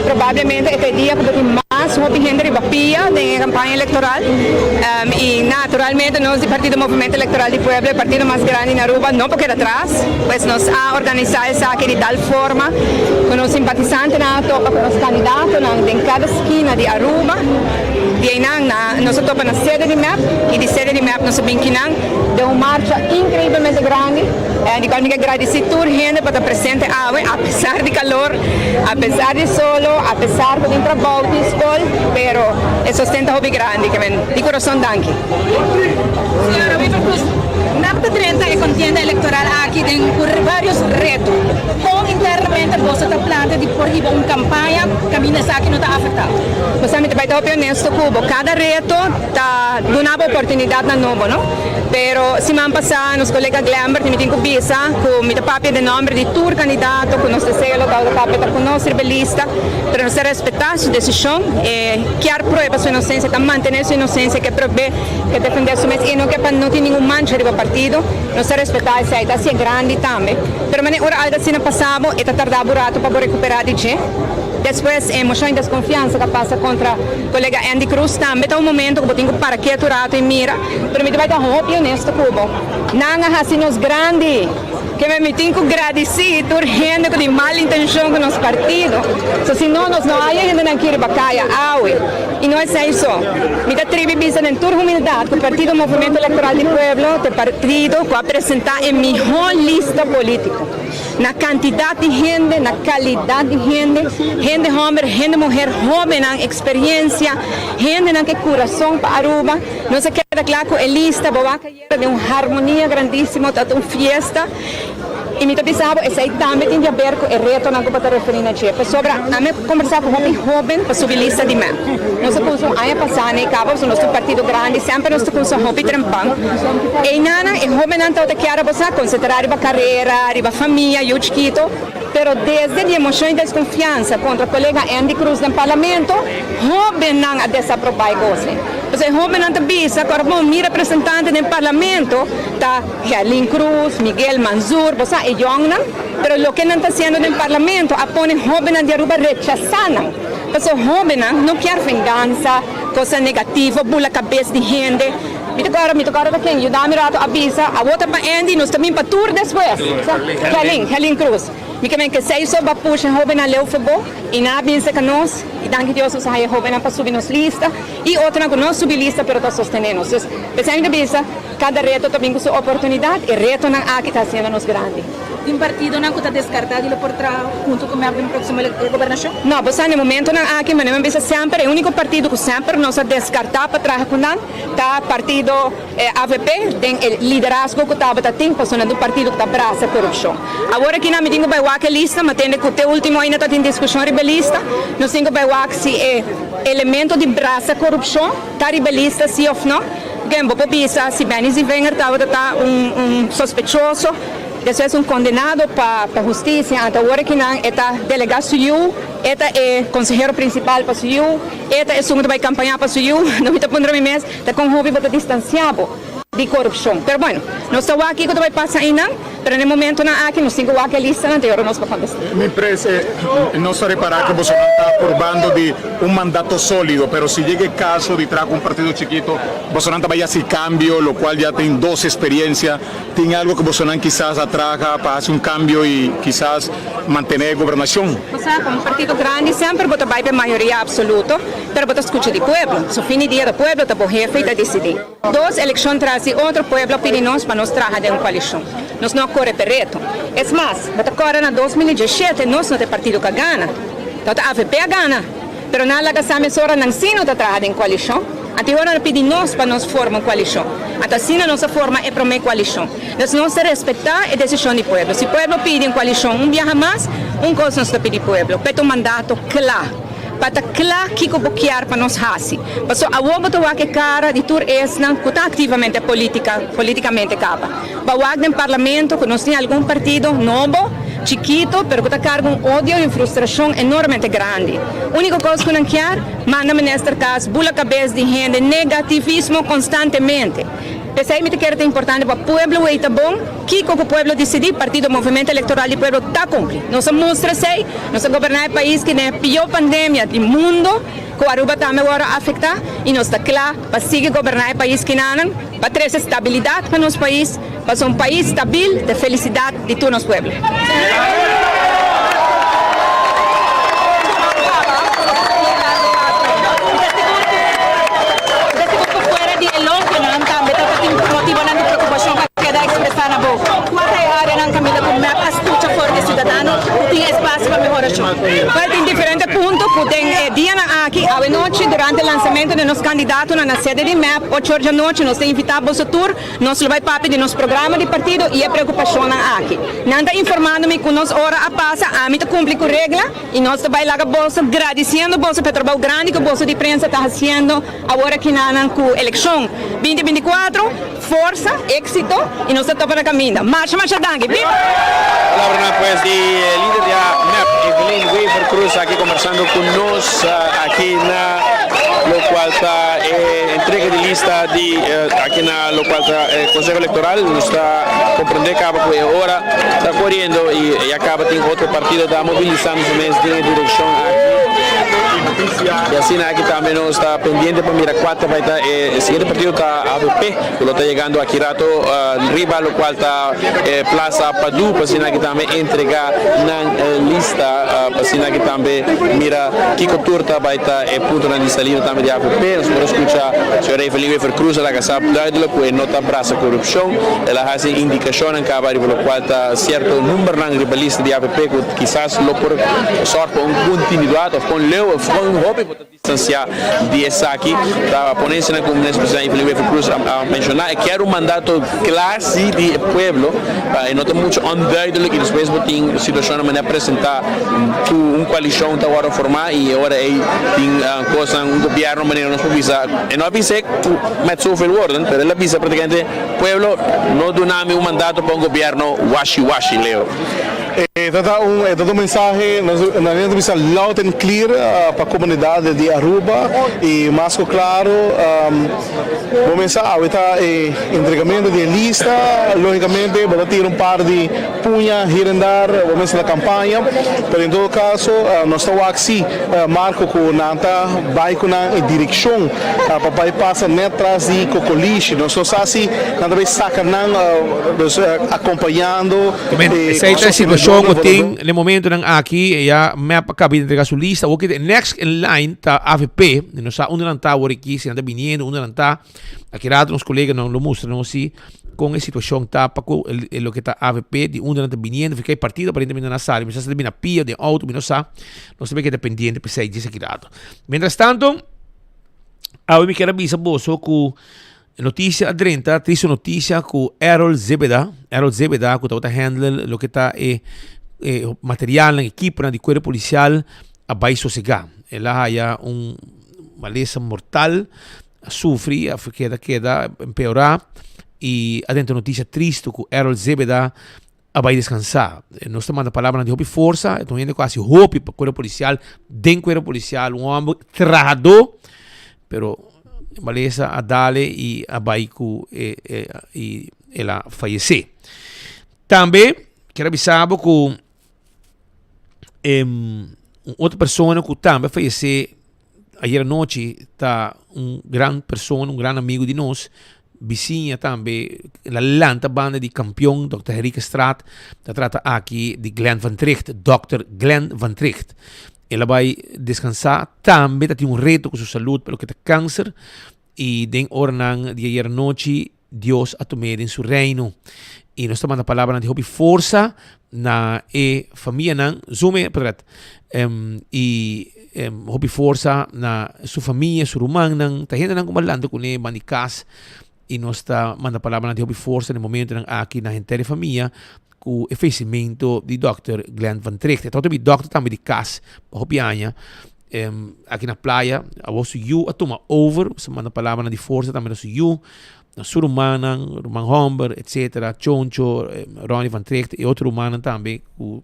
Probablemente e ta e dia cu bo tin mas hopi hende riba pia den e campaña electoral. Y naturalmente nos di Partido Movimento Electoral di Pueblo, e partido mas grandi na Aruba, no por keda tras. Pues nos a organisa esaki di tal forma cu nos simpatisantenan a topa cu nos candidatonan den cada skina di Aruba. Di eynan nos a topa na sede di mep y di sede di mep nos a bin kinan den un marcha increiblemente grandi. Di cual mi ke gradisi tur hende pa ta presente awe a pesar di calor, a pesar di solo, a pesar cu tin trabou, tin scol, pero e sosten ta hopi grandi ke men di corazon danki. Señora Wever Croes, mep ta drenta e contienda electoral aki den cu varios reto. Con internamente boso ta planta di por hiba un campaña caminda esaki no ta afecta? Bo sa mi ta bay ta hopi honesto cu bo, cada reto ta duna bo oportunidadnan nobo no. Pero siman pasá nos kolega Glenbert mi tin ku bisa ku mi ta papia den nòmber di tur kandidato ku nos deseo lo tabata papia ta ku nos riba e lista, pero nos ta respetá su desishon. E kier prueba su inosensia, ta mantené su inosensia, ke prob'é, ke defendé su mes i no ke pa no tin ningun mancha riba partido. Nos ta respetá esei, ta hasié grandi tambe. Pero manera ora algu asina pasa bo, e ta tardá bo rato pa bo rekuperá di dje. Despues e moshon di deskonfiansa ku a pasa kontra kolega Endy Croes tambe ta un momento ku bo tin ku para ketu rato i mira. Pero mi ta bai ta hopi honesto ku bo. Nan a hasi nos grandi. Keme mi tin ku gradisí tur hende ku tin mal intenshon ku nos partido. So si no, nos no haya hendenan aki riba kaya awe. I no esei so. Mi ta tribi bisa den tur humildat ku Partido Movimento Electoral di Pueblo ta e partido ku a presentá e mihó lista polítiko. Na kantidat di hende, na kalidat di hende, hende hòmber, hende muher, hóbennan, eksperiencia, hendenan ku e kurason pa Aruba. Nos a keda kla ku e lista, bo wak ayera den un harmonia grandisimo, ta un fiesta y mi ta bisa bo esey tambe tin di haber ku e retonan ku bo ta referi na dje, pasobra ami a kombersa ku hopi hoben pa subi lista di mep. Nos a kumsa un aña pasa na e kaba pasobra nos ta un partido grandi, semper nos ta kumsa hopi trempan. Eynana e hobennan tabata kier a bo sa konsentrá riba karera, riba famia, yu chikito, pero desde di e moshon di deskonfiansa kontra kolega Endy Croes den parlamento, hobennan a desaprobá e kos. Pasobra e hobennan ta bisa ku ora bo mi representante den parlamento ta Gerlin Cruz, Miguel Manzur, bo sa e yòngnan, pero loke nan ta hasiendo den parlamento a pone hobennan di Aruba rechasá nan. Pasobra hobennan no kier vengansa, kosnan negativo, bula kabes di hende. Mi ta kòrda, mi ta kòrda ta ken yuda mi rato a bisa, awor ta pa Andy, nos ta bin pa tur despues. Gerlin, Gerlin Cruz. Mi ke men kesei so ba pusha hobennan leu for bo i nan a bin serka nos i danki Dios nos a haya hobennan pa subi nos lista i otronan ku no subi lista pero ta sostene nos. Dus p'esei mi ta bisa kada reto ta bin ku su oportunidat, e retonan aki ta hasiendo nos grandi. Tin partidonan ku ta deskartá di lo por traha huntu ku mep den próksimo gobernashon? No, bo sa na e momentonan aki manera mi a bisa semper e úniko partido ku semper nos a deskartá pa traha ku nan ta partido Avp den e liderazgo cu tabata tin pasobra nan ta un partido cu ta brasa corupcion. Awor aki nan mi tin cu bay wak e lista, ma tende cu te ultimo ainda ta tin discusion riba e lista. Nos tin cu bay wak si e elemento di brasa corupcion ta riba e lista si of no. Ken bo por bisa si Benny Zievinger tabata ta un un sospechoso, despues un condenado pa pa husticia, anto awor aki nan e ta delega su yiu, e ta e consehero principal pa su yiu, e ta esun cu ta bay campaña pa su yiu, no mi ta puntra mi mes. Ta kon hopi bo ta distansiá bo di korupshon. Pero bueno, nos ta wak kiko ta bai pasa einan, pero na e momentonan aki nos tin ku wak e listanan te ora nos por kontestá. Mi prese, nos ta repará ku bosonan ta purbando di un mandato sólido, pero si yega e kaso di traha ku un partido chikito, bosonan ta bai hasi kambio, lokual ya tin dos eksperiensia. Tin algu ku bosonan kisas a traha pa hasi un kambio i kisas mantené e gobernashon? Bo sa, komo partido grandi semper bo ta bai pa e mayoria apsoluto. Pero bo ta skucha di pueblo. Su fin di dia ta pueblo ta bo hefe i ta disidí. Dos elekshon tras di otro pueblo a pidi nos pa nos traha den un koalishon. Nos no a kore p'e reto. Es mas, bo ta kòrda na 2017 nos no ta e partido ku a gana. Tabata avp a gana. Pero nan a laga sa mesora nan sí no ta traha den koalishon. Anto e ora nan a pidi nos pa nos forma un koalishon. Anto asina nos a forma e promé koalishon. Dus nos ta respetá e desishon di pueblo. Si pueblo pidi un koalishon un biaha mas, un kos nos ta pidi pueblo, p'e ta un mandato kla. Pa ta kla kiko bo kier pa nos hasi. Paso awor bo ta wak e kara di tur esnan ku ta aktivamente politika, politikamente kaba. Bo a wak den parlamento ku nos tin algun partido nobo, chikito, pero ku ta karga un odio i un frustrashon enormemente grandi. Uniko kos ku nan kier, manda minister kas, bula kabes di hende, negativismo konstantemente. P'esei mi ta kere ta importante pa pueblo wei ta bon, kiko ku pueblo disidí, Partido Movimento Elektoral di Pueblo ta kumpli. Nos a mustra esei, nos a goberná e pais ki den e pió pandemia di mundo, ku Aruba tambe wòrdu afektá, i nos ta kla pa sigui goberná e pais kinanan, pa trese stabilidat pa nos pais, pasobra un pais stabil ta e felisidat di tur nos pueblo. Wel tin diferente punto cu den e dianan aki, awe nochi durante lansamento di nos candidatonan na sede di mep, ocho or djanochi nos ta invita boso tur. Nos lo bai papia di nos programa di partido y e preocupacionnan aki. Nan ta informando mi cu nos ora a pasa, ami ta cumpli cu regla y nos ta bai laga boso gradiciendo boso pa e trabou grandi cu boso di prensa ta haciendo awor aki nanan cu eleccion binti 24. Forsa, exito y nos ta topa na caminda. Masha masha danki. Biba! Palabranan pues di e lider di a mep, Evelyn Wever-Croes aki conversando cu nos aki na locual ta e entrega di lista di aki na locual ta e Conseho Electoral. Nos ta comprende caba cu e ora ta coriendo y ya caba tin otro partido ta mobilisando su mes den e direccion aki. Y asina aki tambe nos ta pendiente pa mira cua ta bay ta e siguiente partido ta avp cu lo ta yegando aki rato riba locual ta e Plaza Padu pa asina aki tambe entrega nan lista pa asina aki tambe mira kico tur ta bay ta e puntonan di salida tambe di avp. Nos por a scucha señor Evelyn Wever Croes a laga sa duidelijk cu e no ta brasa corupcion. El a haci indicacionnan caba riba locual ta cierto numbernan riba lista di avp cu kisas lo por zorg pa un continuidad of con leu of con hopi bo ta Distancia di esaki ta ponencianan cu Minister Presidente Evelyn Wever Croes a menciona. E kier un mandato cla si di e pueblo pa e no ta mucho onduidelijk y despues bo tin situacionnan manera presenta cu un coalicion ta wordo forma y e ora ey tin cosnan un gobierno manera nos por bisa e no a bisa cu met zoveel woorden pero el a bisa practicamente pueblo no duna mi un mandato pa un gobierno washi washi Leo. E ta ta un e ta ta un mensahe nos na ta bisa loud and clear pa comunidad di Aruba y mas cu claro bo mester awe ta e entregamento di e lista logicamente bo ta tira un par di puña hier en daar bo mester ta campaña pero en todo caso nos ta wak si Marco cu nan ta bay cu nan e direccion pa bay pasa net tras di Cocolishi nos no sa si nan ta bay saca nan dus acompañando Esei ta e situashon ku tin na e momentonan aki. Ya mep a kaba di entrega su lista. Awor ki next in line ta avp. No sa unda nan ta awor aki, si nan ta biniendo, unda nan ta. Aki rato nos koleganan lo mustra nos si kon e situashon ta pa ku e loke ta avp, di unda nan ta biniendo. Fi kei partido aparentemente nan a sali. Mi sa si ta bini na pia, den outo, mi no sa. Nos ta bay keda pendiente p'esei djis aki rato. Mientras tanto, awe mi kier a bisa boso ku E noticia a drenta, triste noticia cu Errol Zebeda, Errol Zebeda cu tabata handle loke ta e e materialnan, equiponan di cuerpo policial a bay sosega. El a haya un malesa mortal, a sufri, a keda keda empeora y a drenta noticia triste cu Errol Zebeda a bai descansá. Nos ta manda palabranan di hopi forsa. E ta un hende ku a hasi hopi pa kuerpo polisial, den kuerpo polisial, un hòmber trahadó, pero malesa a dale i a bai ku e e i el a fayesé. Tambe kier a bisa bo ku un otro persona ku tambe a fayesé Ayer anochi ta un gran persona, un gran amigo di nos, bisiña tambe, el a lanta banda di campeon Dòkter Henriquestraat, ta trata aki di Glenn van Tricht, Dòkter Glenn van Tricht. El a bai descansa, tambe ta tin un reto cu su salud pa loke ta cancer, y den oranan di ayer anochi Dios a tum'é den su reino. Y nos ta manda palabranan di hopi forsa na e famianan, Zoom e, Pedret, y. Hopi forsa na su famia, su rumannan, ta hendenan ku malanta kuné banda di kas i nos ta manda palabranan di hopi forsa na e momentonan aki na henter e famia ku e fayecimento di dòkter Glenn van Tricht. E tabata mi dòkter tambe di kas pa hopi aña aki na Playa. Awor su yu a tuma over, nos ta manda palabranan di forsa tambe na su yu, na su rumannan, ruman hòmber etcetera, Choncho, Ronnie van Tricht i otro rumannan tambe ku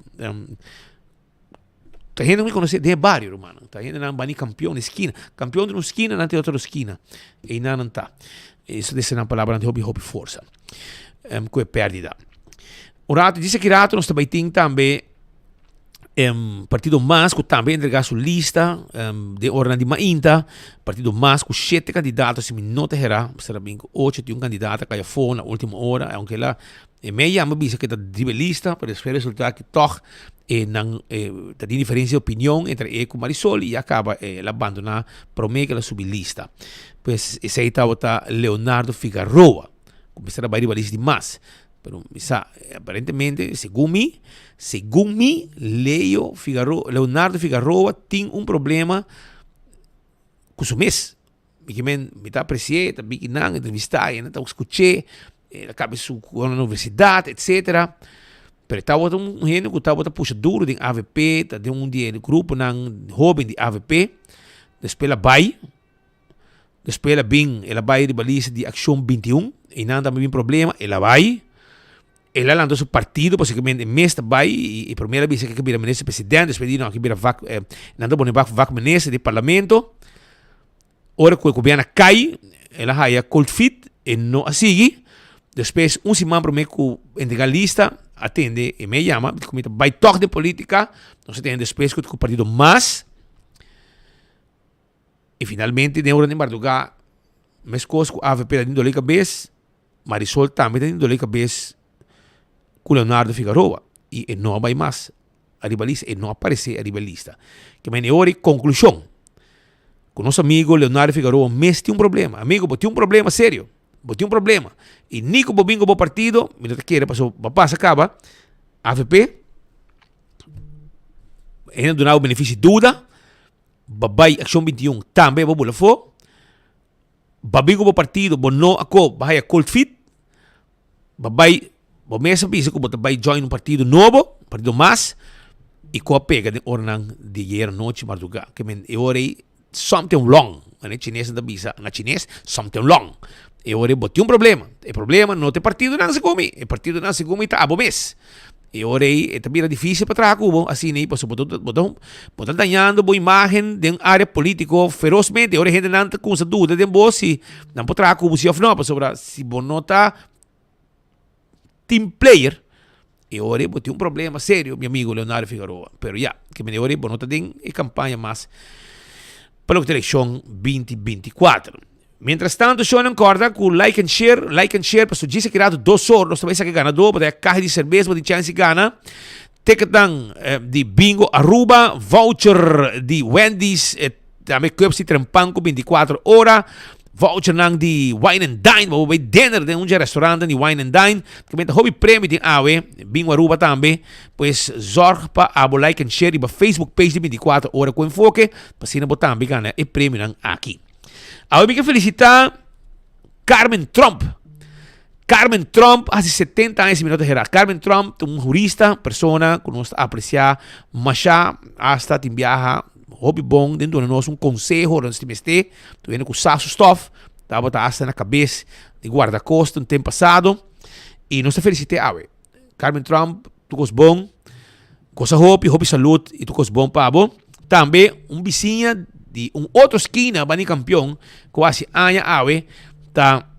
Ta hende ku mi konosé den e bario, rumannan. Ta hendenan bani kampion di skina. Kampion di un skina, nan ta e otro skina. Einan nan ta. Eso ta esnan palabranan di hopi hopi forsa ku e pèrdida. Un ratu, djis aki ratu nos ta bai tin tambe partido mas ku tambe a entregá su lista den oranan di mainta. Partido mas ku shete kandidato si mi no ta herá, mester a bin ku ocho, tin un kandidato a kai afó na último ora, aunke el a E mei yama bisa ke ta riba e lista, pero despues resulta ke tog e nan ta tin diferencia di opinion entre e ku Marisol i a kaba el a bandona prome ke el a subi lista. Pues esei tabata Leonardo Figaroa ku mester a bai riba lista di mas. Pero mi sa aparentemente segun mi, segun mi Leo Figaroa, Leonardo Figaroa tin un problema ku su mes. Mi ke men, mi ta apresi'é, ta biki nan, entrevistá, e nan ta skuch'é, el a kaba su na universidat, etsetera. Pero e tabata un hende ku tabata pusha duru den avp, ta den un di e gruponan hoben di avp. Despues el a bai, despues el a bin, el a bai riba lista di Akshon 21, einan tambe bin problema, el a bai. El a lanta su partido pasobra e mes ta bai y e prome el a bisa ke bira minister presidente despues di no ke bira vak nan ta pone vak vak minister di parlamento ora ku e gobierno a kai el a haya cold feet e no a sigui despues un siman prome ku entrega lista a tende e me yama di ku mi ta bai tog den politica nos a tende despues ku partido mas y finalmente den ora di marduga meskos ku avp ta tin dole kabes. Marisol tambe ta tin dolé kabes ku Leonardo Figaroa i e no a bai mas ariba lista, e no a paresé ariba e lista. Ke mene ora e konklushon ku nos amigo Leonardo Figaroa mes tin un problema. Amigo, bo tin un problema serio, bo tin un problema. I ni ku bo bin ku bo partido, mi no ta kere pasobra bo a pasa kaba avp, hende a duna bo benefisio di duda, bo a bai Akshon 21 tambe bo bula afó. Ba bin ku bo partido, bo no a ko, bo haya cold feet, bo bai, bo mes a bisa ku bo ta bai join un partido nobo, un partido mas, i ku a pega den oranan di ayer anochi mardugá. Ke men e ora ei something wrong, manera e chinesnan ta bisa na chines, something wrong. E ora ei bo tin un problema. E problema no ta e partidonan segun mi, e partidonan segun mi ta abo mes. E ora ei e ta bira difícil pa traha ku bo asina ei pasobra bo ta bo ta dañando bo imagen den área polítiko ferosmente. E ora hendenan ta kumsa duda den bo si nan por traha ku bo si òf no pasobra si bo no ta team player e ora ei bo tin un problema serio mi amigo Leonardo Figaroa. Pero ya, ke mende ora ei bo no ta den e kampaña mas pa loke ta elekshon binti 24. Mientras tanto shownan corda cu like and share, like and share pasobra djis aki rato dos or nos ta bay saka e ganador bo ta haya caha di cerveza bo tin chance di gana ticketnan di Bingo Aruba, voucher di Wendy's tambe cups di Trempan cu 24 ora, vouchernan di Wine and Dine bo por bay dinner den un dje restaurantnan di Wine and Dine ta menta hopi premio tin awe Bingo Aruba tambe pues zorg pa abo like and share riba Facebook page di 24 ora cu Enfoke pa asina bo tambe gana e premionan aki. Awe mi ke felicita Carmen Trump. Carmen Trump hace 70 años si mi no ta hera. Carmen Trump ta un jurista, persona ku nos ta aprecia masha, hasta tin biaha hopi bon den duna nos un conseho ora nos tin mester. Tu hende ku sa su stof, tabata hasta na kabes di guardacosta un tempo pasado. Y nos ta felicit'é awe. Carmen Trump, tur kos bon. Gosa hopi, hopi salud y tur cos bon pa bo. Tambe un bisiña di un otro skina bani campeon cu haci aña awe ta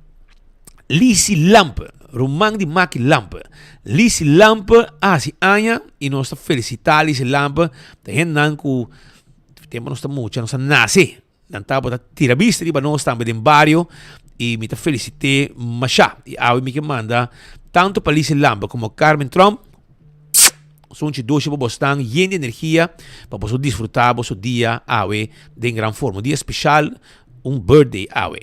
Lisi Lampe, ruman di Maki Lampe. Lisi Lampe a haci aña y nos ta felicita Lisi Lampe. Ta hendenan cu tempo nos ta mucha nos a nace. Nan tabata tira bista riba nos tambe den bario y mi ta felicité masha. Y awe mi ke manda tanto pa Lizzie Lambe como Carmen Tromp sunchi dushi pa bosnan yen di energia pa boso disfruta boso dia awe den gran forma. Un dia special, un birthday awe.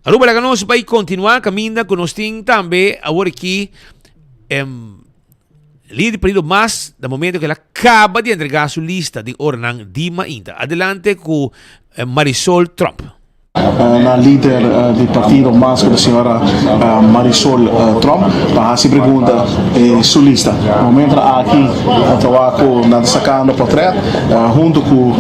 Aruba laga nos bai continua caminda cu nos tin tambe awor aki. Lider di partido mas na momento ku el a kaba di entregá su lista den oranan di mainta. Adelante ku Marisol Tromp. Na lider di partido mas ku ta señora Marisol Tromp pa hasi pregunta e su lista. Na momentonan aki ta wak ku nan ta sakando portret huntu ku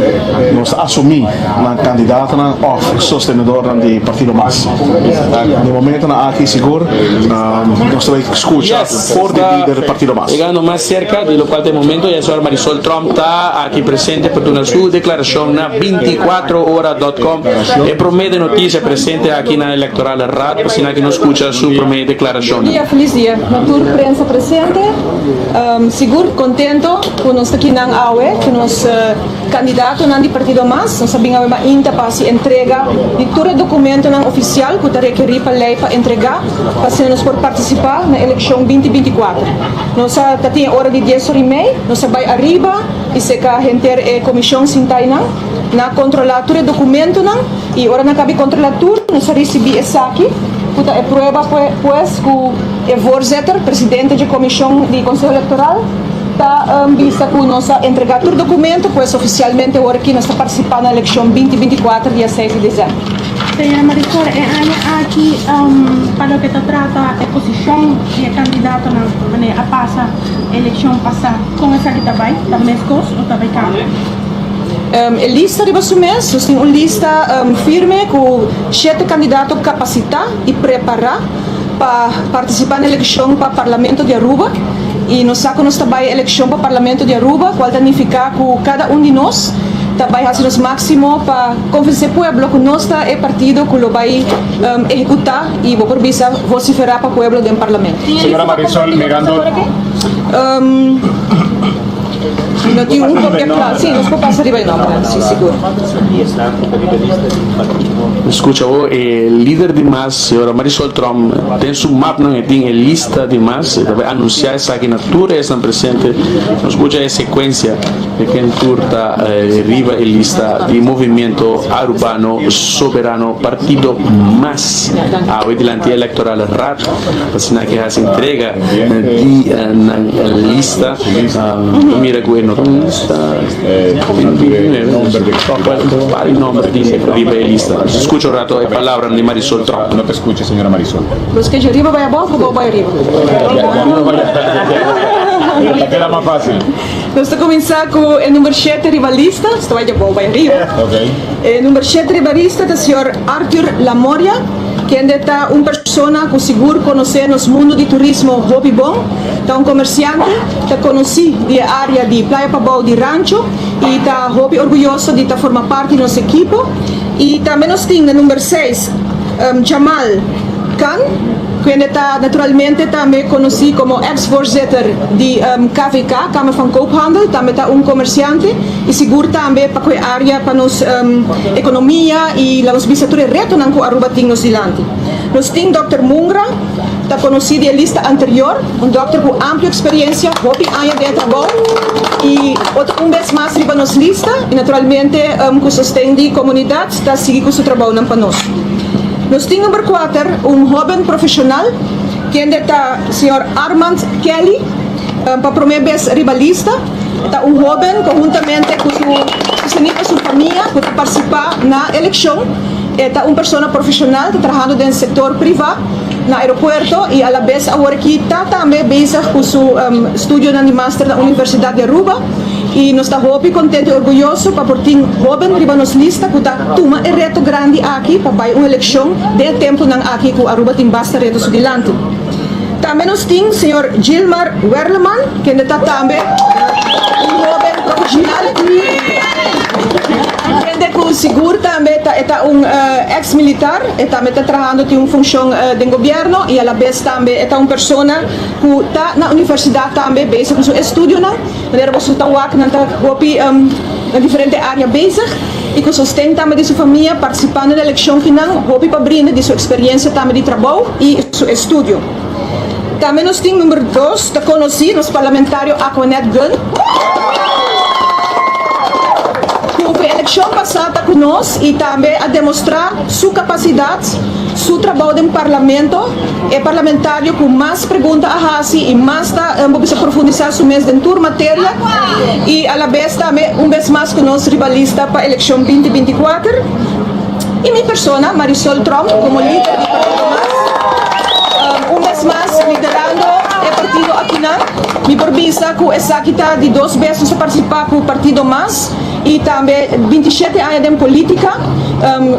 nos ta asumí nan kandidatonan òf sostenedornan di partido mas. Na momentonan aki sigur nos ta bai skucha for di lider partido mas. Yegando mas serka di lokual ta e momento ya señora Marisol Tromp ta aki presente pa duna su deklarashon na 24 ora dot com. E prome de noticia presente aki na Electoral Raad pa asina ki nos scucha su prome declaracionnan. Dia, felis dia na tur prensa presente. Sigur contento cu nos ta kinan awe cu nos candidatonan di Partido Mas. Nos a bin awe mainta pa haci entrega di tur e documentonan oficial cu ta rekeri pa ley pa entrega pa asina nos por participa na eleccion binti 24. Nos a ta tin e ora di dies ora y mei, nos a bay ariba y seca henter e comision sintainan. Na kontrolá tur e dokumentonan i ora nan kabi kontrolá tur, nos a risibí esaki ku ta e prueba pues ku e voorzitter, presidente dje komishon di Konseho Elektoral, ta bisa ku nos a entregá tur dokumento, pues ofisialmente awor aki nos ta partisipá na elekshon binti 24 dia seis di desèmber. Señora Marisol, e aña aki pa loke ta trata e posishon di e kandidatonan manera a pasa elekshon pasá, kon esaki ta bai? Ta meskos o ta bai kambia? E lista riba su mes, nos tin un lista firme ku shete kandidato kapasitá i prepará pa partisipá na elekshon pa Parlamento di Aruba. I nos sa ku nos ta bai elekshon pa Parlamento di Aruba, kual ta nifiká ku kada un di nos ta bai hasi nos máksimo pa konvensé pueblo ku nos ta e partido ku lo bai ehekutá i bo por bisa vosiferá pa pueblo den Parlamento. Señora Marisol, mirando. No tin un copia cla. Sí, nos por pasa riba e nombernan, sí, sigur. Scucha awor e lider di mas, señora Marisol Tromp, den su mapnan e tin e lista di mas, e ta bay anuncia esaki na tur esnan presente. Nos scucha e secuencia di ken tur ta riba e lista di Movimiento Arubano Soberano Partido Mas awe dilanti Electoral Raad. Asina ke hasi entrega di nan lista. Ta mira ku e no ta un lista Tok e nomber di riba e lista. Skucha un rato e palabranan di Marisol Tromp. No te skucha señora Marisol. Los ke dje riba bai abou of abou bai riba? Dje riba bai Ta keda mas fasil. Nos ta kuminsá ku e number shete riba lista. Nos ta bai dje abou bai riba. E number shete riba lista ta señor Arthur Lamoria. Kende ta un persona ku sigur konosé nos mundu di turismo hopi bon, ta un komersiante, ta konosí di e área di Playa Pabou di Rancho i ta hopi orguyoso di ta forma parti di nos ekipo. I tambe nos tin na number seis Jamal Khan, kende ta naturalmente tambe konosí komo eks voorzitter di KVK, Kamer van Koophandel, tambe ta un komersiante. I sigur tambe pa ku e área pa nos ekonomia i la nos bisa tur e retonan ku Aruba tin nos dilanti. Nos tin dòkter Mungra, ta konosí di e lista anterior, un dòkter ku amplio eksperensia, hopi aña den e trabou i otro un bes mas riba nos lista i naturalmente ku sosten di komunidat ta sigui ku su trabounan pa nos. Nos tin number kuater, un hóben profeshonal kende ta señor Armand Kelly, pa promé bes riba lista. E ta un hoben ku huntamente ku su sostení pa su famia ku ta partisipá na elekshon. E ta un persona profeshonal ta trahando den sektor privá na aeropuerto i alabes aworakí ta tambe bezig ku su studionan di master na Universidat di Aruba. I nos ta hopi kontentu i orguyoso pa por tin hoben riba nos lista ku ta tuma e reto grandi aki pa bai un elekshon den e tempunan aki ku Aruba tin basta reto su dilanti. Tambe nos tin señor Gilmar Werleman, kende ta tambe un hoben profesional kende ku sigur tambe ta e ta un ex militar, e tambe ta trahando tin un funcion den gobierno y alabes tambe e ta un persona ku ta na universidad tambe bezig ku su estudionan. Manera boso ta wak nan ta hopi na diferente area bezig y ku sosten tambe di su famia participando na eleccion kinan hopi pa brinda di su experiencia tambe di trabou y su estudio. Tambe nos tin number dos ta conoci nos parlamentario Aquanet Gunn cu. Elekshon pasá ta ku nos i tambe a demostrá su kapasidat, su trabou den parlamento, e parlamentario ku mas pregunta a hasi i mas ta bo bisa profundisá su mes den tur materia i alabes tambe un bes mas ku nos riba lista pa elekshon binti 24. I mi persona, Marisol Tromp, komo lider di Partido mas, un bes mas liderando e partido akinan. Mi por bisa ku esaki ta di dos bes nos a partisipá ku Partido mas i tambe 27 aña den polítika,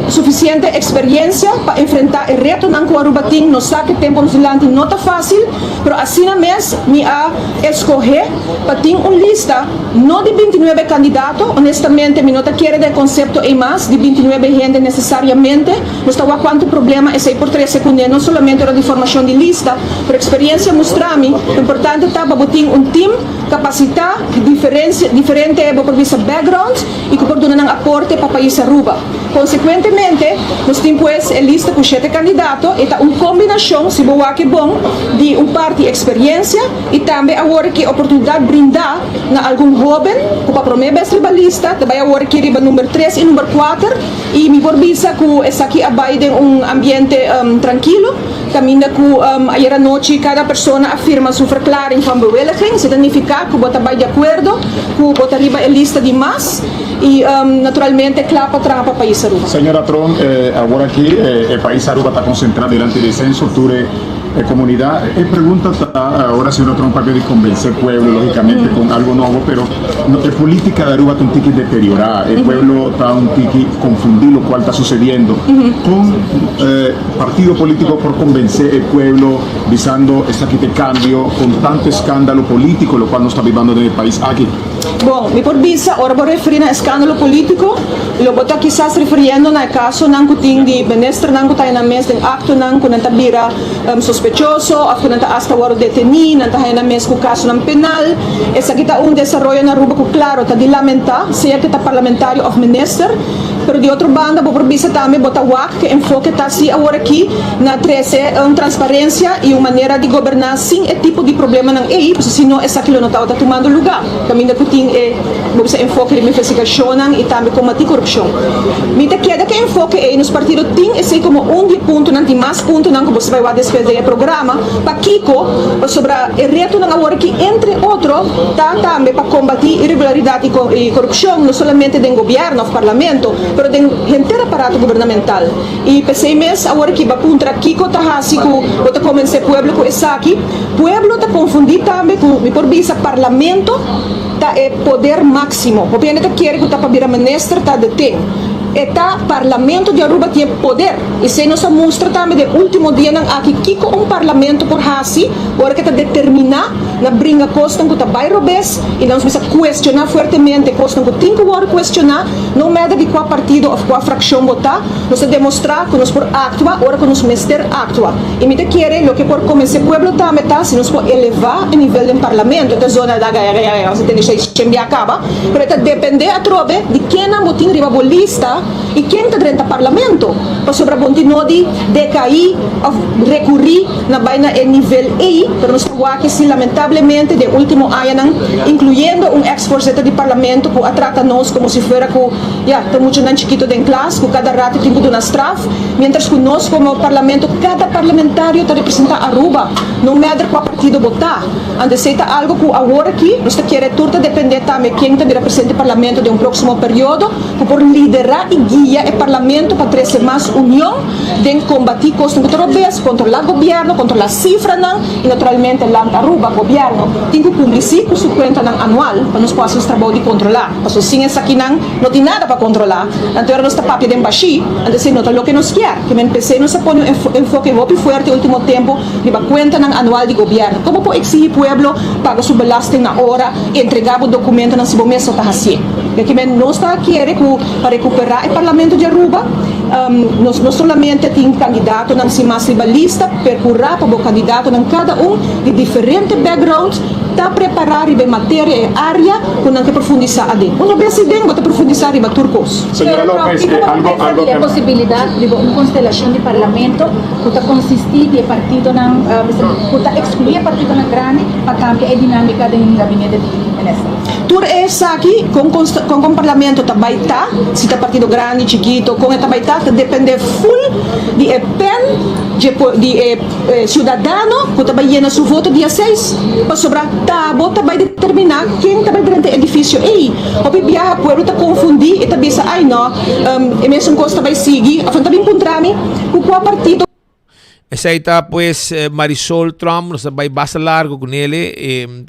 sufisiente eksperiencia pa enfrentá e retonan ku Aruba tin. Nos sa ku e tempu nos dilanti no ta fásil, pero asina mes mi a eskohé pa tin un lista No di 29 kandidato, honestamente mi no ta kere den e konsepto ei mas di 29 hende nesesariamente. Nos ta wak kuantu problema esei por trese kuné, no solamente ora di formashon di lista, pero eksperiencia mustra mi ku importante ta pa bo tin un tim kapasitá di diferensia diferente bo por bisa background i ku por duna nan aporte pa pais Aruba. Konsekuentemente nos tin pues e lista ku shete kandidato, e ta un kombinashon, si bo wak e bon, di un parti eksperiencia, I tambe awor ki oportunidat brindá na algun hóben ku pa promé bes riba lista ta bai awor ki riba number tres i number kuater i mi por bisa ku esaki a bai den un ambiente trankilo kaminda ku ayer anochi kada persona a firma su verklaring van bewilliging esei ta nifiká ku bo ta bai di akuerdo ku bo ta riba e lista di mas i naturalmente kla pa traha pa pais Aruba. Señora Tromp, awor aki e pais Aruba ta konsentrá delante di senso tur e. E comunidad, e pregunta ta ora señora Trump papia di convence pueblo logicamente con algo nobo pero e politica di Aruba ta un tiki deteriora, e pueblo ta un tiki confundi locual ta sucediendo. Con partido politico por convence e pueblo bisando esaki ta e cambio con tanto escandalo politico locual nos ta bibando den e pais aki? Bon, mi por bisa ora bo referi na escandalo politico, lo bo ta kisas referiendo na e casonan cu tin di ministernan cu ta haya nan mes den actonan cu nan ta bira sospechoso of cu nan ta hasta worde deteni, nan ta haya nan mes cu casonan penal. Esaki ta un desaroyo na Aruba cu claro ta di lamenta, sea cu ta parlamentario of minister. Pero di otro banda bo por bisa tambe bo ta wak cu e enfoke ta si awor aki na trece un transparencia y un manera di goberna sin e tipo di problemanan ey, pasobra si no esaki lo no tabata tumando luga. Caminda cu tin e bo bisa enfoke riba investigacionnan y tambe combati corupcion. Mi ta keda cu e enfoke ey, nos partido tin esey como un di e puntonan, tin mas puntonan cu bo sa bay wak despues den e programa. Pakico? Pasobra e retonan awor aki entre otro ta tambe pa combati irregularidad y corupcion no solamente den gobierno of parlamento, pero den henter aparato gubernamental. Y p'esey mes awor aki ba puntra kico ta haci cu bo ta convence pueblo cu esaki. Pueblo ta confundi tambe cu mi por bisa parlamento ta e poder maximo. Hopi hende ta kere cu ta pa bira minister ta de ting. E ta parlamento di Aruba tin e poder. Esey nos a mustra tambe den ultimo dianan aki kico un parlamento por haci ora cu e ta determina na bringa cosnan cu ta bay robes y nos bisa cuestiona fuertemente cosnan cu tin cu wordo cuestiona, no matter di cua partido of cua fraccion bo ta, nos a demostra cu nos por actua ora cu nos mester actua. Y mi ta kere loke por convence pueblo tambe ta si nos por eleva e nivel den parlamento, e ta zona da gaya gaya gaya, nos a tende shei shen bia caba, pero e ta depende atrobe di kennan bo tin riba bo lista y ken ta drenta parlamento, pasobra bo tin no di decai of recuri na bai na e nivel ey, pero nos ta wak si lamentablemente den ultimo añanan, incluyendo un ex voorzitter di parlamento cu a trata nos como si fuera cu ya ta muchanan chikito den klas cu cada rato tin cu duna straf, mientras cu nos como parlamento cada parlamentario ta representa Aruba, no matter cua partido bo ta. Anto esey ta algo cu awor aki nos ta kere tur ta depende tambe ken ta bira presidente di parlamento den un proximo periodo cu por lidera y guia e parlamento pa trece mas union den combati cosnan cu ta robes, controla gobierno, controla cifranan y naturalmente Land Aruba, gobierno, tin cu cumpli si cu su cuentanan anual pa nos por haci nos trabou di controla, pasobra sin esakinan no tin nada pa controla, anto ora nos ta papia den bashi, anto esey no ta loke nos kier. Ke men p'esey nos a pone un enfoke hopi fuerte ultimo tempo riba cuentanan anual di gobierno. Como por exigi pueblo paga su belasting na ora y entrega bo documentonan si bo mes no ta hacié? Ke men nos ta kere cu pa recupera e Parlamento di Aruba, Nos no solamente tin kandidatonan sin mas riba lista, perkurá pa bo kandidatonan kada un di diferente background. ta prepará riba e materia, e área ku nan ke profundisá aden. Una bes aden bo ta profundisá riba tur kos. Señora Lopez, Kiko bo ta algo pensa algo di e ke. posibilidat riba un konstelashon di parlamento ku ta konsistí di e partidonan ku ta ekskluí e partidonan grandi pa kambia e dinámika den gabinete di minister? Tur esaki, kon kon kon parlamento ta bai ta, si ta partido grandi, chikito, kon e ta bai ta, ta depende ful di e pen dje di e ciudadano cu ta bay yena su voto dia seis, pasobra ta bo ta bay determina ken ta bay drenta e edificio ey. Hopi biaha pueblo ta confundi y ta bisa ay no, e mesun cos ta bay sigui, of nan ta bin puntra mi cu cua partido. Esey ta pues Marisol Tromp, nos ta bay basta largo cu nele,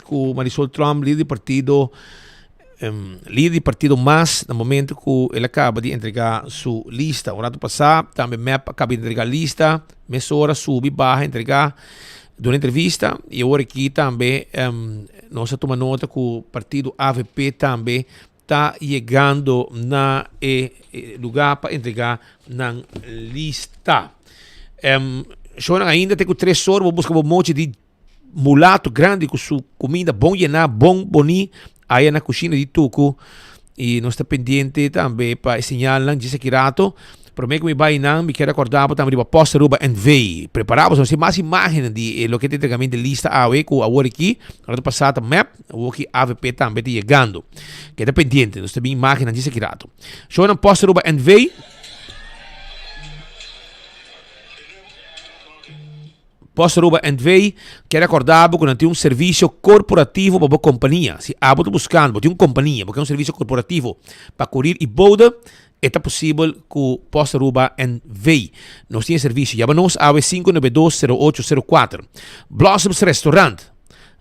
cu Marisol Tromp lider di partido Lider di partido mas na momento cu el a caba di entrega su lista. Un rato pasa tambe mep a caba di entrega lista, mesora subi baha entrega, duna entrevista y awor aki tambe nos a tuma nota cu partido avp tambe ta yegando na e lugar pa entrega nan lista. Shownan ainda te cu tres or bo busca bo mochi di mulato grandi cu su cuminda bon llena, bon boni, aya na cushina di Tucu. Y nos ta pendiente tambe pa e señalnan djis aki rato. Prome cu mi bay nan, mi kier acorda bo tambe riba Post Aruba NV. Prepara bo, nos tin mas imagennan di e loke ta entregamente lista awe cu awor aki, rato pasa ta mep, awor aki avp tambe ta yegando. Keda pendiente, nos ta bin imagennan djis aki rato. Shownan Post Aruba NV. Post Aruba NV kier acorda bo cu nan tin un servicio corporativo pa bo compania. Si abo ta buscando, bo tin un compania, bo kier un servicio corporativo pa curir y bode, e ta posibel cu Post Aruba NV. Nos tin e servicio. Yama nos awe 592 0804. Blossoms Restaurant.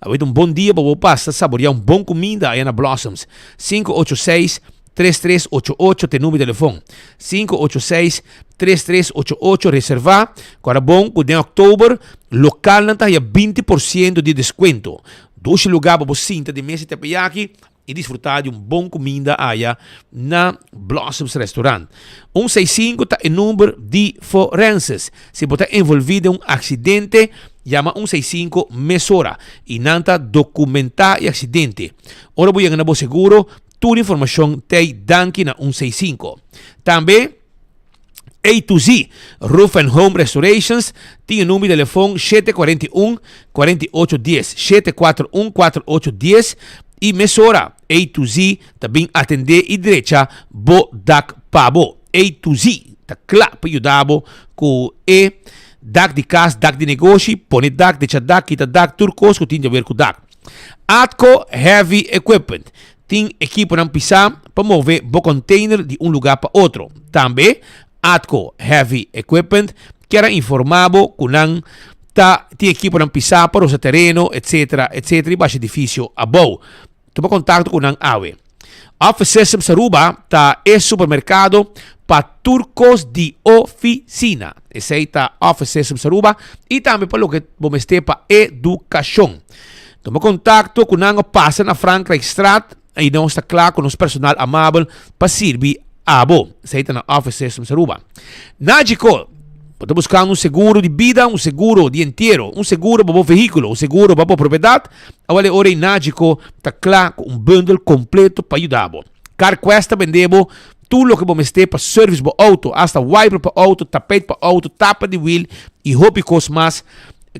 Awe ta un bon dia pa bo pasa saborea un bon cuminda aya na Blossoms. 586 3388 te numero di telefon. 586 3388 reserva. Kora bon ku den oktober lokalnan ta haya 20% di deskuento. Dushi lugar pa bo sinta den mesa teppanyaki i disfruta di un bon kuminda aya na Blossoms Restaurant. Un seis sinku ta e number di forenses. Si bo ta envolvi den un aksidente, yama un seis sinku mesora i nan ta dokumenta e aksidente. Ora bo yega na bo seguro, Tur informashon t'ei danki na un seis sinku. Tambe A to Z Roof and Home Restorations tin e number di telefon 741 4810, 741 4810, i mesora A to Z ta bin atendé i drecha bo dak pa bo. A to Z ta kla pa yuda bo ku e dak di kas, dak di negoshi, pone dak, drecha dak, kita dak, tur kos ku tin di haber ku dak. Atco Heavy Equipment tin ekiponan pisá pa move bo container di un lugá pa otro. Tambe Atco Heavy Equipment kier a informá bo ku nan ta tin ekiponan pisá pa rosa tereno, etc. Etc. I basha edifisio abou. Tuma kontakto ku nan awe. Office Systems Aruba ta e supermerkado pa tur kos di ofisina. Esei ta Office Systems Aruba i tambe pa loke bo mester pa edukashon. Tuma kontakto ku nan o pasa na Frankrijkstraat i nos ta kla ku nos personal amabel pa sirbi abo. Esei ta na Office Systems Aruba. Nagico, bo ta buskando un seguro di bida, un seguro di entiero, un seguro pa bo vehíkulo, un seguro pa bo propiedat? Awel e ora ei Nagico ta kla ku un bundel kompleto pa yuda bo. CarQuest ta bende bo tur loke bo mester pa service bo auto, hasta wiper pa auto, tapijt pa auto, tapa di wiel i hopi kos mas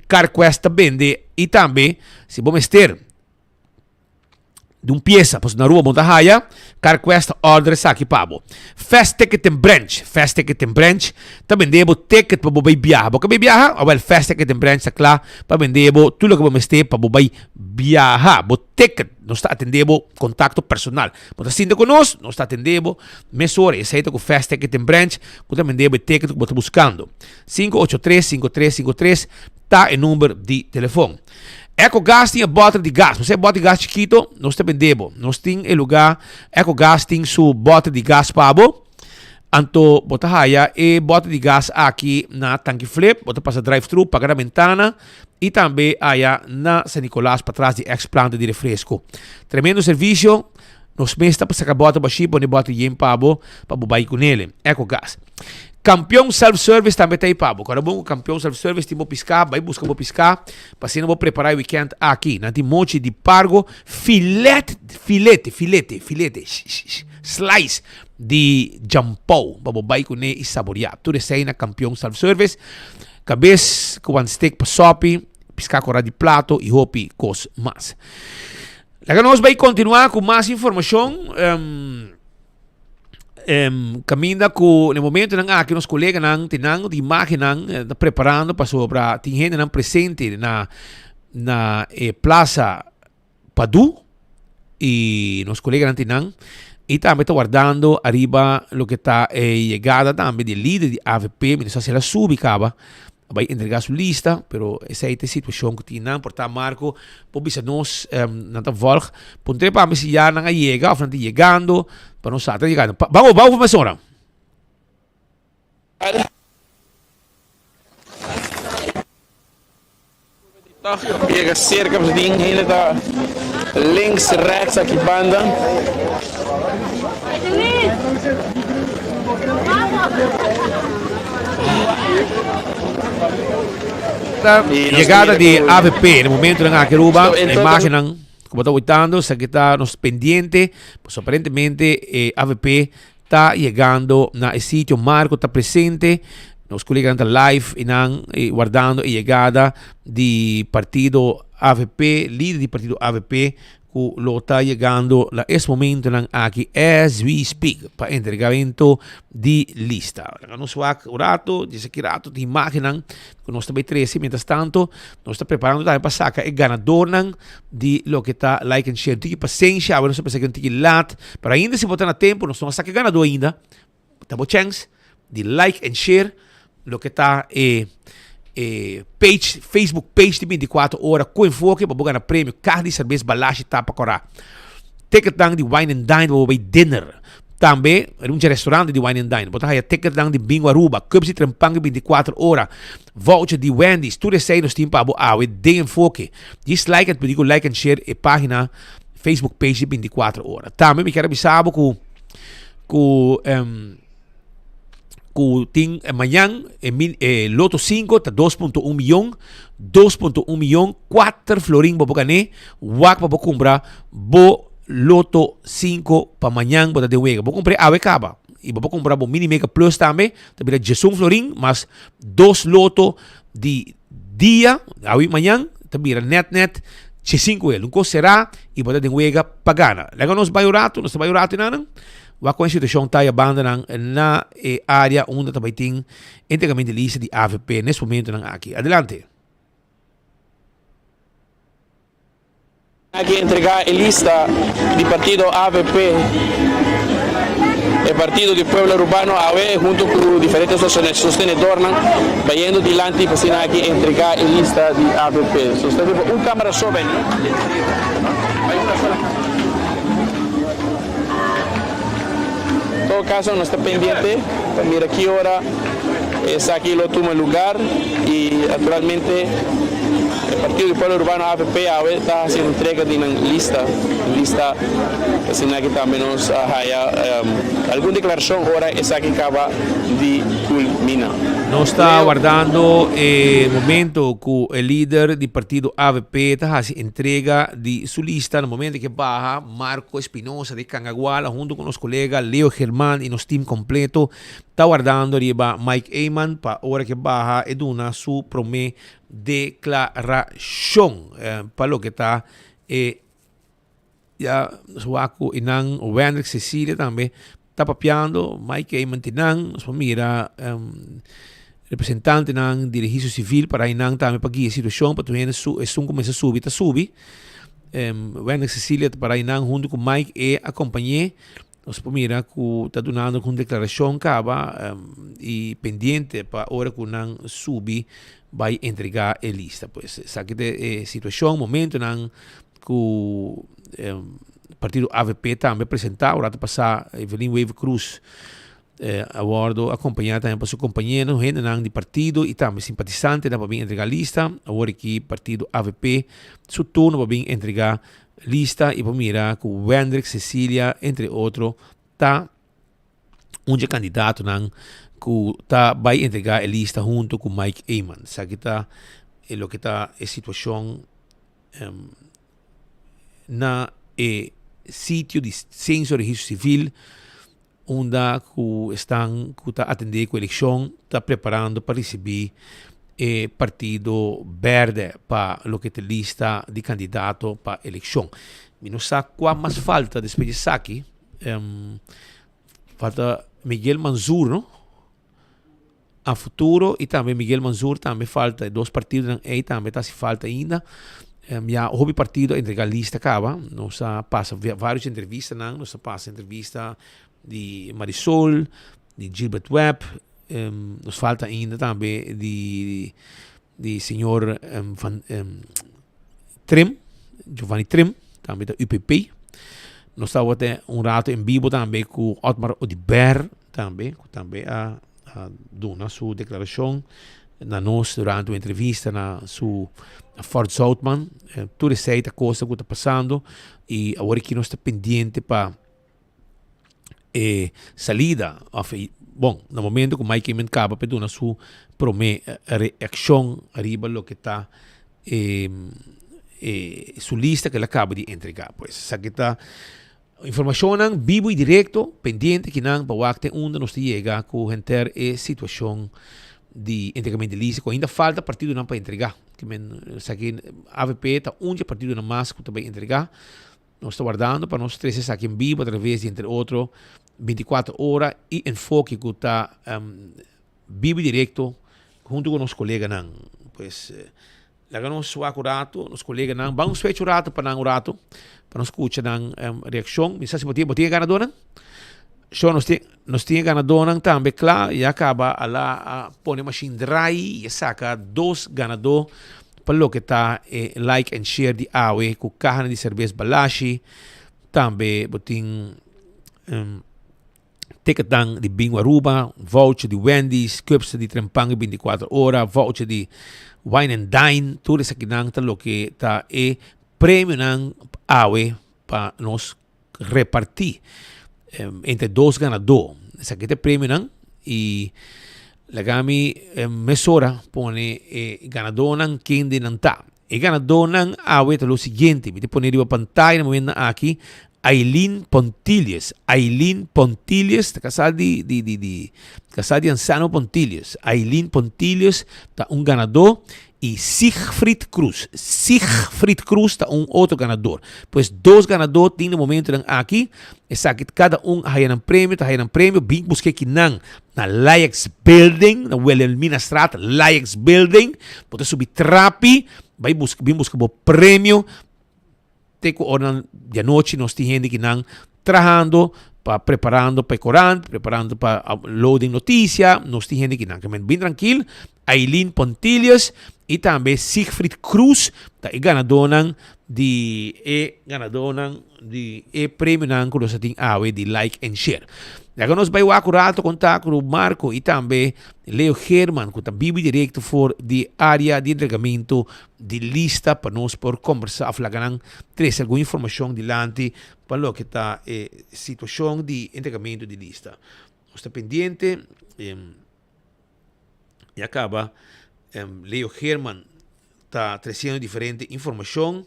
CarQuest ta bende. I tambe si bo mester di un piesa pasobra na Aruba bo no ta haya, CarQuest ta order esaki pa bo. Fast Ticket and Branch, Fast Ticket and Branch ta bende bo ticket pa bo bai biaha. Bo ke bai biaha? Awel Fast Ticket and Branch ta kla pa bende bo tur loke bo mester pa bo bai biaha. Bo ticket, nos ta atende bo kontakto personal. Bo ta sinta ku nos, nos ta atende bo mesora. Esei ta ku Fast Ticket and Branch ku ta bende bo e ticket ku bo ta buskando. 583 5353 ta e number di telefon. Ecogas tin e bòter di gas. Bo sa e bòter di gas chikito? Nos ta bende bo. Nos tin e lugá, Ecogas tin su bòter di gas pa bo. Anto bo ta haya e bòter di gas aki na Tanki Flip, bo ta pasa drive thru, paga na bentana i tambe aya na San Nicolas patras di ex planta di refresco. Tremendo servisio, nos mes ta saka bòter bashí pone bòter yen pa bo, pa bo bai ku nele. Ecogas. Kampion Self Service tambe ta ei pa bo. Kòrda bon ku Kampion Self Service tin bo piská, bai buska bo piská pa asina bo prepará e wikènt aki. Nan tin mochi di pargo, filet, filete, filete, filete, slice di djampou pa bo bai kuné i saboriá. Tur esei na Kampion Self Service. Kabes ku wan stek pa sòpi, piská kòrá di plato i hopi kos mas. Laga nos bai kontinuá ku mas informashon. Kaminda ku na e momentonan aki nos koleganan tin nan di imagennan ta preparando pasobra tin hendenan presente na na e plaza Padu i nos koleganan tin nan i tambe ta wardando ariba loke ta e yegada tambe di e lider di avp mi no sa si el a subi kaba. A bai entrega su lista, pero esei ta e situacion cu tin nan. Por ta Marco por bisa nos, nan ta volg. Puntr'é pa mi si ya nan a yega of nan ta yegando, pa nos sa ta yegando. Bamo, bamo por mesora. Yega cerca pasobra tin hende ta links rechts aki banda. Yegada di avp na momentonan aki Aruba, e imagennan ku bo ta witando esaki ta nos pendiente, pasobra aparentemente e avp ta yegando na e sitio, Marco ta presente, nos coleganan ta live y nan wardando e yegada di partido avp, lider di partido avp cu lo ta yegando na es momentonan aki as we speak pa entregamento di lista. Laga nos wak un rato, djis aki rato tin imagennan cu nos ta bay trece, mientras tanto nos ta preparando tambe pa saca e ganadornan di loke ta like and share. Un tiki pasensia, awe nos ta pensa ke un tiki lat, pero ainda si bo ta na tempo, nos no a saka e ganadó ainda, ta bo chèns di like and share loke ta e e page, Facebook page di 24 ora ku enfoke pa bo gana premio, kaha di serbes, balashi, tapa kòrá, ticketnan di wine and dine pa bo bai dinner. Tambe riba un restaurante di Wine and Dine bo ta haya ticketnan di Bingo Aruba, cups di Trempangue 24 ora, voucher di Wendy's, tur esey nos tin pa bo awe den Enfoke. Djis like and pidi cu like and share e pagina Facebook page di 24 ora. Tambe mi kier a bisa bo cu cu cu tin mañan e mil e loto 5 ta 2.1 miyon, 2.1 miyon, 4 florin bo por gane, wak pa bo cumpra bo Loto 5 pa mañan bo ta den wega. Bo compr'é awe caba. Y bo por compra bo Mini Mega Plus tambe. Ta bira djesun florin mas dos loto di dia, awe y mañan, ta bira net net djesinku el. Un cos será y bo ta den wega pa gana. Laga nos bay un rato, nos ta bay un rato enanan. Wak con e situacion ta ya bandanan na e area unda ta bay tin entregamento di lista di avp nes momentonan aki. Adelante. Aki entrega e lista di partido avp, e partido di pueblo Arubano awe hunto cu diferente sostenedornan bayendo dilanti pa asina aki entrega e lista di avp. So sta riba un camara so beni. En todo caso nos ta pendiente pa mira ki ora esaki lo tuma lugar y naturalmente. E Partido di Pueblo Urbano, avp, awe ta hasi entrega di nan lista, lista asina ki tambe nos a haya algun declaracion ora esaki caba di culmina. Nos ta wardando e momento cu e lider di partido avp ta hasi entrega di su lista. Na momento ke baha Marco Espinosa di Cangaguala hunto cu nos colega Leo German y nos team completo ta wardando riba Mike Eman pa ora ke baha e duna su prome Deklarashon pa loke ta e ya nos wak ku e nan Wendrick Cecilia tambe ta papiando, Mike Eman tin nan, nos por mira representantenan di registro sivil para einan tambe pa guia e situashon pa tur hende su esun ku mester subi ta subi. Wendrick Cecilia ta para einan huntu ku Mike e akompañ'é. Nos por mira ku ta dunando un deklarashon kaba i pendiente pa ora ku nan subi bai entregá e lista. Pues esaki ta e situashon, momentonan ku partido avp tambe a presentá. Ora ta pasá Evelyn Wever Croes a wòrdu akompañá tambe pa su kompañeronan, hendenan di partido i tambe simpatisantenan pa bin entregá lista. Awor aki partido avp su turno pa bin entregá Lista y por mira cu Wendrick Cecilia entre otro ta un dje candidatonan ku ta bai entregá e lista hunto ku Mike Eman. Esaki ta e loke ta e situashon na e sitio di Censo Registro Civil unda ku esnan ku ta atendé ku elekshon ta preparando pa risibí e partido bèrdè pa loke ta lista di kandidato pa elekshon. Mi no sa kua mas falta despues di esaki. Falta Miguel Manzur no? A futuro y tambe Miguel Manzur tambe falta. E dos partidonan ey tambe ta haci falta ainda. Ya hopi partido a entrega lista caba. Nos a pasa varios entrevistanan. Nos a pasa entrevista di Marisol, di Gilbert Webb. Nos falta ainda tambe di di señor van Trim, Giovanni Trim, tambe ta UPP. Nos tabata un rato en bibo tambe ku Otmar Oduber tambe, ku tambe a a duna su declaracion na nos durante un entrevista na su Fort Zoutman. Tur esei ta cosa ku ta pasando y awor aki nos ta pendiente pa e salida of e bon na momento ku Mike Eman kaba pa e duna su prome reakshon ariba loke ta e e su lista ku el a kaba di entrega pues esaki ta informashonnan bibo y direkto pendiente kinan pa wak te unda nos ta yega ku henter e situashon di entregamento di lista ku ainda falta partidonan pa entrega ke men esaki avp ta un di e partidonan mas ku ta bai entrega. Nos ta wardando pa nos trece esaki en bibo a traves di entre otro 24 ora y Enfoke cu ta bibo y directo hunto cu nos coleganan. Pues laga nos wak un rato nos coleganan ban un switch un rato pa nan un rato pa nos scucha nan reaccion. Mi sa si bo tin bo tin e ganadonan? Sho nos tin nos tin e ganadonan tambe cla ya caba a la a pone machine draai y a saca dos ganador Pa loke ta e like and share di awe ku kahanan di serbes Balashi, tambe bo tin ticketnan di Bingo Aruba, voucher di Wendy's, cups di Trempan di 24 ora, voucher di Wine and Dine, tur esakinan ta loke ta e premionan awe pa nos repartí entre dos ganadó. Esaki ta e premionan y laga mi mesora pone e ganadónan kende nan ta. E ganadónan awe ta lo siguiente, mi ta pone riba pantaya na momentonan aki, Aileen Pontilius, Aileen Pontilius ta kasá di di di di kasá di Anselmo Pontilius. Aileen Pontilius ta un ganadó Y Siegfried Cruz. Siegfried Cruz ta un otro ganador. Pues dos ganador tin na momentonan aki. Esaki cada un a haya nan premio, ta haya nan premio. Bin busca kinan na Laex Building, na Wilhelminastraat, Laex Building. Bo ta subi trapi, bai busca, bin busca bo premio. Te ku oranan di anochi nos tin hende kinan trahando pa preparando pa e korant, preparando pa loading notisia, nos tin hende kinan ke men bin trankil, Aileen Pontilius i tambe Siegfried Cruz ta e ganadónan di e ganadónan di e premionan ku nos a tin awe di like and share. Laga nos bai wak un rato konta ku Marco i tambe Leo Geerman ku ta bibi direkto for di área di entregamentu di lista pa nos por kombersá òf laga nan trese algun informashon dilanti pa loke ta e situashon di entregamentu di lista. Nos ta pendiente ya kaba Leo Geerman ta tresiendo diferente informashon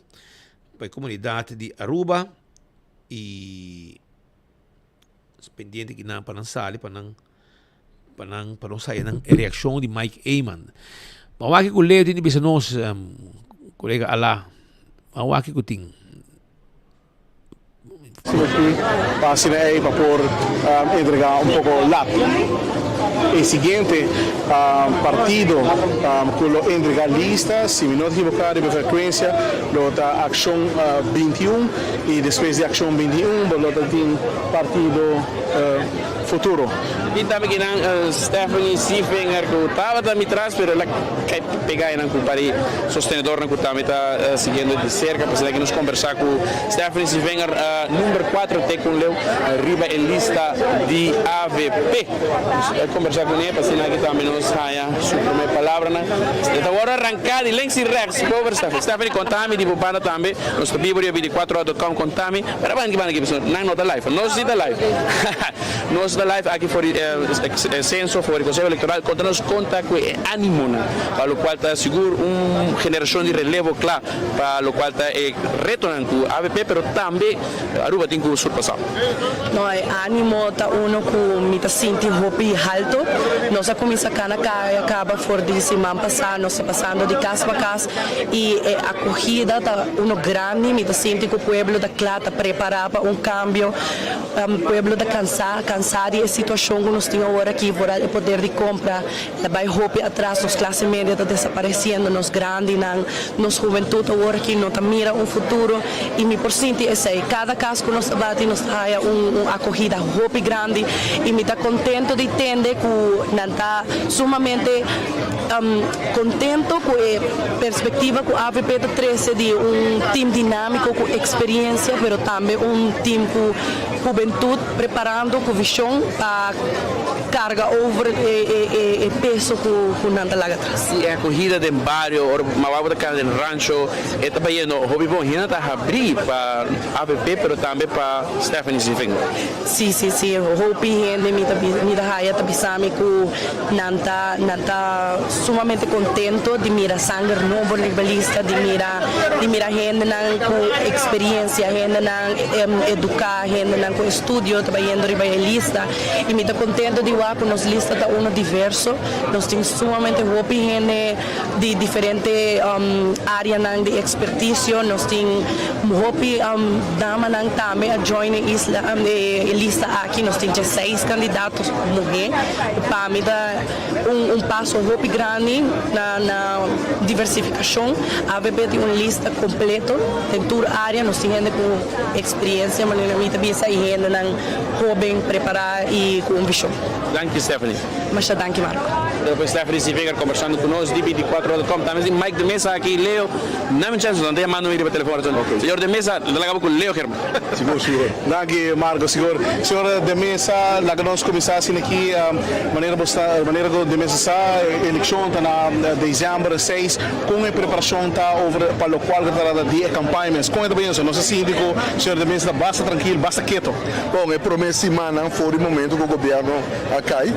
pa e komunidat di Aruba i pendiente kinan pa nan sali pa nan pa nan pa nos haya nan reaccion di Mike Eman. Ma wak ku Leo tin di bisa nos, um, kolega Ala, ma wak ku tin. Pa asina ei pa por entrega un poko lat. E siguiente partido ku lo entrega lista, si mi no ta ekiboká riba e frekuensia, lo ta Akshon 21 i despues di Akshon 21 bo lo ta tin partido Futuro. I tambe kinan Stephanie Sievinger ku tabata mi tras pero el a kai pega einan ku un par di sostenedornan ku tambe ta siguiendo di serka. Pasobra aki nos kombersá ku Stephanie Sievinger number kuater te kun leu riba e lista di avp. Nos ta kombersá kuné pa asina aki tambe nos haña su promé palabranan. E ta wòrdu aranká di links i rèks pober Stephanie. Stephanie konta mi di bo banda tambe. Nos ta biba riba binticuatrohora dot com konta mi. Pero ban ki banda ki pasobra nan no ta live. Nos si ta live. Nos ta live aki for di. Censo for di Conseho Electoral conta nos conta cu e animonan pa locual ta sigur un generacion di relevo cla pa locual ta e retonan cu avp pero tambe Aruba tin cu surpasa. No, e animo ta uno cu mi ta sinti hopi halto. Nos a cuminsa cana caya caba for di siman pasa, nos ta pasando di cas pa cas y e acogida ta uno grandi. Mi ta sinti cu pueblo ta cla, ta prepara pa un cambio. Pueblo ta cansa, cansa di e situacion cu nos tin awor aki, vooral e poder di compra ta bay hopi atras, nos clase media ta desapareciendo, nos grandinan, nos hubentud awor aki no ta mira un futuro y mi por sinti esey. Cada cas cu nos ta bati nos ta haya un acogida hopi grandi y mi ta contento di tende cu nan ta sumamente contento cu e perspectiva cu avp ta trece di un team dinamico cu experiencia pero tambe un team cu hubentud preparando cu vision pa carga over e peso cu nan ta laga atras. Y e acogida den bario ora mawabo ta cana den rancho e ta bayendo hopi bon hende ta habri pa avp pero tambe pa Stephanie Zievinger. Si si si hopi hende mi ta mi ta haya ta bisa mi cu nan ta nan ta sumamente contento di mira sanger nobo riba lista di mira di mira hendenan cu experiencia hendenan educa hendenan cu estudio ta bayendo riba e lista y mi ta contento di wak cu nos lista ta uno diverso nos tin sumamente hopi hende di diferente areanan di experticio nos tin hopi damanan tambe a join e isla e lista aki nos tin dieseis candidatos muhe pa mi ta un un paso hopi grandi na na diversificacion avp tin un lista completo den tur area nos tin hende cu experiencia manera mi ta bisa y hendenan hoben prepara y cu un vision. Danki Stephanie. Masha danki Marco. Despues Stephanie Sievinger conversando cu nos di 24 dot com. Tambe tin Mike de Meza aki. Leo, dame un chance, nan ta yamando mi riba telefon raton. Señor de Meza, ta laga bo cu Leo German. Sigur, sigur. Danki Marco, sigur. Señor de Meza, laga nos cuminsa asina aki. Manera bo sa, manera cu de Meza sa, e eleccion ta na december 6. Con e preparacion ta over pa locual cu ta trata di e campaña mes? Con e ta bayendo? Nos a sinti cu señor de Meza ta basta trankil, basta keto. Bon, e prome simannan for di momento cu gobierno a cay,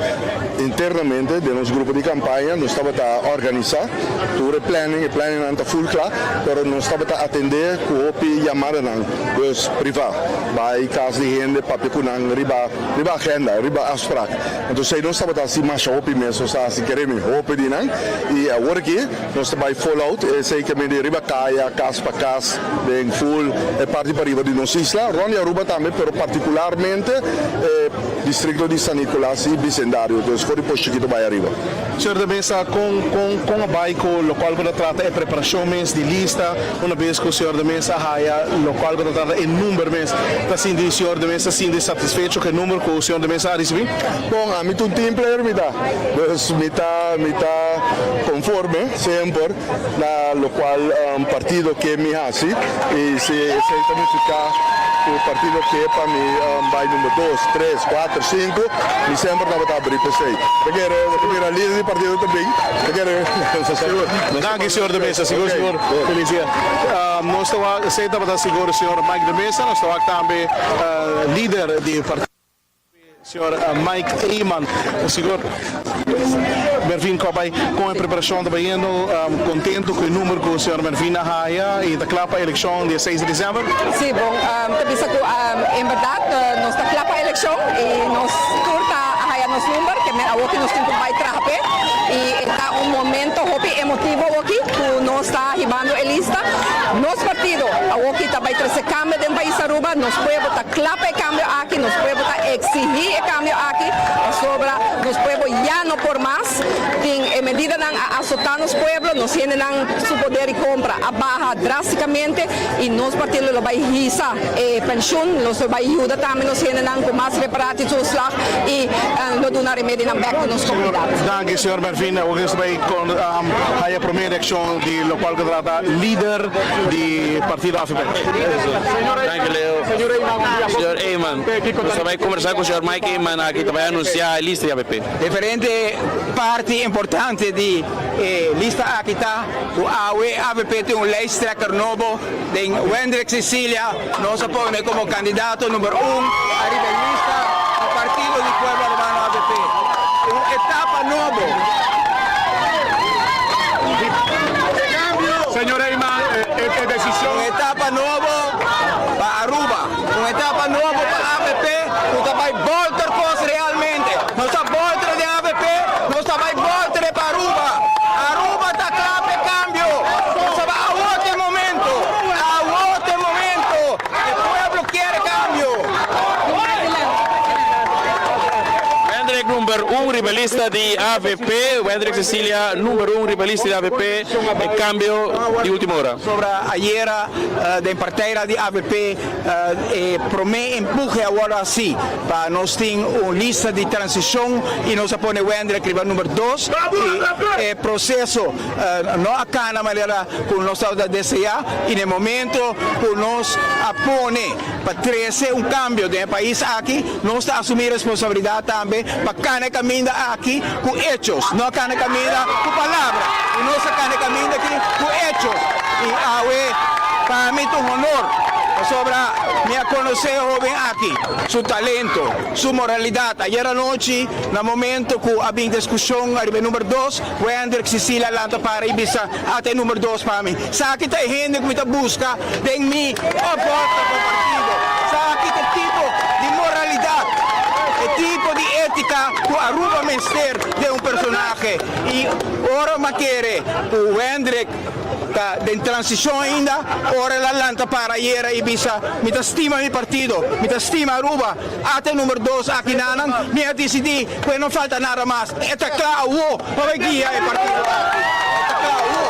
internamente den nos grupo di campaña nos tabata organisa tur e planning, e planningnan ta full cla, pero nos tabata atende cu hopi yamadanan, dus priva, bay cas di hende papia cu nan riba riba agenda, riba afspraak. Entonces esey nos tabata haci masha hopi mes, nos ta haci kere mi hopi di nan y awor aki nos ta bay full out, esey ke mende riba caya, cas pa cas, den full e parti pariba di nos isla, rond di Aruba tambe, pero particularmente e districto di San Nicolas y bicendario, dus for di Pos Chikito bay ariba. Señor de Meza, con con con a bay cu locual cu ta trata e preparacion mes di lista, una bes cu señor de Meza haya locual cu ta trata e number mes, ta sinti señor de Meza sinti satisfecho cu e number cu señor de Meza a ricibi? Bon, ami ta un team player mi ta, dus mi ta mi ta conforme semper. Na locual partido ke mi haci y si esey ta nifica cu partido ke pa mi bay number dos, tres, cuater, cinco, mi semper tabata abri p'esey. Ta kere bo ta mira lider di partido ta bin, ta kere. Sigur. Danki señor de Meza, sigur sigur. Feliz dia. Nos ta wak, esey tabata sigur señor Mike de Meza, nos ta wak tambe lider di partido. Señor Mike Eman, sigur Mervin Kopay con e preparacion ta bayendo, contento cu e number cu señor Mervin a haya y ta cla pa eleccion di e seis di december? Si, bon, ta bisa cu en berdad nos ta cla pa eleccion y nos tur ta haya nos number, ke men awoki nos tin cu bay traha p'e y e ta un momento hopi emotivo awoki cu nos ta hibando e lista. Nos partido awoki ta bay trece cambio den pais Aruba, nos pueblo ta cla pa e cambio aki, nos pueblo ta exigi e cambio aki pasobra nos pueblo ya no por mas. Tin e medidanan a azota nos pueblo, nos hendenan su poder di compra a baha drasticamente y nos partido lo bay hisa e pensioen, nos lo bay yuda tambe nos hendenan cu mas reparatietoeslag y lo duna remedinan bek na nos comunidad. Danki señor Mervin, awor nos ta bay con haya prome reaccion di locual cu trata lider di partido avp. Danki Leo. Señor Eman, nos ta bai conversa cu señor Mike Eman aki ta bai anuncia e lista di avp. Diferente parti importante di e lista aki ta cu awe avp tin un lijsttrekker nobo den Wendrick Cecilia, nos a pone como candidato number un ariba e lista di Partido di Pueblo Arubano avp. lista di avp, Wendrick Cecilia number un riba lista di avp, e cambio di ultima ora. Sobra ayera den partera di avp e prome empuhe a wordo haci pa nos tin un lista di transicion y nos a pone Wendrick riba number dos y e proceso no a cana manera cu nos tabata desea y na e momento cu nos a pone pa trece un cambio den e pais aki, nos ta asumi responsabilidad tambe pa cana e caminda aki cu hechos, no a cana e caminda cu palabra, y nos a cana e caminda aki cu hechos y awe pa mi ta un honor pasobra mi a conoce e hoben aki, su talento, su moralidad. Ayer anochi na momento cu a bin discusion ariba e number dos, Wendrick Cecilia lanta para y bisa, Ata e number dos pa mi. Saki ta e hende ku mi ta buska den mi opvolger pa partido. Saki ta e tipo di moralidat, e tipo di etika ku Aruba mester den un personahe. I ora mi a kere ku Wendrick ta den transishon ainda, ora el a lanta para ayera i bisa, Mi ta stima mi partido, mi ta stima Aruba, ata e number dos aki nanan, mi a disidí ku e no falta nada mas. E ta kla awo pa bai guia e partido aki. E ta kla awo.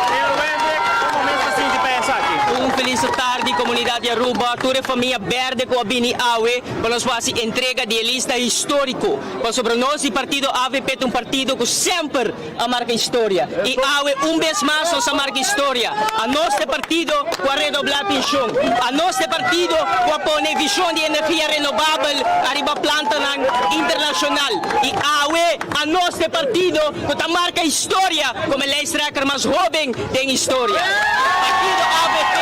Señor Wendrick, como mes ta sinti pa esaki? Un felis tardi comunidad di Aruba, tur e famia berde cu a bini awe pa nos por haci entrega di e lista historico. Pasobra nos di partido avp ta un partido cu semper a marca historia y awe un bes mas nos a marca historia. Anos ta e partido cu a redobla pension, anos ta e partido cu a pone vision di energia renobabel ariba plantanan internacional y awe anos ta e partido cu ta marca historia como e lijsttrekker mas hoben den historia. Partido avp,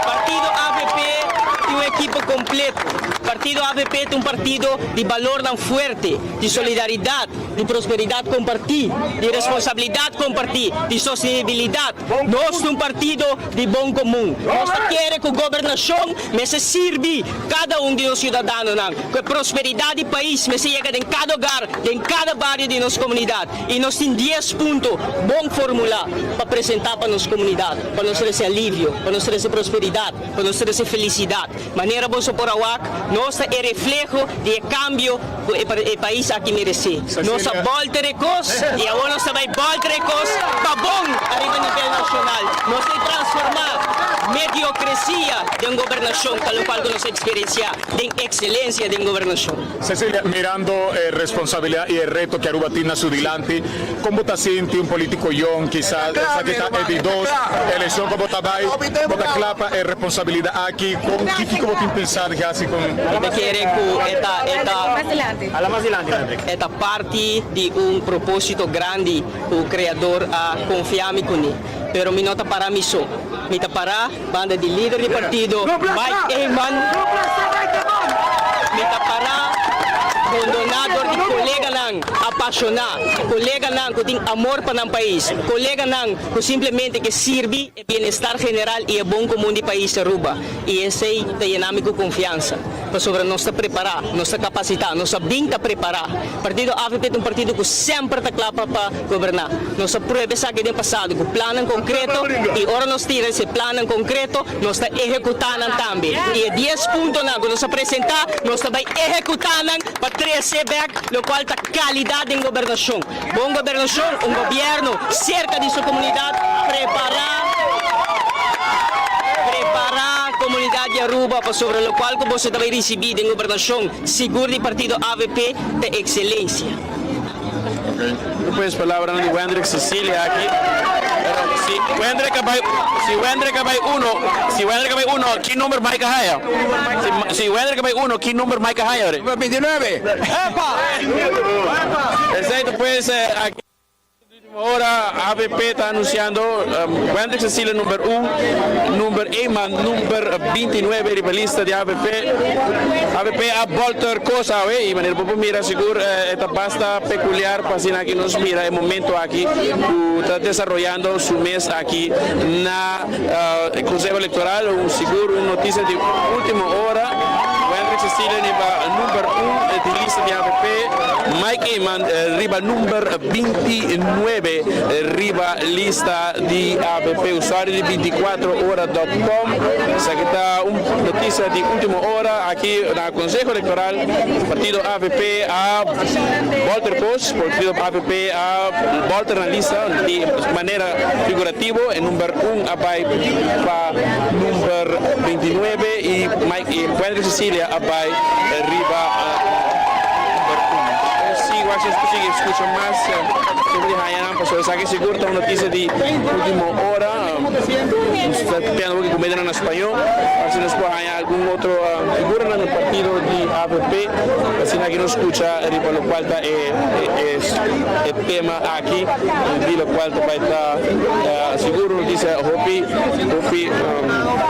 Partido avp tin un ekipo completo, Partido avp ta un partido di balornan fuerte, di solidaridad, di prosperidat kompartí, di responsabilidat kompartí, di sostenibilidat. Nos ta un partido di bon komun. Nos ta kere ku gobernashon mester sirbi kada un di nos siudadanonan, ku e prosperidat di pais mester yega den kada hogar, den kada bario di nos komunidat. I nos tin dies punto bon formulá pa presentá pa nos komunidat, pa nos trese alivio, pa nos trese prosperidat, pa nos trese felisidat. Manera boso por a wak, nos ta e refleho di e kambio ku e e pais aki meresé. Nos a bòlter e kos i awor nos ta bai bòlter e kos pa bon ariba nivel nashonal. Nos ta transformá mediokresia den gobernashon, ta lokual ku nos a eksperensiá den ekselensia den gobernashon. Cecilia, mirando e responsabilidat i e reto ku Aruba tin na su dilanti, kon bo ta sinti un politiko yòn kisas esaki ta e di dos elekshon ku bo ta bai, bo ta kla pa e responsabilidat aki? Kon kiko bo tin pensa di hasi kon? Mi ta kere ku e ta e ta e ta parti di un proposito grandi ku Kreador a konfia mi kuné. Pero mi no ta para mi so. Mi ta para banda di lider di partido Mike Eman. Mi ta para hondoná dor di koleganan apashoná, koleganan ku tin amor pa nan pais, koleganan ku simplemente ke sirbi e bienestar general i e bon komun di pais Aruba. I esei ta yena mi ku konfiansa, pasobra nos ta prepará, nos ta kapasitá, nos a bin ta prepará. Partido avp ta un partido ku semper ta kla pa pa goberná. Nos a prueba esaki den pasado ku plannan konkreto i ora nos tira ese plannan konkreto nos ta ehekutá nan tambe. I e dies puntonan ku nos a presentá nos ta bai ehekutá nan pa trese bèk lokual ta kalidat den gobernashon. Bon gobernashon, un gobièrnu serka di su komunidat, prepará prepará komunidat di Aruba pasobra lokual ku boso ta bai risibí den gobernashon sigur di partido avp ta ekselencia. Pues palabranan di Wendrick Cecilia aki. Pero si Wendrick a bai, si Wendrick a bai uno, si Wendrick a bai uno, ki number Mike a haya? Si, si Wendrick a bai uno, ki number Mike a haya ori? 29. Epa! Esei ta pues aki. Ultima ora, avp ta anunciando Wendrick Cecilia number un, number Eman number 29 riba lista di avp. Avp a bolter cos awe y manera bo por mira sigur e ta basta peculiar pa asina aki nos mira e momento aki cu ta desaroyando su mes aki na Conseho Electoral. Un sigur un noticia di ultima ora, Wendrick Cecilia riba number un di lista di avp. Mike Eman riba number 29 riba lista di avp. Usuario di 24ora dot com. Esaki ta un noticia di ultimo ora aki na Conseho Electoral. Partido avp a bolter cos, partido avp a bolter nan lista di manera figurativo. E number un a bay pa number 29 y Mike y Wendrick Cecilia a bay riba number un. Si wak si nos por sigui scucha mas sobre di haya nan pasobra esaki sigur ta un noticia di ultimo ora. Nos ta piando hopi cu medionan na spañol pa si nos por haya algun otro figuranan di partido di avp asina aki nos scucha riba locual ta e e tema aki di locual ta bay ta sigur un noticia hopi hopi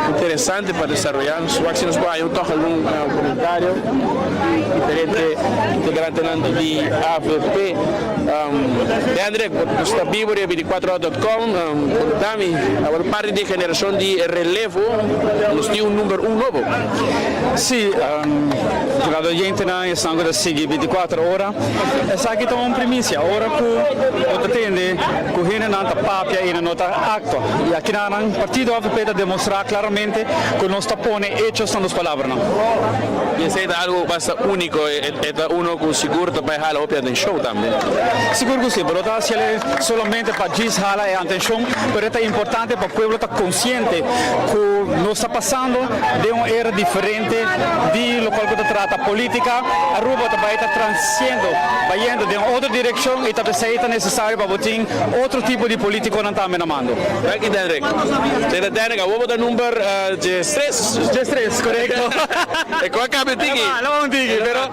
interesante pa desaroya. Wak si nos por haya un tog algun comentario di diferente integrantenan di avp. Hendrik, nos ta bibo riba 24 hora dot com. Contami, awor parti di e generacion di relevo, nos tin un number un nobo. Sí, radio oyentenan y esnan cu ta sigui 24 ora, esaki ta un primicia. Ora cu bo ta tende cu hendenan ta papia y nan no ta actua. Y akinanan partido avp ta demostra claramente cu nos ta pone hechos na nos palabranan. Y esey ta algo basta unico, e ta uno cu sigur ta bay hala hopi atencion tambe. Sigur cu si, bo no ta haci solamente pa djis hala e atencion, pero e ta importante pa pueblo ta consciente cu nos ta pasando den un era diferente di locual cu ta trata politica. Aruba ta bay ta transiendo, bayendo den otro direccion y ta pesey ta necesario pa bo tin otro tipo di politiconan tambe na mando. Danki Denrick. Señor Denrick, awor bo ta number diestres. Diestres, corecto. E cu a cambia tiki. No, un tiki, pero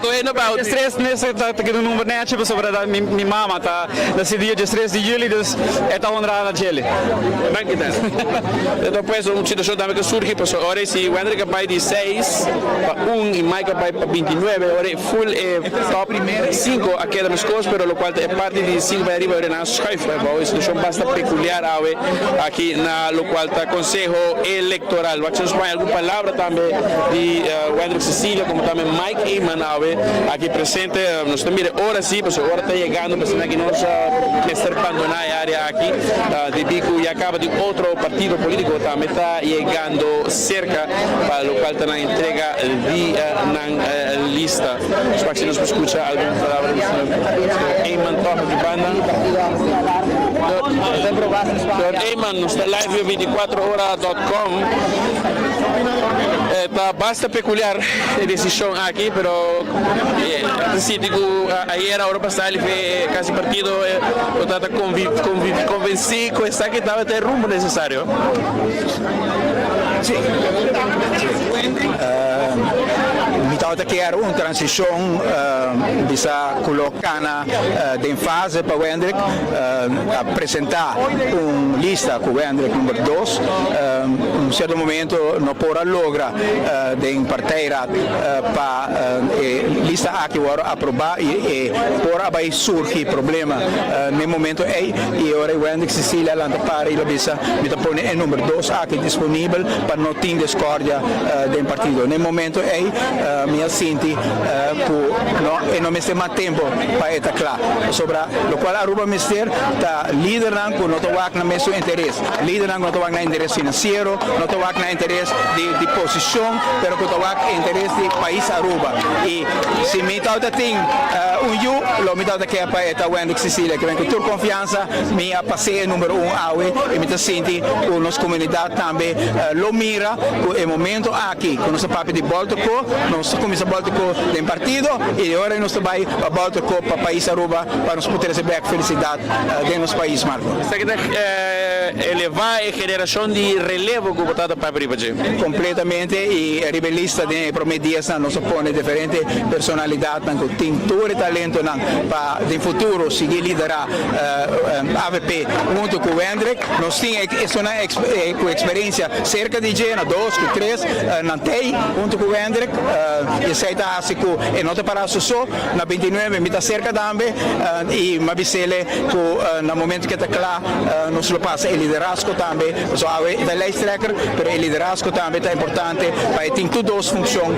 diestres mester ta keda un number nechi pasobra ta mi mama ta naci dia diestres di juli, dus e ta honra na djele. Danki Denrick. Enton pues un situacion tambe cu surgi pasobra ora si Wendrick a bay di seis pa un y Mike a bay pa bintinuebe ora e full e top cinco a keda mescos pero locual ta e parti di cinco bay ariba ora nan a schuif bay abao e situacion basta peculiar awe aki na locual ta Conseho Electoral. Wak si nos por haña algun palabra tambe di Wendrick Cecilia como tambe Mike Eman awe aki presente. Nos ta mira e ora si pasobra e ora ta yegando pa asina ki nos mester bandona e area aki debi cu ya caba di otro partido politico tambe ta yegando cerca pa locual ta nan entrega di nan lista. Nos wak si nos por scucha algun palabra di señor Eman toch aki banda. Señor Eman, nos ta live via 24 hora dot com. Ta basta peculiar e decision aki, pero ta sinti cu ayera ora pasa li fe casi partido lo ta convenci cu esaki tabata e rumbo necesario. Sí. Mi tabata kier un transicion bisa cu lo cana den fase pa Wendrick a presenta un lista cu Wendrick number dos. Un cierto momento no por a logra den partijraad pa e lista aki worde aproba y e por a bay surgi problema n'e momento ey y ora Wendrick Cecilia a lanta para y lo bisa Mi ta pone e number dos aki disponibel pa no tin discordia den partido. Na e momento ey mi a sinti cu no e no mester mas tempo pa e ta cla. Pasobra locual Aruba mester ta lidernan cu no ta wak nan mesun interes, lidernan cu no ta wak nan interes financiero, no ta wak nan interes di posicion, pero cu ta wak interes di pais Aruba. Y si mi tabata tin un yu lo mi tabata kier pa e ta Wendrick Cecilia, kiben cu tur confiansa Mi a pas'é e number un awe i mi ta sinti ku nos komunidat tambe lo mira ku e momento aki ku nos ta papia di bòlta ko, nos ta kuminsá bòlta ko den partido i e ora ei nos ta bai pa bòlta ko pa pais Aruba pa nos por trese bèk felisidat den nos pais, Marco. Esaki ta elevá e generashon di relevo ku bo ta ta papia riba dje? Kompletamente i riba e lista den e promé diasnan nos a pone diferente personalidatnan ku tin tur e talentonan pa den futuro sigui liderá avp hunto cu Wendrick nos tin esunnan cu experiencia cerca di dje na dos cu tres nan tey hunto cu Wendrick y esey ta haci cu e no ta para su so na 29 mi ta cerca tambe y mi a bisele cu na momento cu e ta cla nos lo pasa e liderazgo tambe pasobra awe e ta lijsttrekker pero e liderazgo tambe ta importante pa e tin tur dos funcion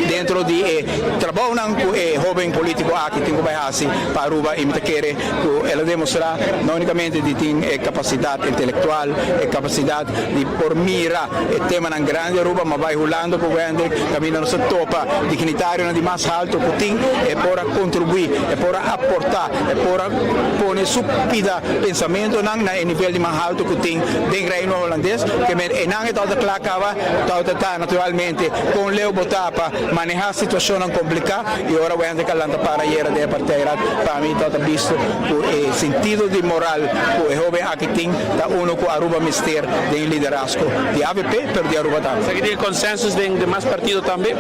dentro di e trabounan cu e hoben politico aki tin cu bay. bai hasi pa Aruba y mi ta kere cu el a demostra no unicamente di tin e capacidad intelectual, e capacidad di por mira e temanan grandi di Aruba, ma bai Hulanda cu Wendrick caminda nos a topa dignitarionan di mas halto cu tin, e por a contribui, e por a aporta, e por a pone su pida pensamentonan na e nivel di mas halto cu tin den Reino Holandes, ke men enan e tabata cla caba, tabata ta naturalmente con leu bo ta pa maneha situacionnan complica y ora Wendrick a lanta para ayera den e partijraad pa mi tabata bisto cu e sentido di moral cu e hoben aki tin ta uno cu Aruba mester den liderazgo di avp pero di Aruba tambe. Esaki tin e consensus den demas partido tambe?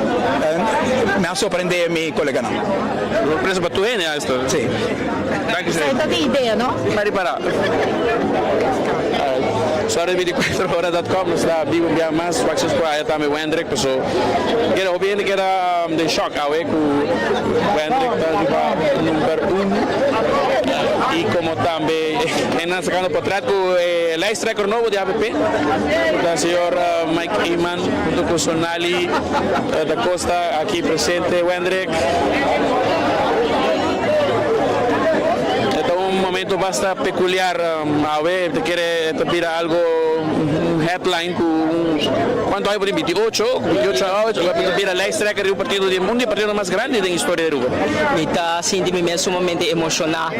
Mi a sorprende mi coleganan. Sorpresa pa tur hende esto. Si. Danki señor. Esaki ta di idea no? Pa ripara. Sorry 24 hora dot com nos ta biba un bia mas wak si nos por haya tambe Wendrick paso keda hopi hende keda den shock awe ku Wendrick ta riba number un y como tambe hendenan sacando potret ku e lijsttrekker nobo di avp ku ta señor Mike Eman hunto ku Sonali da Costa aki presente Wendrick. E ta un momento basta peculiar awe, ta kere ta bira algo un headline cu cuanto aña por tin 28, 28 aña ta bira lijsttrekker di un partido di un di e partidonan mas grandi den historia di Aruba. Mi ta sinti mi mes sumamente emociona,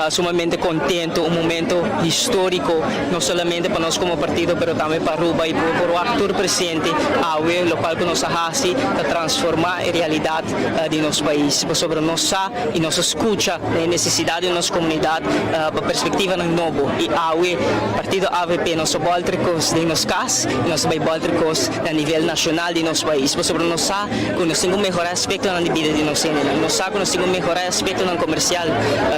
sumamente contento, un momento historico no solamente pa nos como partido pero tambe pa Aruba y por wak tur presente awe locual cu nos a haci ta transforma e realidad di nos pais pasobra nos sa y nos a scucha na e necesidad di nos comunidad pa perspectivanan nobo y awe partido avp nos a bolter cos den nos cas y nos a bay bolter cos na nivel nacional di nos pais pasobra nos sa cu nos tin cu mehora aspectonan di bida di nos hendenan, nos sa cu nos tin cu mehora e aspectonan comercial,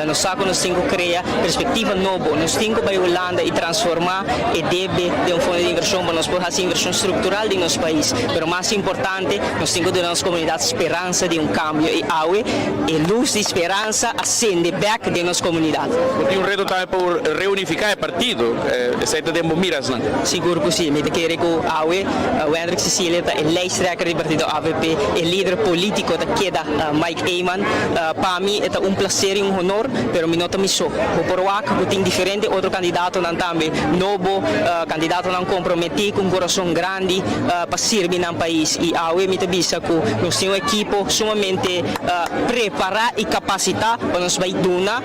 nos sa cu nos tin cu crea perspectiva nobo, nos tin cu bay Hulanda y transforma e debe den un fondo di inversion pa nos por haci inversion structural den nos pais, pero mas importante nos tin cu duna nos comunidad speransa di un cambio y awe e luz di speransa a cende bek den nos comunidad. Bo tin un reto tambe pa reunifica e partido, esey ta den bo mirasnan? Sigur cu si, mi ta kere cu awe Wendrick Cecilia ta e lijsttrekker di partido avp, e lider politico ta keda Mike Eman. Pa mi e ta un placer y un honor, pero mi no ta mi so. Bo por wak cu tin diferente otro candidatonan tambe nobo, candidatonan comprometi cu un corazon grandi pa sirbi nan pais. Y awe mi ta bisa cu nos tin un ekipo sumamente prepara y capacita pa nos bay duna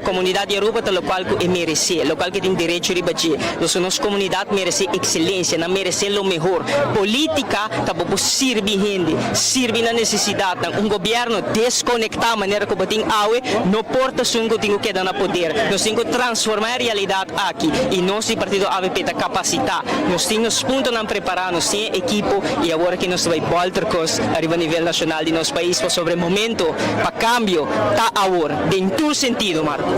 comunidad di Aruba ta locual cu e merece, locual cu e tin derecho riba dje. Nos nos comunidad merece excelencia, nan merece lo mehor. Politica ta bo por sirbi hende, sirbi nan necesidadnan. Un gobierno desconecta manera cu bo tin awe no por ta esun cu tin cu keda na poder. Nos tin cu transforma e realidad aki y nos di partido avp ta capacita. Nos tin nos puntonan prepara, nos tin e ekipo y awor aki nos ta bay bolter cos ariba nivel nacional di nos pais pasobra e momento pa cambio ta awor den tur sentido, Marco.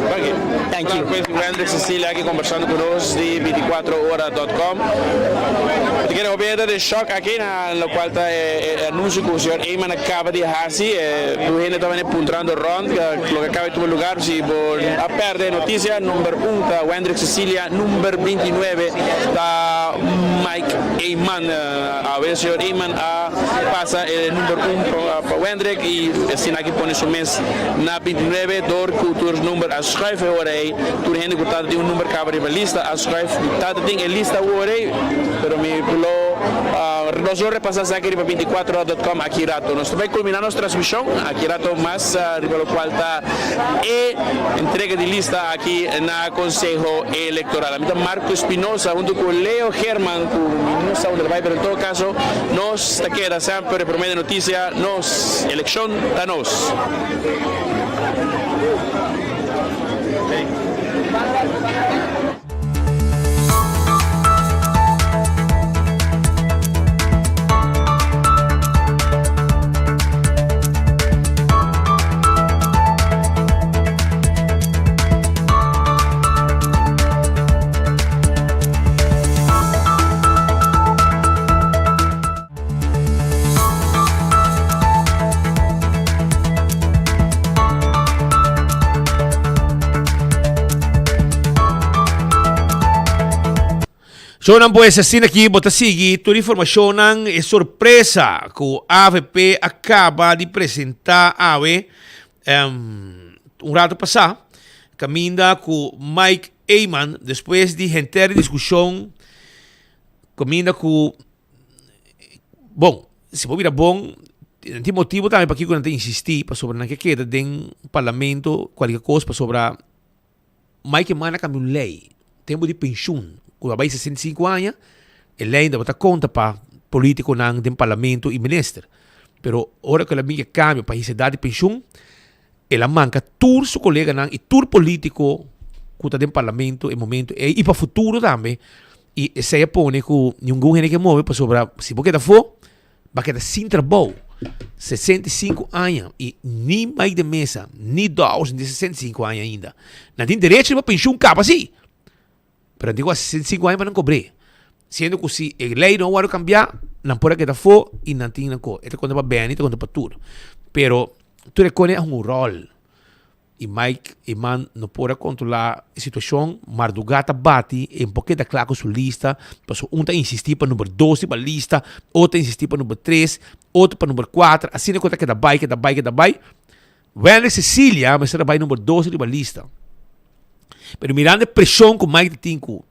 Thank you. Wendrick Cecilia aki conversando cu nos di 24 hora dot com. Mi ta kere hopi hende ta den shock aki na locual ta e anuncio cu señor Eman a caba di haci. Tur hende ta bini puntrando rond loke a caba di tuma lugar. Si bo a perde e noticia, number un ta Wendrick Cecilia, number 29 ta Mike Eman. Awe señor Eman a pasa e number un pa Wendrick y asina aki pone su mes na 29 door cu tur number a schuif e ora ey. Tur hende cu tata tin un number caba riba lista a schuif. Mi tata tin e lista awor ey, pero mi lo nos lo repasa esaki riba 24 hora dot com aki rato. Nos ta bay culmina nos transmision aki rato mas riba locual ta e entrega di lista aki na Conseho Electoral. Ami ta Marco Espinosa hunto cu Leo Herman cu mi no sa unda ta bay pero en todo caso nos ta keda semper e prome di noticia nos eleccion ta nos. Shownan pues asina aki bo ta sigui tur informashonnan e sorpresa ku avp a kaba di presenta awe. un rato pasá, kaminda ku Mike Eman despues di henter diskushon kaminda ku bon, si bo mira bon nan tin motibu tambe pakiko nan ta insistí pasobra nan ke keda den parlamento kualke kos pasobra Mike Eman a kambia un lei tempu di penshun ku a bai 65 aña e lei tabata konta pa politikonan den parlamento i minister pero ora ku el a bin e kambio pa hisa edat di penshun el a manka tur su koleganan i tur politiko ku ta den parlamento e momento ei i pa futuro tambe i esei a pone ku ningun hende ke move pasobra si bo keda afó Bo a keda sin trabou, 65 aña y ni Mike de Meza ni Dowers no tin 65 aña ainda. Nan tin derecho riba pensioen caba si, pero nan tin cu 65 aña pa nan cobr'é. Siendo cu si e ley no a wordo cambia, nan por a keda afo y nan tin nan co. E ta conta pa Benny, e ta conta pa tur. Pero tur e cone a hunga un rol. Y Mike Eman no por a controla e situacion, Marduga ta bati, e por keda cla cu su lista, pasobra un ta insisti pa number dos riba lista, otro ta insisti pa number tres, otro pa number cuater, asina cu ta keda bay, keda bay, keda bay. Wendrick Cecilia mester a bay number dos riba lista. Pero mirando e presion cu Mike ta tin cu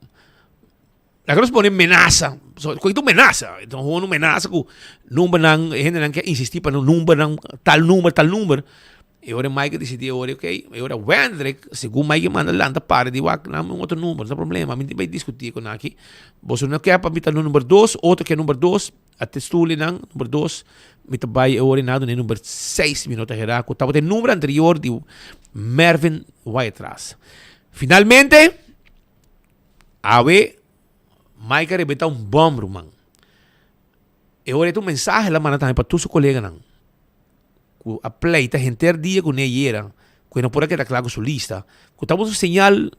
Laga nos pone menasa. So, cu ta un menasa. Enton gewoon un menasa cu numbernan, e hendenan ke insisti pa nan numbernan, tal number, tal number. E ora Mike a decidi, e ora ok, e ora Wendrick, segun Mike manda lanta para di wak, nan un otro number, no ta problema, mi tin bay discuti cu nan aki. Boso no ke pa mi ta number dos, otro ke number dos, a te stuli nan, number dos, mi ta bay e ora nan duna e number seis, mi no ta hera, cu tabata e number anterior di Mervin Wyatt-Ras. Finalmente, Awe Mike a rebenta un bom ruman. E ora e ta un mensahe el a manda tambe pa tur su koleganan ku a pleita henter dia ku ne ayera ku e no por a keda kla ku su lista ku tabata un señal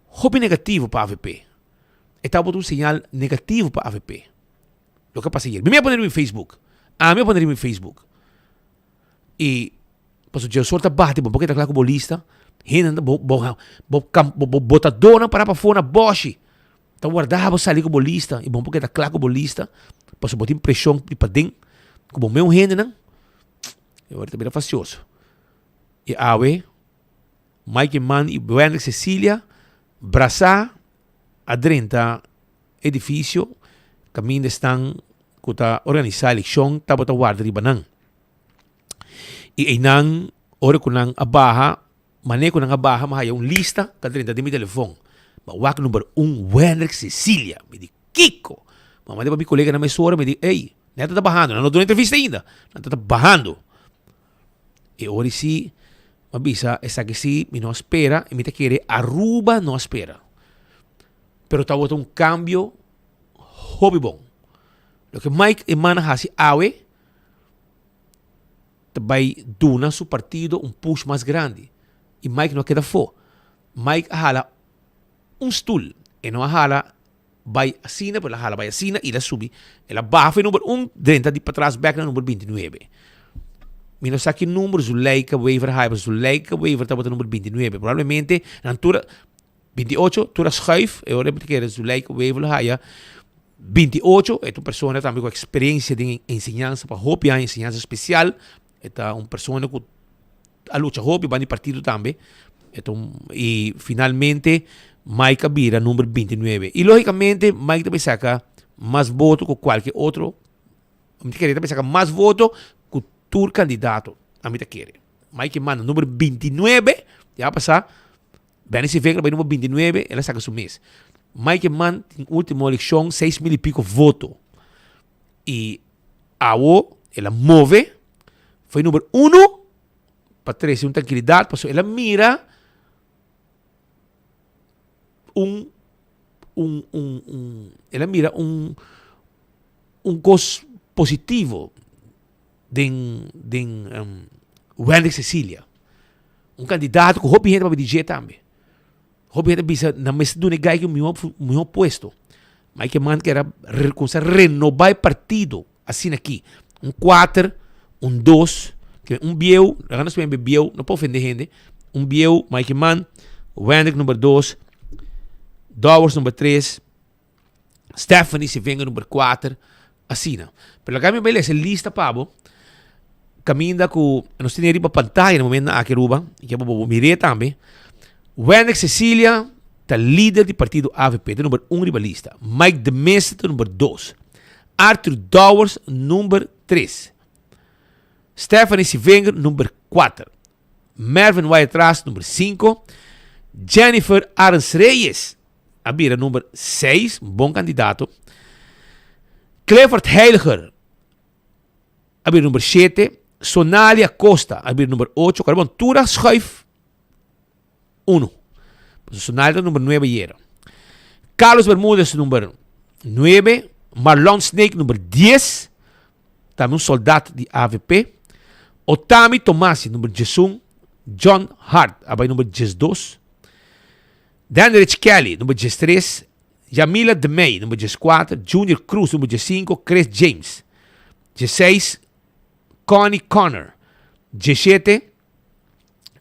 hopi negativo pa avp. E tabata un señal negativo pa avp loke a pasa ayer. Mi a pone riba mi Facebook, ami a pone riba mi Facebook. I pasobra dje ta bati bo por keda kla ku bo lista, hendenan bo bo bo bo bo botadónan pará pafó na bòshi ta warda bo sali ku bo lista i bo por keda kla ku bo lista pasobra bo tin preshon di paden ku bo meun hendenan e ora ta bira fasioso. I awe Mike Eman i Wendrick Cecilia brasá a drenta edifisio kaminda esnan ku ta organisá elekshon tabata warda riba nan. I einan ora ku nan a baha, manera ku nan a baha mi a haya un lista ku a drenta den mi telefon. Mi a wak number un Wendrick Cecilia. Mi di, Kiko? Mi a manda pa mi koleganan mesora, mi di, Ey, nan ta bahando, nan no duna entrevista ainda, nan ta bahando. E ora si mi a bisa esaki si mi no a spera i mi ta kere Aruba no a spera. Pero tabata un kambio hopi bon. Loke Mike Eman a hasi awe ta bai duna su partido un push mas grandi. I Mike no a keda afó. Mike a hala un stul. E no a hala bai asina, pero el a hala bai asina i el a subi. El a baha for e number un, drenta di patras bek na number bintinuebe. Mi no sa ki number Zuleika Wever a haya, pero Zuleika Wever tabata number bintinuebe. Probablemente nan tur a. 28, tur a schuif, e ora e kere Zuleika Wever lo haya 28, e ta un persona tambe ku eksperensia den enseñansa pa hopi aña, enseñansa spesial, e ta un persona ku a lucha hopi banda di partido tambe, e ta un, i finalmente Mike a bira number 29. I logicamente Mike ta bay saka mas voto ku kualke otro, mi ta kere e ta bay saka mas voto ku tur kandidato, ami ta kere. Mike manda number 29, ya pasa. Benny Sivekla bai number 29, el a saka su mes. Mike Eman tin ultimo elekshon 6 mil y pico voto. Y awo el a move foi number 1 pa trece un tranquilidad pasobra el a mira un un un un el a mira un un cos positivo den den Wendrick Cecilia. Un kandidato ku hopi hende papia di dje tambe. Hopi hende bisa nan mester duna e guy un mihó mihó puesto. Mike Eman kier a kuminsá renobá e partido asina aki. Un kuater, un dos, un bieu, laga nos pone bieu, no pa ofendé hende, un bieu, Mike Eman, Wendrick number dos, Dowers number tres, Stephanie Sevenga number kuater, asina. Pero laga mi bai lesa e lista pa bo. kaminda ku nos tene riba pantaya na momentonan aki Aruba, i ke bo mir'é tambe. Wendrick Cecilia ta lider di partido avp, ta number un riba lista. Mike de Meza ta number dos. Arthur Dowers number tres. Stephanie Sivenger number kuater. Mervin Wyatt-Ras number sinku. Jennifer Arends Reyes a bira number seis, un bon kandidato. Clifford Heiliger a bira number shete. Sonalia Costa a bira number ocho. Kòrda bon, tur a schuif uno. Pasobra Sonalia ta number nuebe ayera. Carlos Bermudez number nuebe. Marlon Snake number dies. Tambe un soldat di avp. Otami Tomasi number diesun. John Hart a bai number diesdos. Danrich Kelly number diestres. Yamila Demey number dieskuater. Junior Cruz number diesinku. Chris James diesseis. Connie Connor diesshete.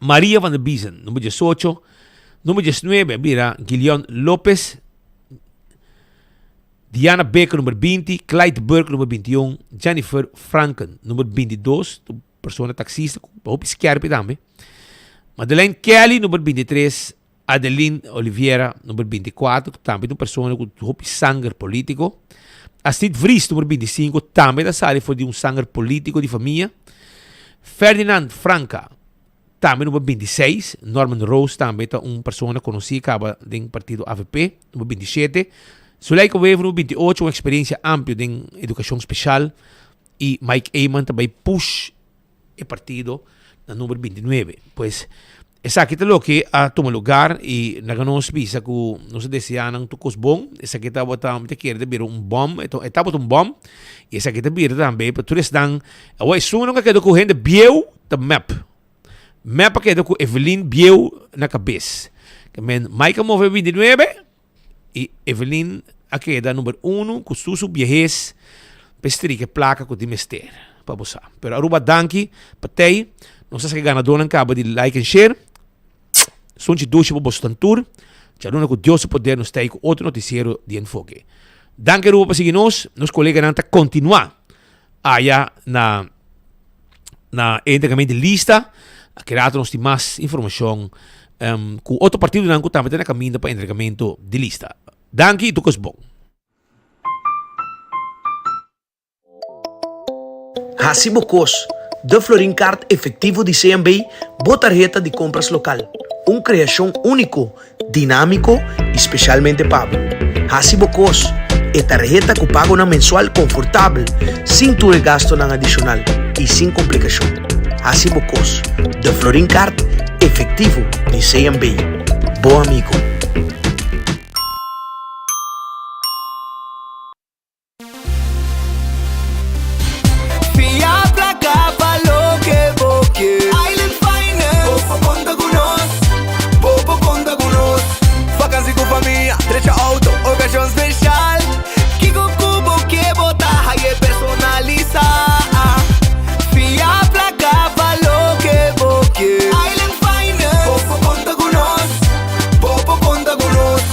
Maria van der Biezen number diesocho. Number diesnuebe a bira Guilion Lopez. Diana Baker number binti, Clyde Burke number bintiun, Jennifer Franken number bintidos, un persona taxista ku hopi skerpi tambe. Madeleine Kelly number bintitres, Adeline Oliviera number binticuatro, ku tambe ta un persona ku hopi sanger politico. Astrid Vries number bintisinko, tambe ta sali for di un sanger politico di famia. Ferdinand Franca Tambe number 26, Norman Roos tambe ta un persona conoci caba den partido avp, number 27, Zuleika Wever number 28, un experiencia amplio den educacion special y Mike Eman ta bay push e partido na number 29. Pues esaki ta loke a tuma lugar y laga nos bisa cu nos ta desea nan tur cos bon, esaki tabata mi ta kere ta bira un bom, e tabata un bom y esaki ta bira tambe pa tur esnan, awor esun nan a keda cu hende bieu ta mep. Mep a keda ku Evelyn bieu na kabes. Ke men Mike a move 29 i Evelyn a keda number uno ku su su biehes pa e strika e plaka ku tin mester pa bo sa. Pero Aruba danki pa tei. Nos a saka e ganadornan kaba di like en share. Sunchi dushi pa boso tantur. Djaluna ku Dios su poder nos tei ku otro notisiero di Enfoke. Danki Aruba pa sigui nos. Nos koleganan ta kontinua aya na na e entregament di lista. Aki rato nos tin mas informacion um, cu otro partidonan cu tambe ta na caminda pa entregamento di lista. Danki y tur cos bon. Hasi bo kos, De Florin Card Efectivo di CMB, bo tarheta di compras local. Un creacion unico Dinámiko i spesialmente pa bo. Hasi bo kos! E tarheta ku pagonan mensual konfortabel, sin tur e gastunan adishonal i sin komplikashon. Hasi bo kos! De Florin Card efektivo di CMB. Bo amigo. Fia placa pa loke bo ke. Island Finance. Bo por conta cu nos. Bo por conta cu nos. Vakantie cu famia, drecha auto, ocasion special. Kico cu bo ke bo ta haye personalisa. Fia placa pa loke bo ke. Island Finance. Bo por conta cu nos. Bo por conta cu nos.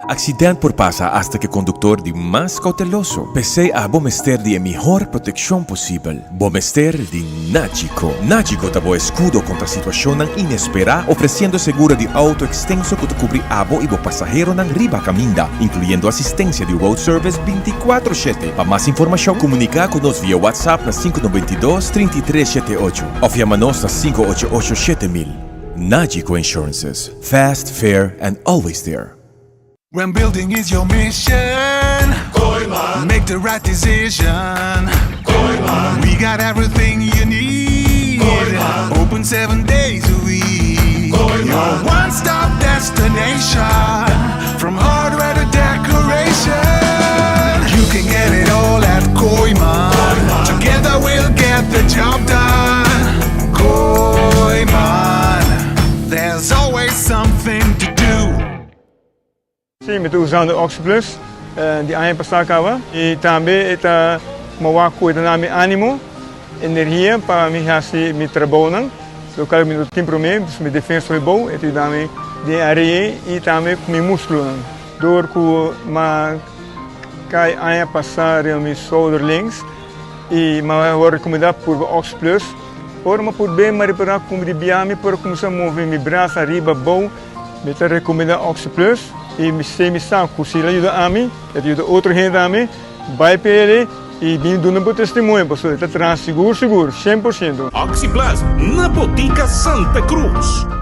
Accident por pasa hasta cu e conductor di mas cauteloso. P'esey abo mester di e mihor proteccion posibel. Bo mester di Nagico. Nagico ta bo escudo contra situacionnan inespera, ofreciendo seguro di auto extenso cu ta cubri abo y bo pasaheronan riba caminda, incluyendo asistencia di road service binticuatro shete. Pa mas informacion, comunica cu nos via WhatsApp na sinku noventa i dos, trinta i tres shete ocho of yama nos na sinku ocho ocho shete mil. Nagico Insurances. Fast, fair and always there. When building is your mission, Kooyman. Make the right decision. Kooyman. We got everything you need. Kooyman. Open seven days a week. Kooyman. Your one-stop destination. From hardware to decoration. You can get it all at Kooyman. Kooyman. Together we'll get the job done. Kooyman. There's always something to do. Sí, mi ta usando Oxyplus di aña pasá kaba i tambe e ta mowá ku e ta na mi ánimo, energia pa mi hasi mi trabounan, lokal mi no tin promé, pues mi defensa hopi bou, e ta yuda mi den área ei i tambe ku mi múskulonan. Dor ku m'a. kai aña pasá riba mi schouder links i mi a wòrdu rekomendá purba Oxplus. Ora mi a purb'é mi a ripará ku di bia mi por a kuminsá move mi brasa ariba abou. Mi ta rekomendá Oxplus i mi sé mi sa ku si el a yuda ami, el ta yuda otro hende tambe. Bai pa el i bin duna bo testimonio pasobra e ta traha sigur sigur, 100%. Oxi Plus na Botica Santa Cruz.